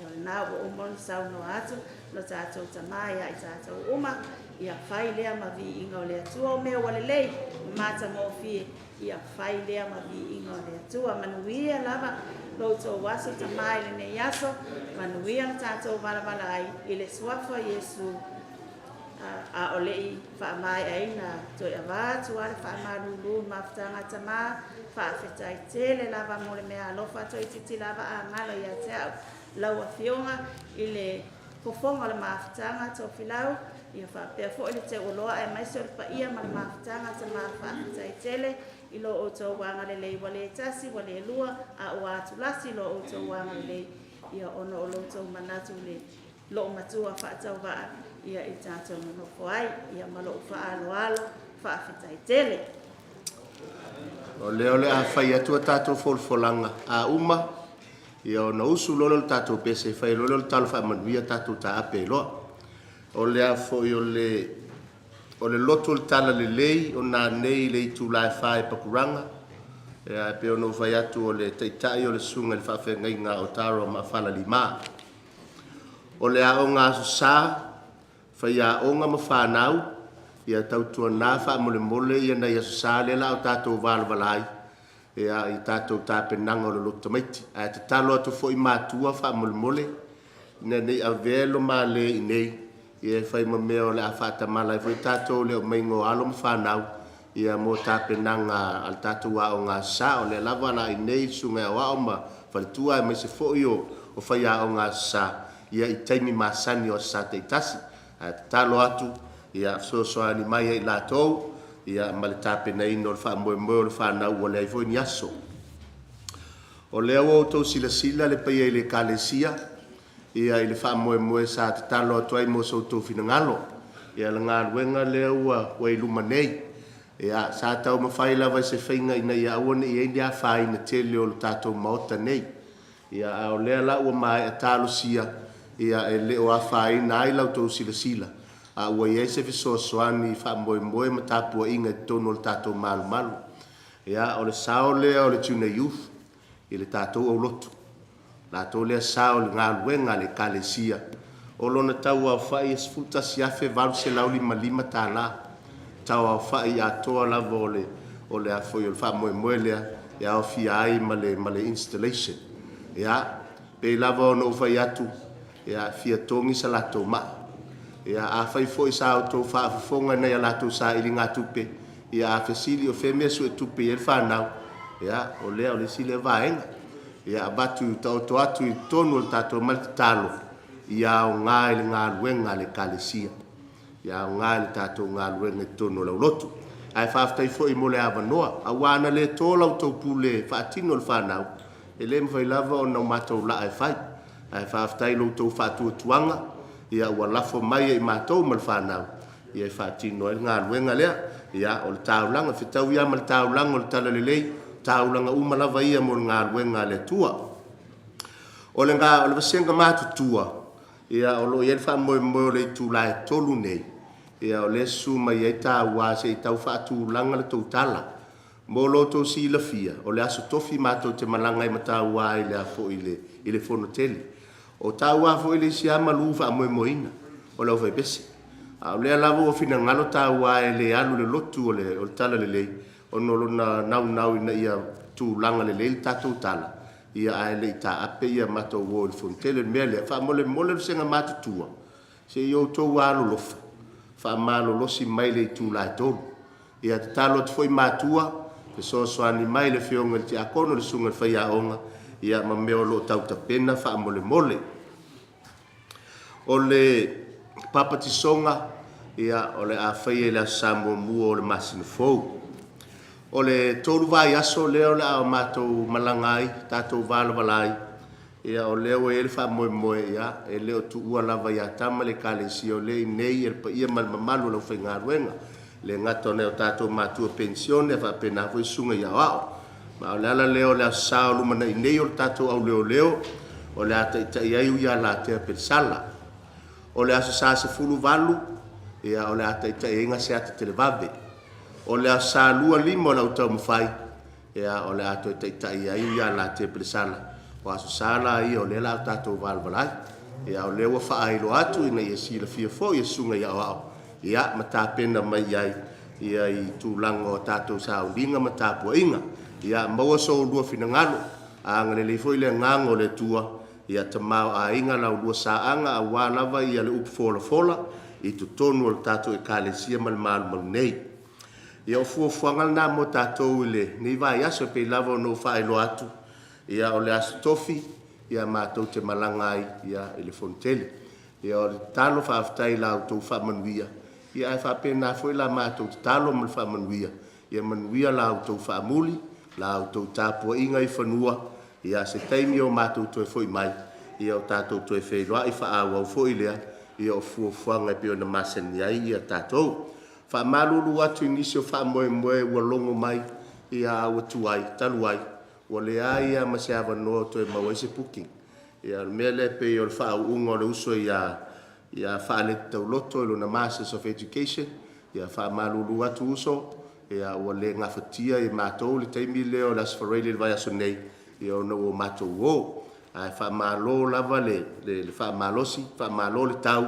ia o lena ua uma ona saunoa atu lo tatou tama ia i tatou uma, ia fai lea ma viiga o le Atua, o mea ua lelei matagofie, ia fai lea ma viiga o le Atua. Manuia lava lo outou aso tama i lenei aso, manuia le tatou valavala ai i le suafa o Iesu. A o lei faamaeaina toe avatu lava le faamalulu mafutaga tama, faafetai tele lava mo le mea alofa toeitiiti lava a galo ia te au lau afioga i le fofoga o le mafutaga Tofilau, ia faapea foi le teuoloa aemaise o le paia ma le mafutaga tama, faafetai tele. i lo outou agalelei ua le tasi ua le lua, a ua atulasi lo outou agalelei, ia ona o lo outou manatu i le loomatua faatauvaa ia i tatou nonofo ai. Ia ma lou faaaloalo, faafetai tele. O lea o le a fai atu a tatou folafolaga, a uma, ia ona usu loa lea o le tatou pese, fai loa lea o le talo faamanuia tatou taape ai loa. O le a foi o le, o le lotu o le Talalelei o nanei i le itula e 4 i Pakuranga, ia, e pei ona ou fai atu o le taitai o le susuga i le faafeagaiga o Taro Maafala Lima. O le aoga Aso Sa, faiaoga ma fanau, ia tautuana faamolemole ia nai Aso Sa lea o le a tatou valavala ai, ia, i tatou tapenaga o le lotu tamaiti. Ae tatalo atu foi i matua faamolemole, ina ne i avea le ma le i inei ia e fai ma mea o le a faatamala ai foi tatou i le aumaiga o alo ma fanau ia mo tapenaga a le tatou aoga Aso Sa. O lea lava o le a i inei le susuga i aoao ma faletua aemaise foi o faiaoga Aso Sa ia i taimi masani o Aso Sa taitasi. Ae tatalo atu, ia fesoasoani mai ia i latou ia ma le tapenaina o le faamoemoe o le fanau ua leai foi ni aso. O lea ua outou silasila le paia i le Ekalesia ia i le faamoemoe sa tatalo atu ai mo so outou finagalo. Ia le galuega lea ua i luma nei, ia sa taumafai lava i se faiga ina ia aua ne i i ai ni afaina tele o le tatou Maota nei. Ia a o lea la ua maea talosia, ia e le o afaina ai la outou silasila, a ua i ai se fesoasoani i faamoemoe ma tapuaiga i totonu o le tatou malumalu. Ia o le sao lea o le Junior Youth i le tatou aulotu, latou lea sao i le galuega a le Ekalesia. O lona tauaofai e $11,855, tauaofai atoa lava o le o le a foi o le faamoemoe lea e aofia ai ma le ma le installation. Ia, pei lava ona ou fai atu, ia, e fia togi sa latou maa. Ia, afai foi sa outou faafofoga i nai a latou sailigatupe, ia a fesili o fea le mea e suetupe i ai le fanau, ia, o lea o le isi lea vaega. Ia avatu, taoto atu i totonu o le tatou ma le tatalo, ia aoga i le galuega a le Ekalesia. Ia aoga i le tatou galuega i totonu o le aulotu. Ae faafetai foi mo le avanoa, aua ana le to la outou pule e faatino e le fanau, e le mafai lava ona matou laa e fai. Ae faafetai i lo outou faatuatuaga, ia ua lafo mai ia i matou ma le fanau, ia e faatino ai le galuega lea. Ia, o le taulaga, e fetaui lava ma le taulaga o le Talalelei, o taulaga uma lava ia mo le galuega a le Atua. O le vasega matutua, ia o lo o i ai le faamoemoe o le itula e 3 nei, ia o lea e susu mai ai taua se i tau faatulaga le tou tala. Mo lo outou silafia, o le Aso Tofi matou te malaga ai ma taua i le a foi i le Fono tele. O taua foi le isi lava malu faamoemoeina, o le aufaipese. A o lea lava ua finagalo taua e le alu i le lotu o le Talalelei, ona o lona naunau ina ia tulaga lelei le tatou tala, ia ae le i taape ia matou o i le Fonotele. O le mea lea, faamolemole le vasega matutua, se i outou alolofa, faamalolosi mai i le itula e 3. Ia tatalo atu foi matua, fesoasoani mai i le afioga i le tiakono, le susuga i le faiaoga, ia ma mea o lo o tau tapena faamolemole. O le papatisoga, ia, o le a faia i le Aso Sa muamua o le masina fou. O le 3 vaiaso lea o le a matou malaga ai, tatou valavala ai, ia o lea ua i ai le faamoemoe, ia, e le o tuua lava ia Tama le Ekalesia, o lea e i inei le paia ma le mamalu o le aufaigaluega. E le gata o nai o tatou matua penisione, ae faapena foi susuga i aoao. Ma o le ala lea o le Aso Sa o lumanai nei o le tatou auleoleo, o le a taitai ai Uialatea Pelesala. O le Aso Sa 18, ia, o le a taitai ai Gaseata Televave. O le Aso Sa 25 o le au taumafai, ia, o le a toe taitai ai Uialatea Pelesala. O Aso Sa la ia o lea o le a tatou valavala ai. Ia, o lea ua faailoa atu ina ia silafia foi e susuga i aoao, ia, ma tapena mai i ai ia i tulaga o tatou sauniga ma tapuaiga. Ia maua so oulua finagalo, agalelei foi le Agaga o le Atua ia tamaoaiga la oulua saaga aua lava ia le upu folafola i totonu o le tatou Ekalesia ma le malumalu nei. Ia o fuafuaga lena mo tatou i lenei vaiaso e pei lava ona ou faailoa atu, ia o le Aso Tofi ia matou te malaga ai ia i le Fonotele. Ia o le tatalo faafetai i la outou faamanuia, ia ae faapena foi la matou tatalo ma le faamanuia. Ia manuia la outou faamuli, la outou tapuaiga i fanua, ia se taimi o matou toe foi mai, ia o tatou toe feiloai faaauau foi lea, ia o fuafuaga e pei ona masani ai tatou. Faamalulu atu i nisi o faamoemoe ua logo mai, ia a ua tuai, talu ai, ua leai lava ma se avanoa o toe maua ai se booking. Ia o le mea lea e pei o le faauuga o le uso ia Faaleti Tauloto i lona Masters of Education, ia faamalulu atu uso, ia ua le gafatia e matou le taimi lea o le Aso Faraile o le vaiaso nei, ia ona ua o matou o. Ae faamalo lava le faamalosi, faamalo le tau,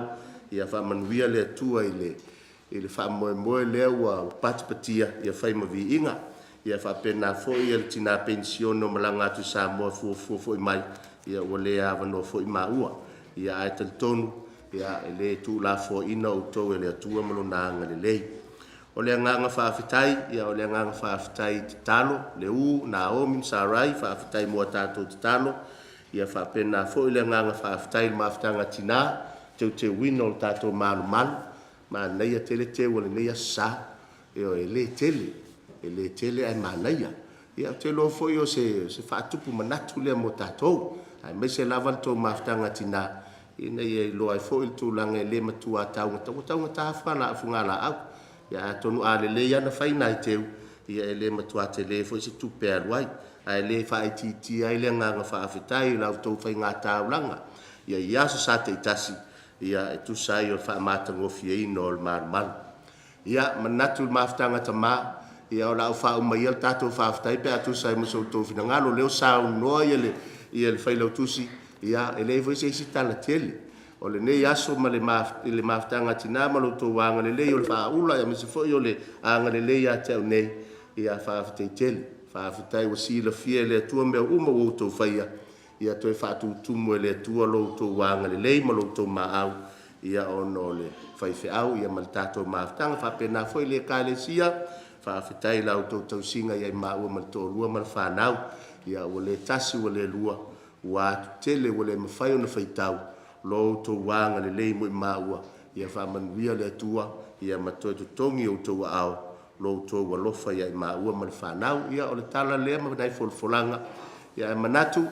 ia faamanuia le Atua i le faamoemoe lea ua patipatia ia fai ma viiga. Ia faapena foi le tina penisione ua malaga atu i Samoa e fuafua foi mai, ia ua le avanoa foi maua. Ia ae talitonu, ia e le tuulafoaiina outou e le Atua ma Lona agalelei. O le agaga faafetai, ia o le agaga faafetai i tatalo, Leu, Naomi ma Sarai, faafetai mo a tatou tatalo. Ia faapena foi le agaga faafetai i le mafutaga a Tina, teuteuina o le tatou malumalu, manaia tele teu o lenei Aso Sa. Ioe, e le tele, e le tele ae manaia. Ia ou te iloa foi o se faatupu manatu lea mo tatou, aemaise lava le tou mafutaga a Tina, ina ia iloa ai foi le tulaga e le matua taugata, ua taugata fugalaau. Ia atonu a lelei lava ona fai nai teu, ia e le matua tele foi se tupe e alu ai. Ae le faaitiitia ai le agaga faafetai i la outou faiga taulaga i Aso Sa taitasi e tusa ai o le faamatagofieina o le malumalu. Ia, manatu i le mafutaga a Tama, ia o le a ou faauma ia le tatou faafetai pe a tusa ai ma so outou finagalo. O lea ua saunoa le Failautusi, ia e leai foi se isi tala tele. O lenei aso ma le mafutaga a Tina ma lo outou agalelei o le faaula aemaise foi o le agalelei ia te au nei, ia faafetai tele. Faafetai ua silafia e le Atua mea uma ua outou faia, ia toe faatutumu e le Atua lo outou agalelei ma lo outou maau ona o le faifeau ma le tatou mafutaga. E faapena foi le Ekalesia, faafetai i la outou tausiga ia i maua ma le toalua ma le fanau. Ia ua le tasi ua le lua, ua atu tele ua le mafai ona faitau lo outou agalelei mo i maua. Ia faamanuia le Atua ma toe totogi i outou aao lo outou alofa ia i maua ma le fanau. Ia o le tala lea ma nai folafolaga, ae manatu,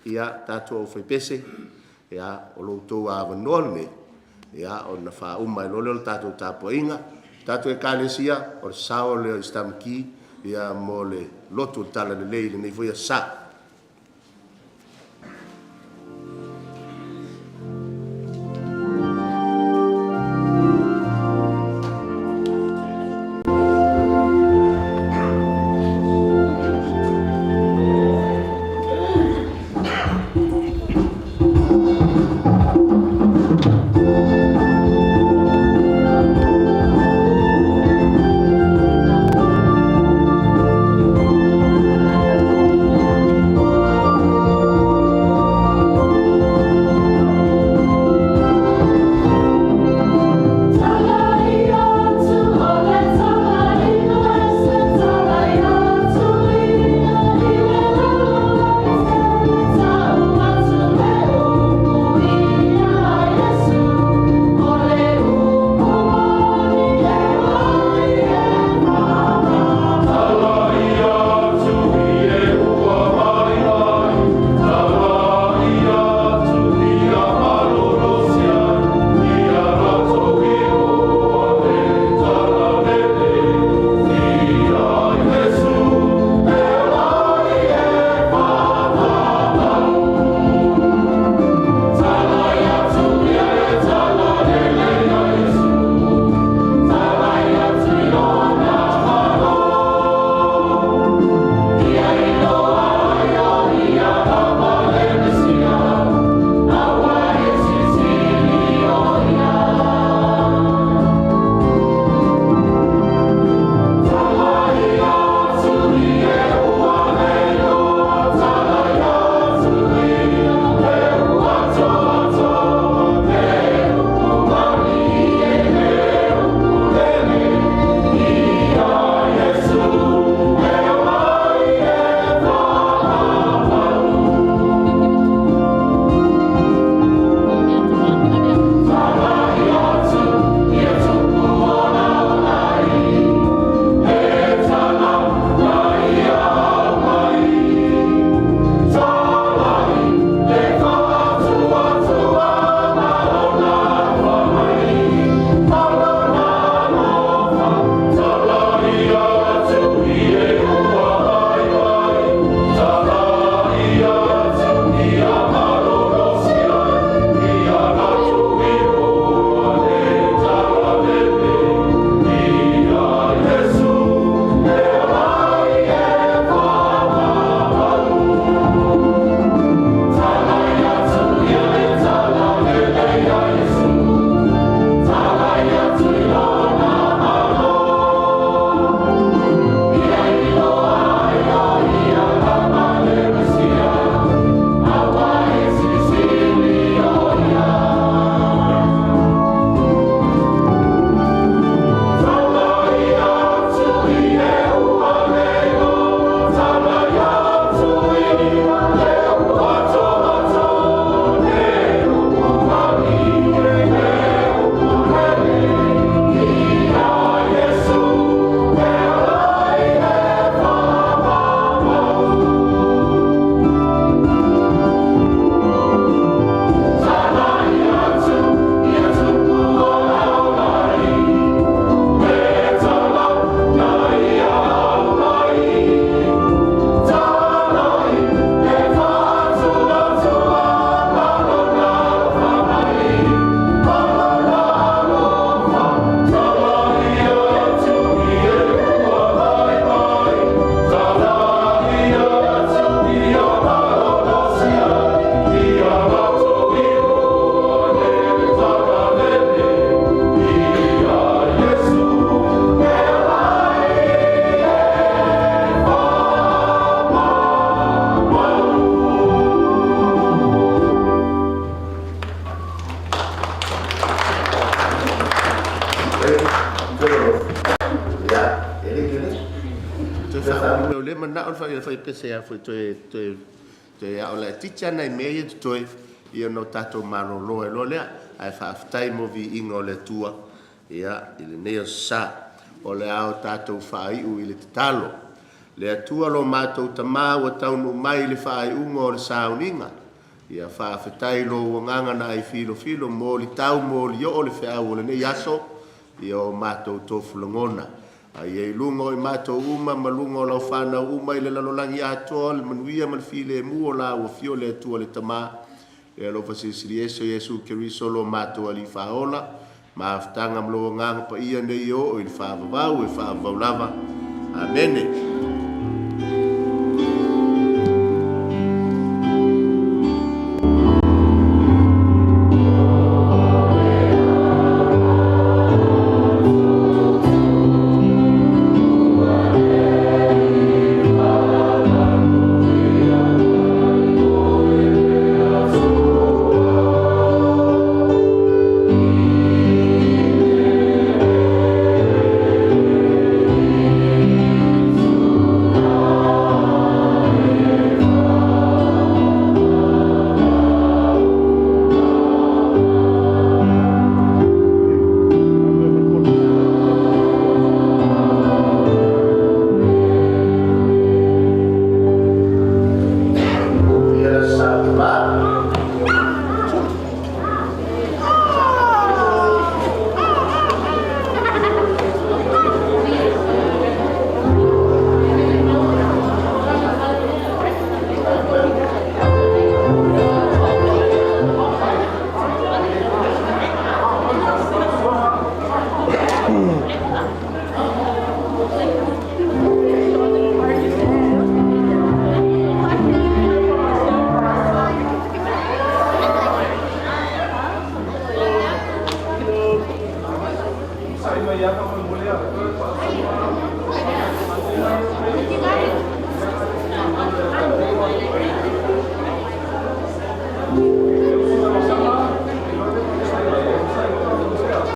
ia tatou aufaipese, o lo outou avanoa lenei ona faauma ai loa lea o le tatou tapuaiga. Le tatou Ekalesia, o le sao lea o Easter McKe mo le lotu o le Talalelei i lenei foi Aso Sa. le foi pese ia foi toe toe toe ao laitiiti lava nai mea ia totoe, ia ona o tatou malolo ai loa lea. Ae faafetai mo viiga o le Atua ia i lenei aso Sa. O le a o tatou faaiu i le tatalo. Le Atua lo matou Tama ua taunuu mai i le faaiuga o le sauniga, ia faafetai i Lou Agaga na ai filofilo molitau molioo le feau o lenei aso, ia o matou tofu lagona. A ia i luga o i matou uma ma luga o lau fanau uma i le lalolagi atoa le manuia ma le filemu o la ua afio le Atua le Tama, le alofa Silisili Ese o Iesu Keriso lo matou Alii Faaola, mafutaga ma lou Agaga Paia nei e oo i le faavavau e faavavau lava. Amene.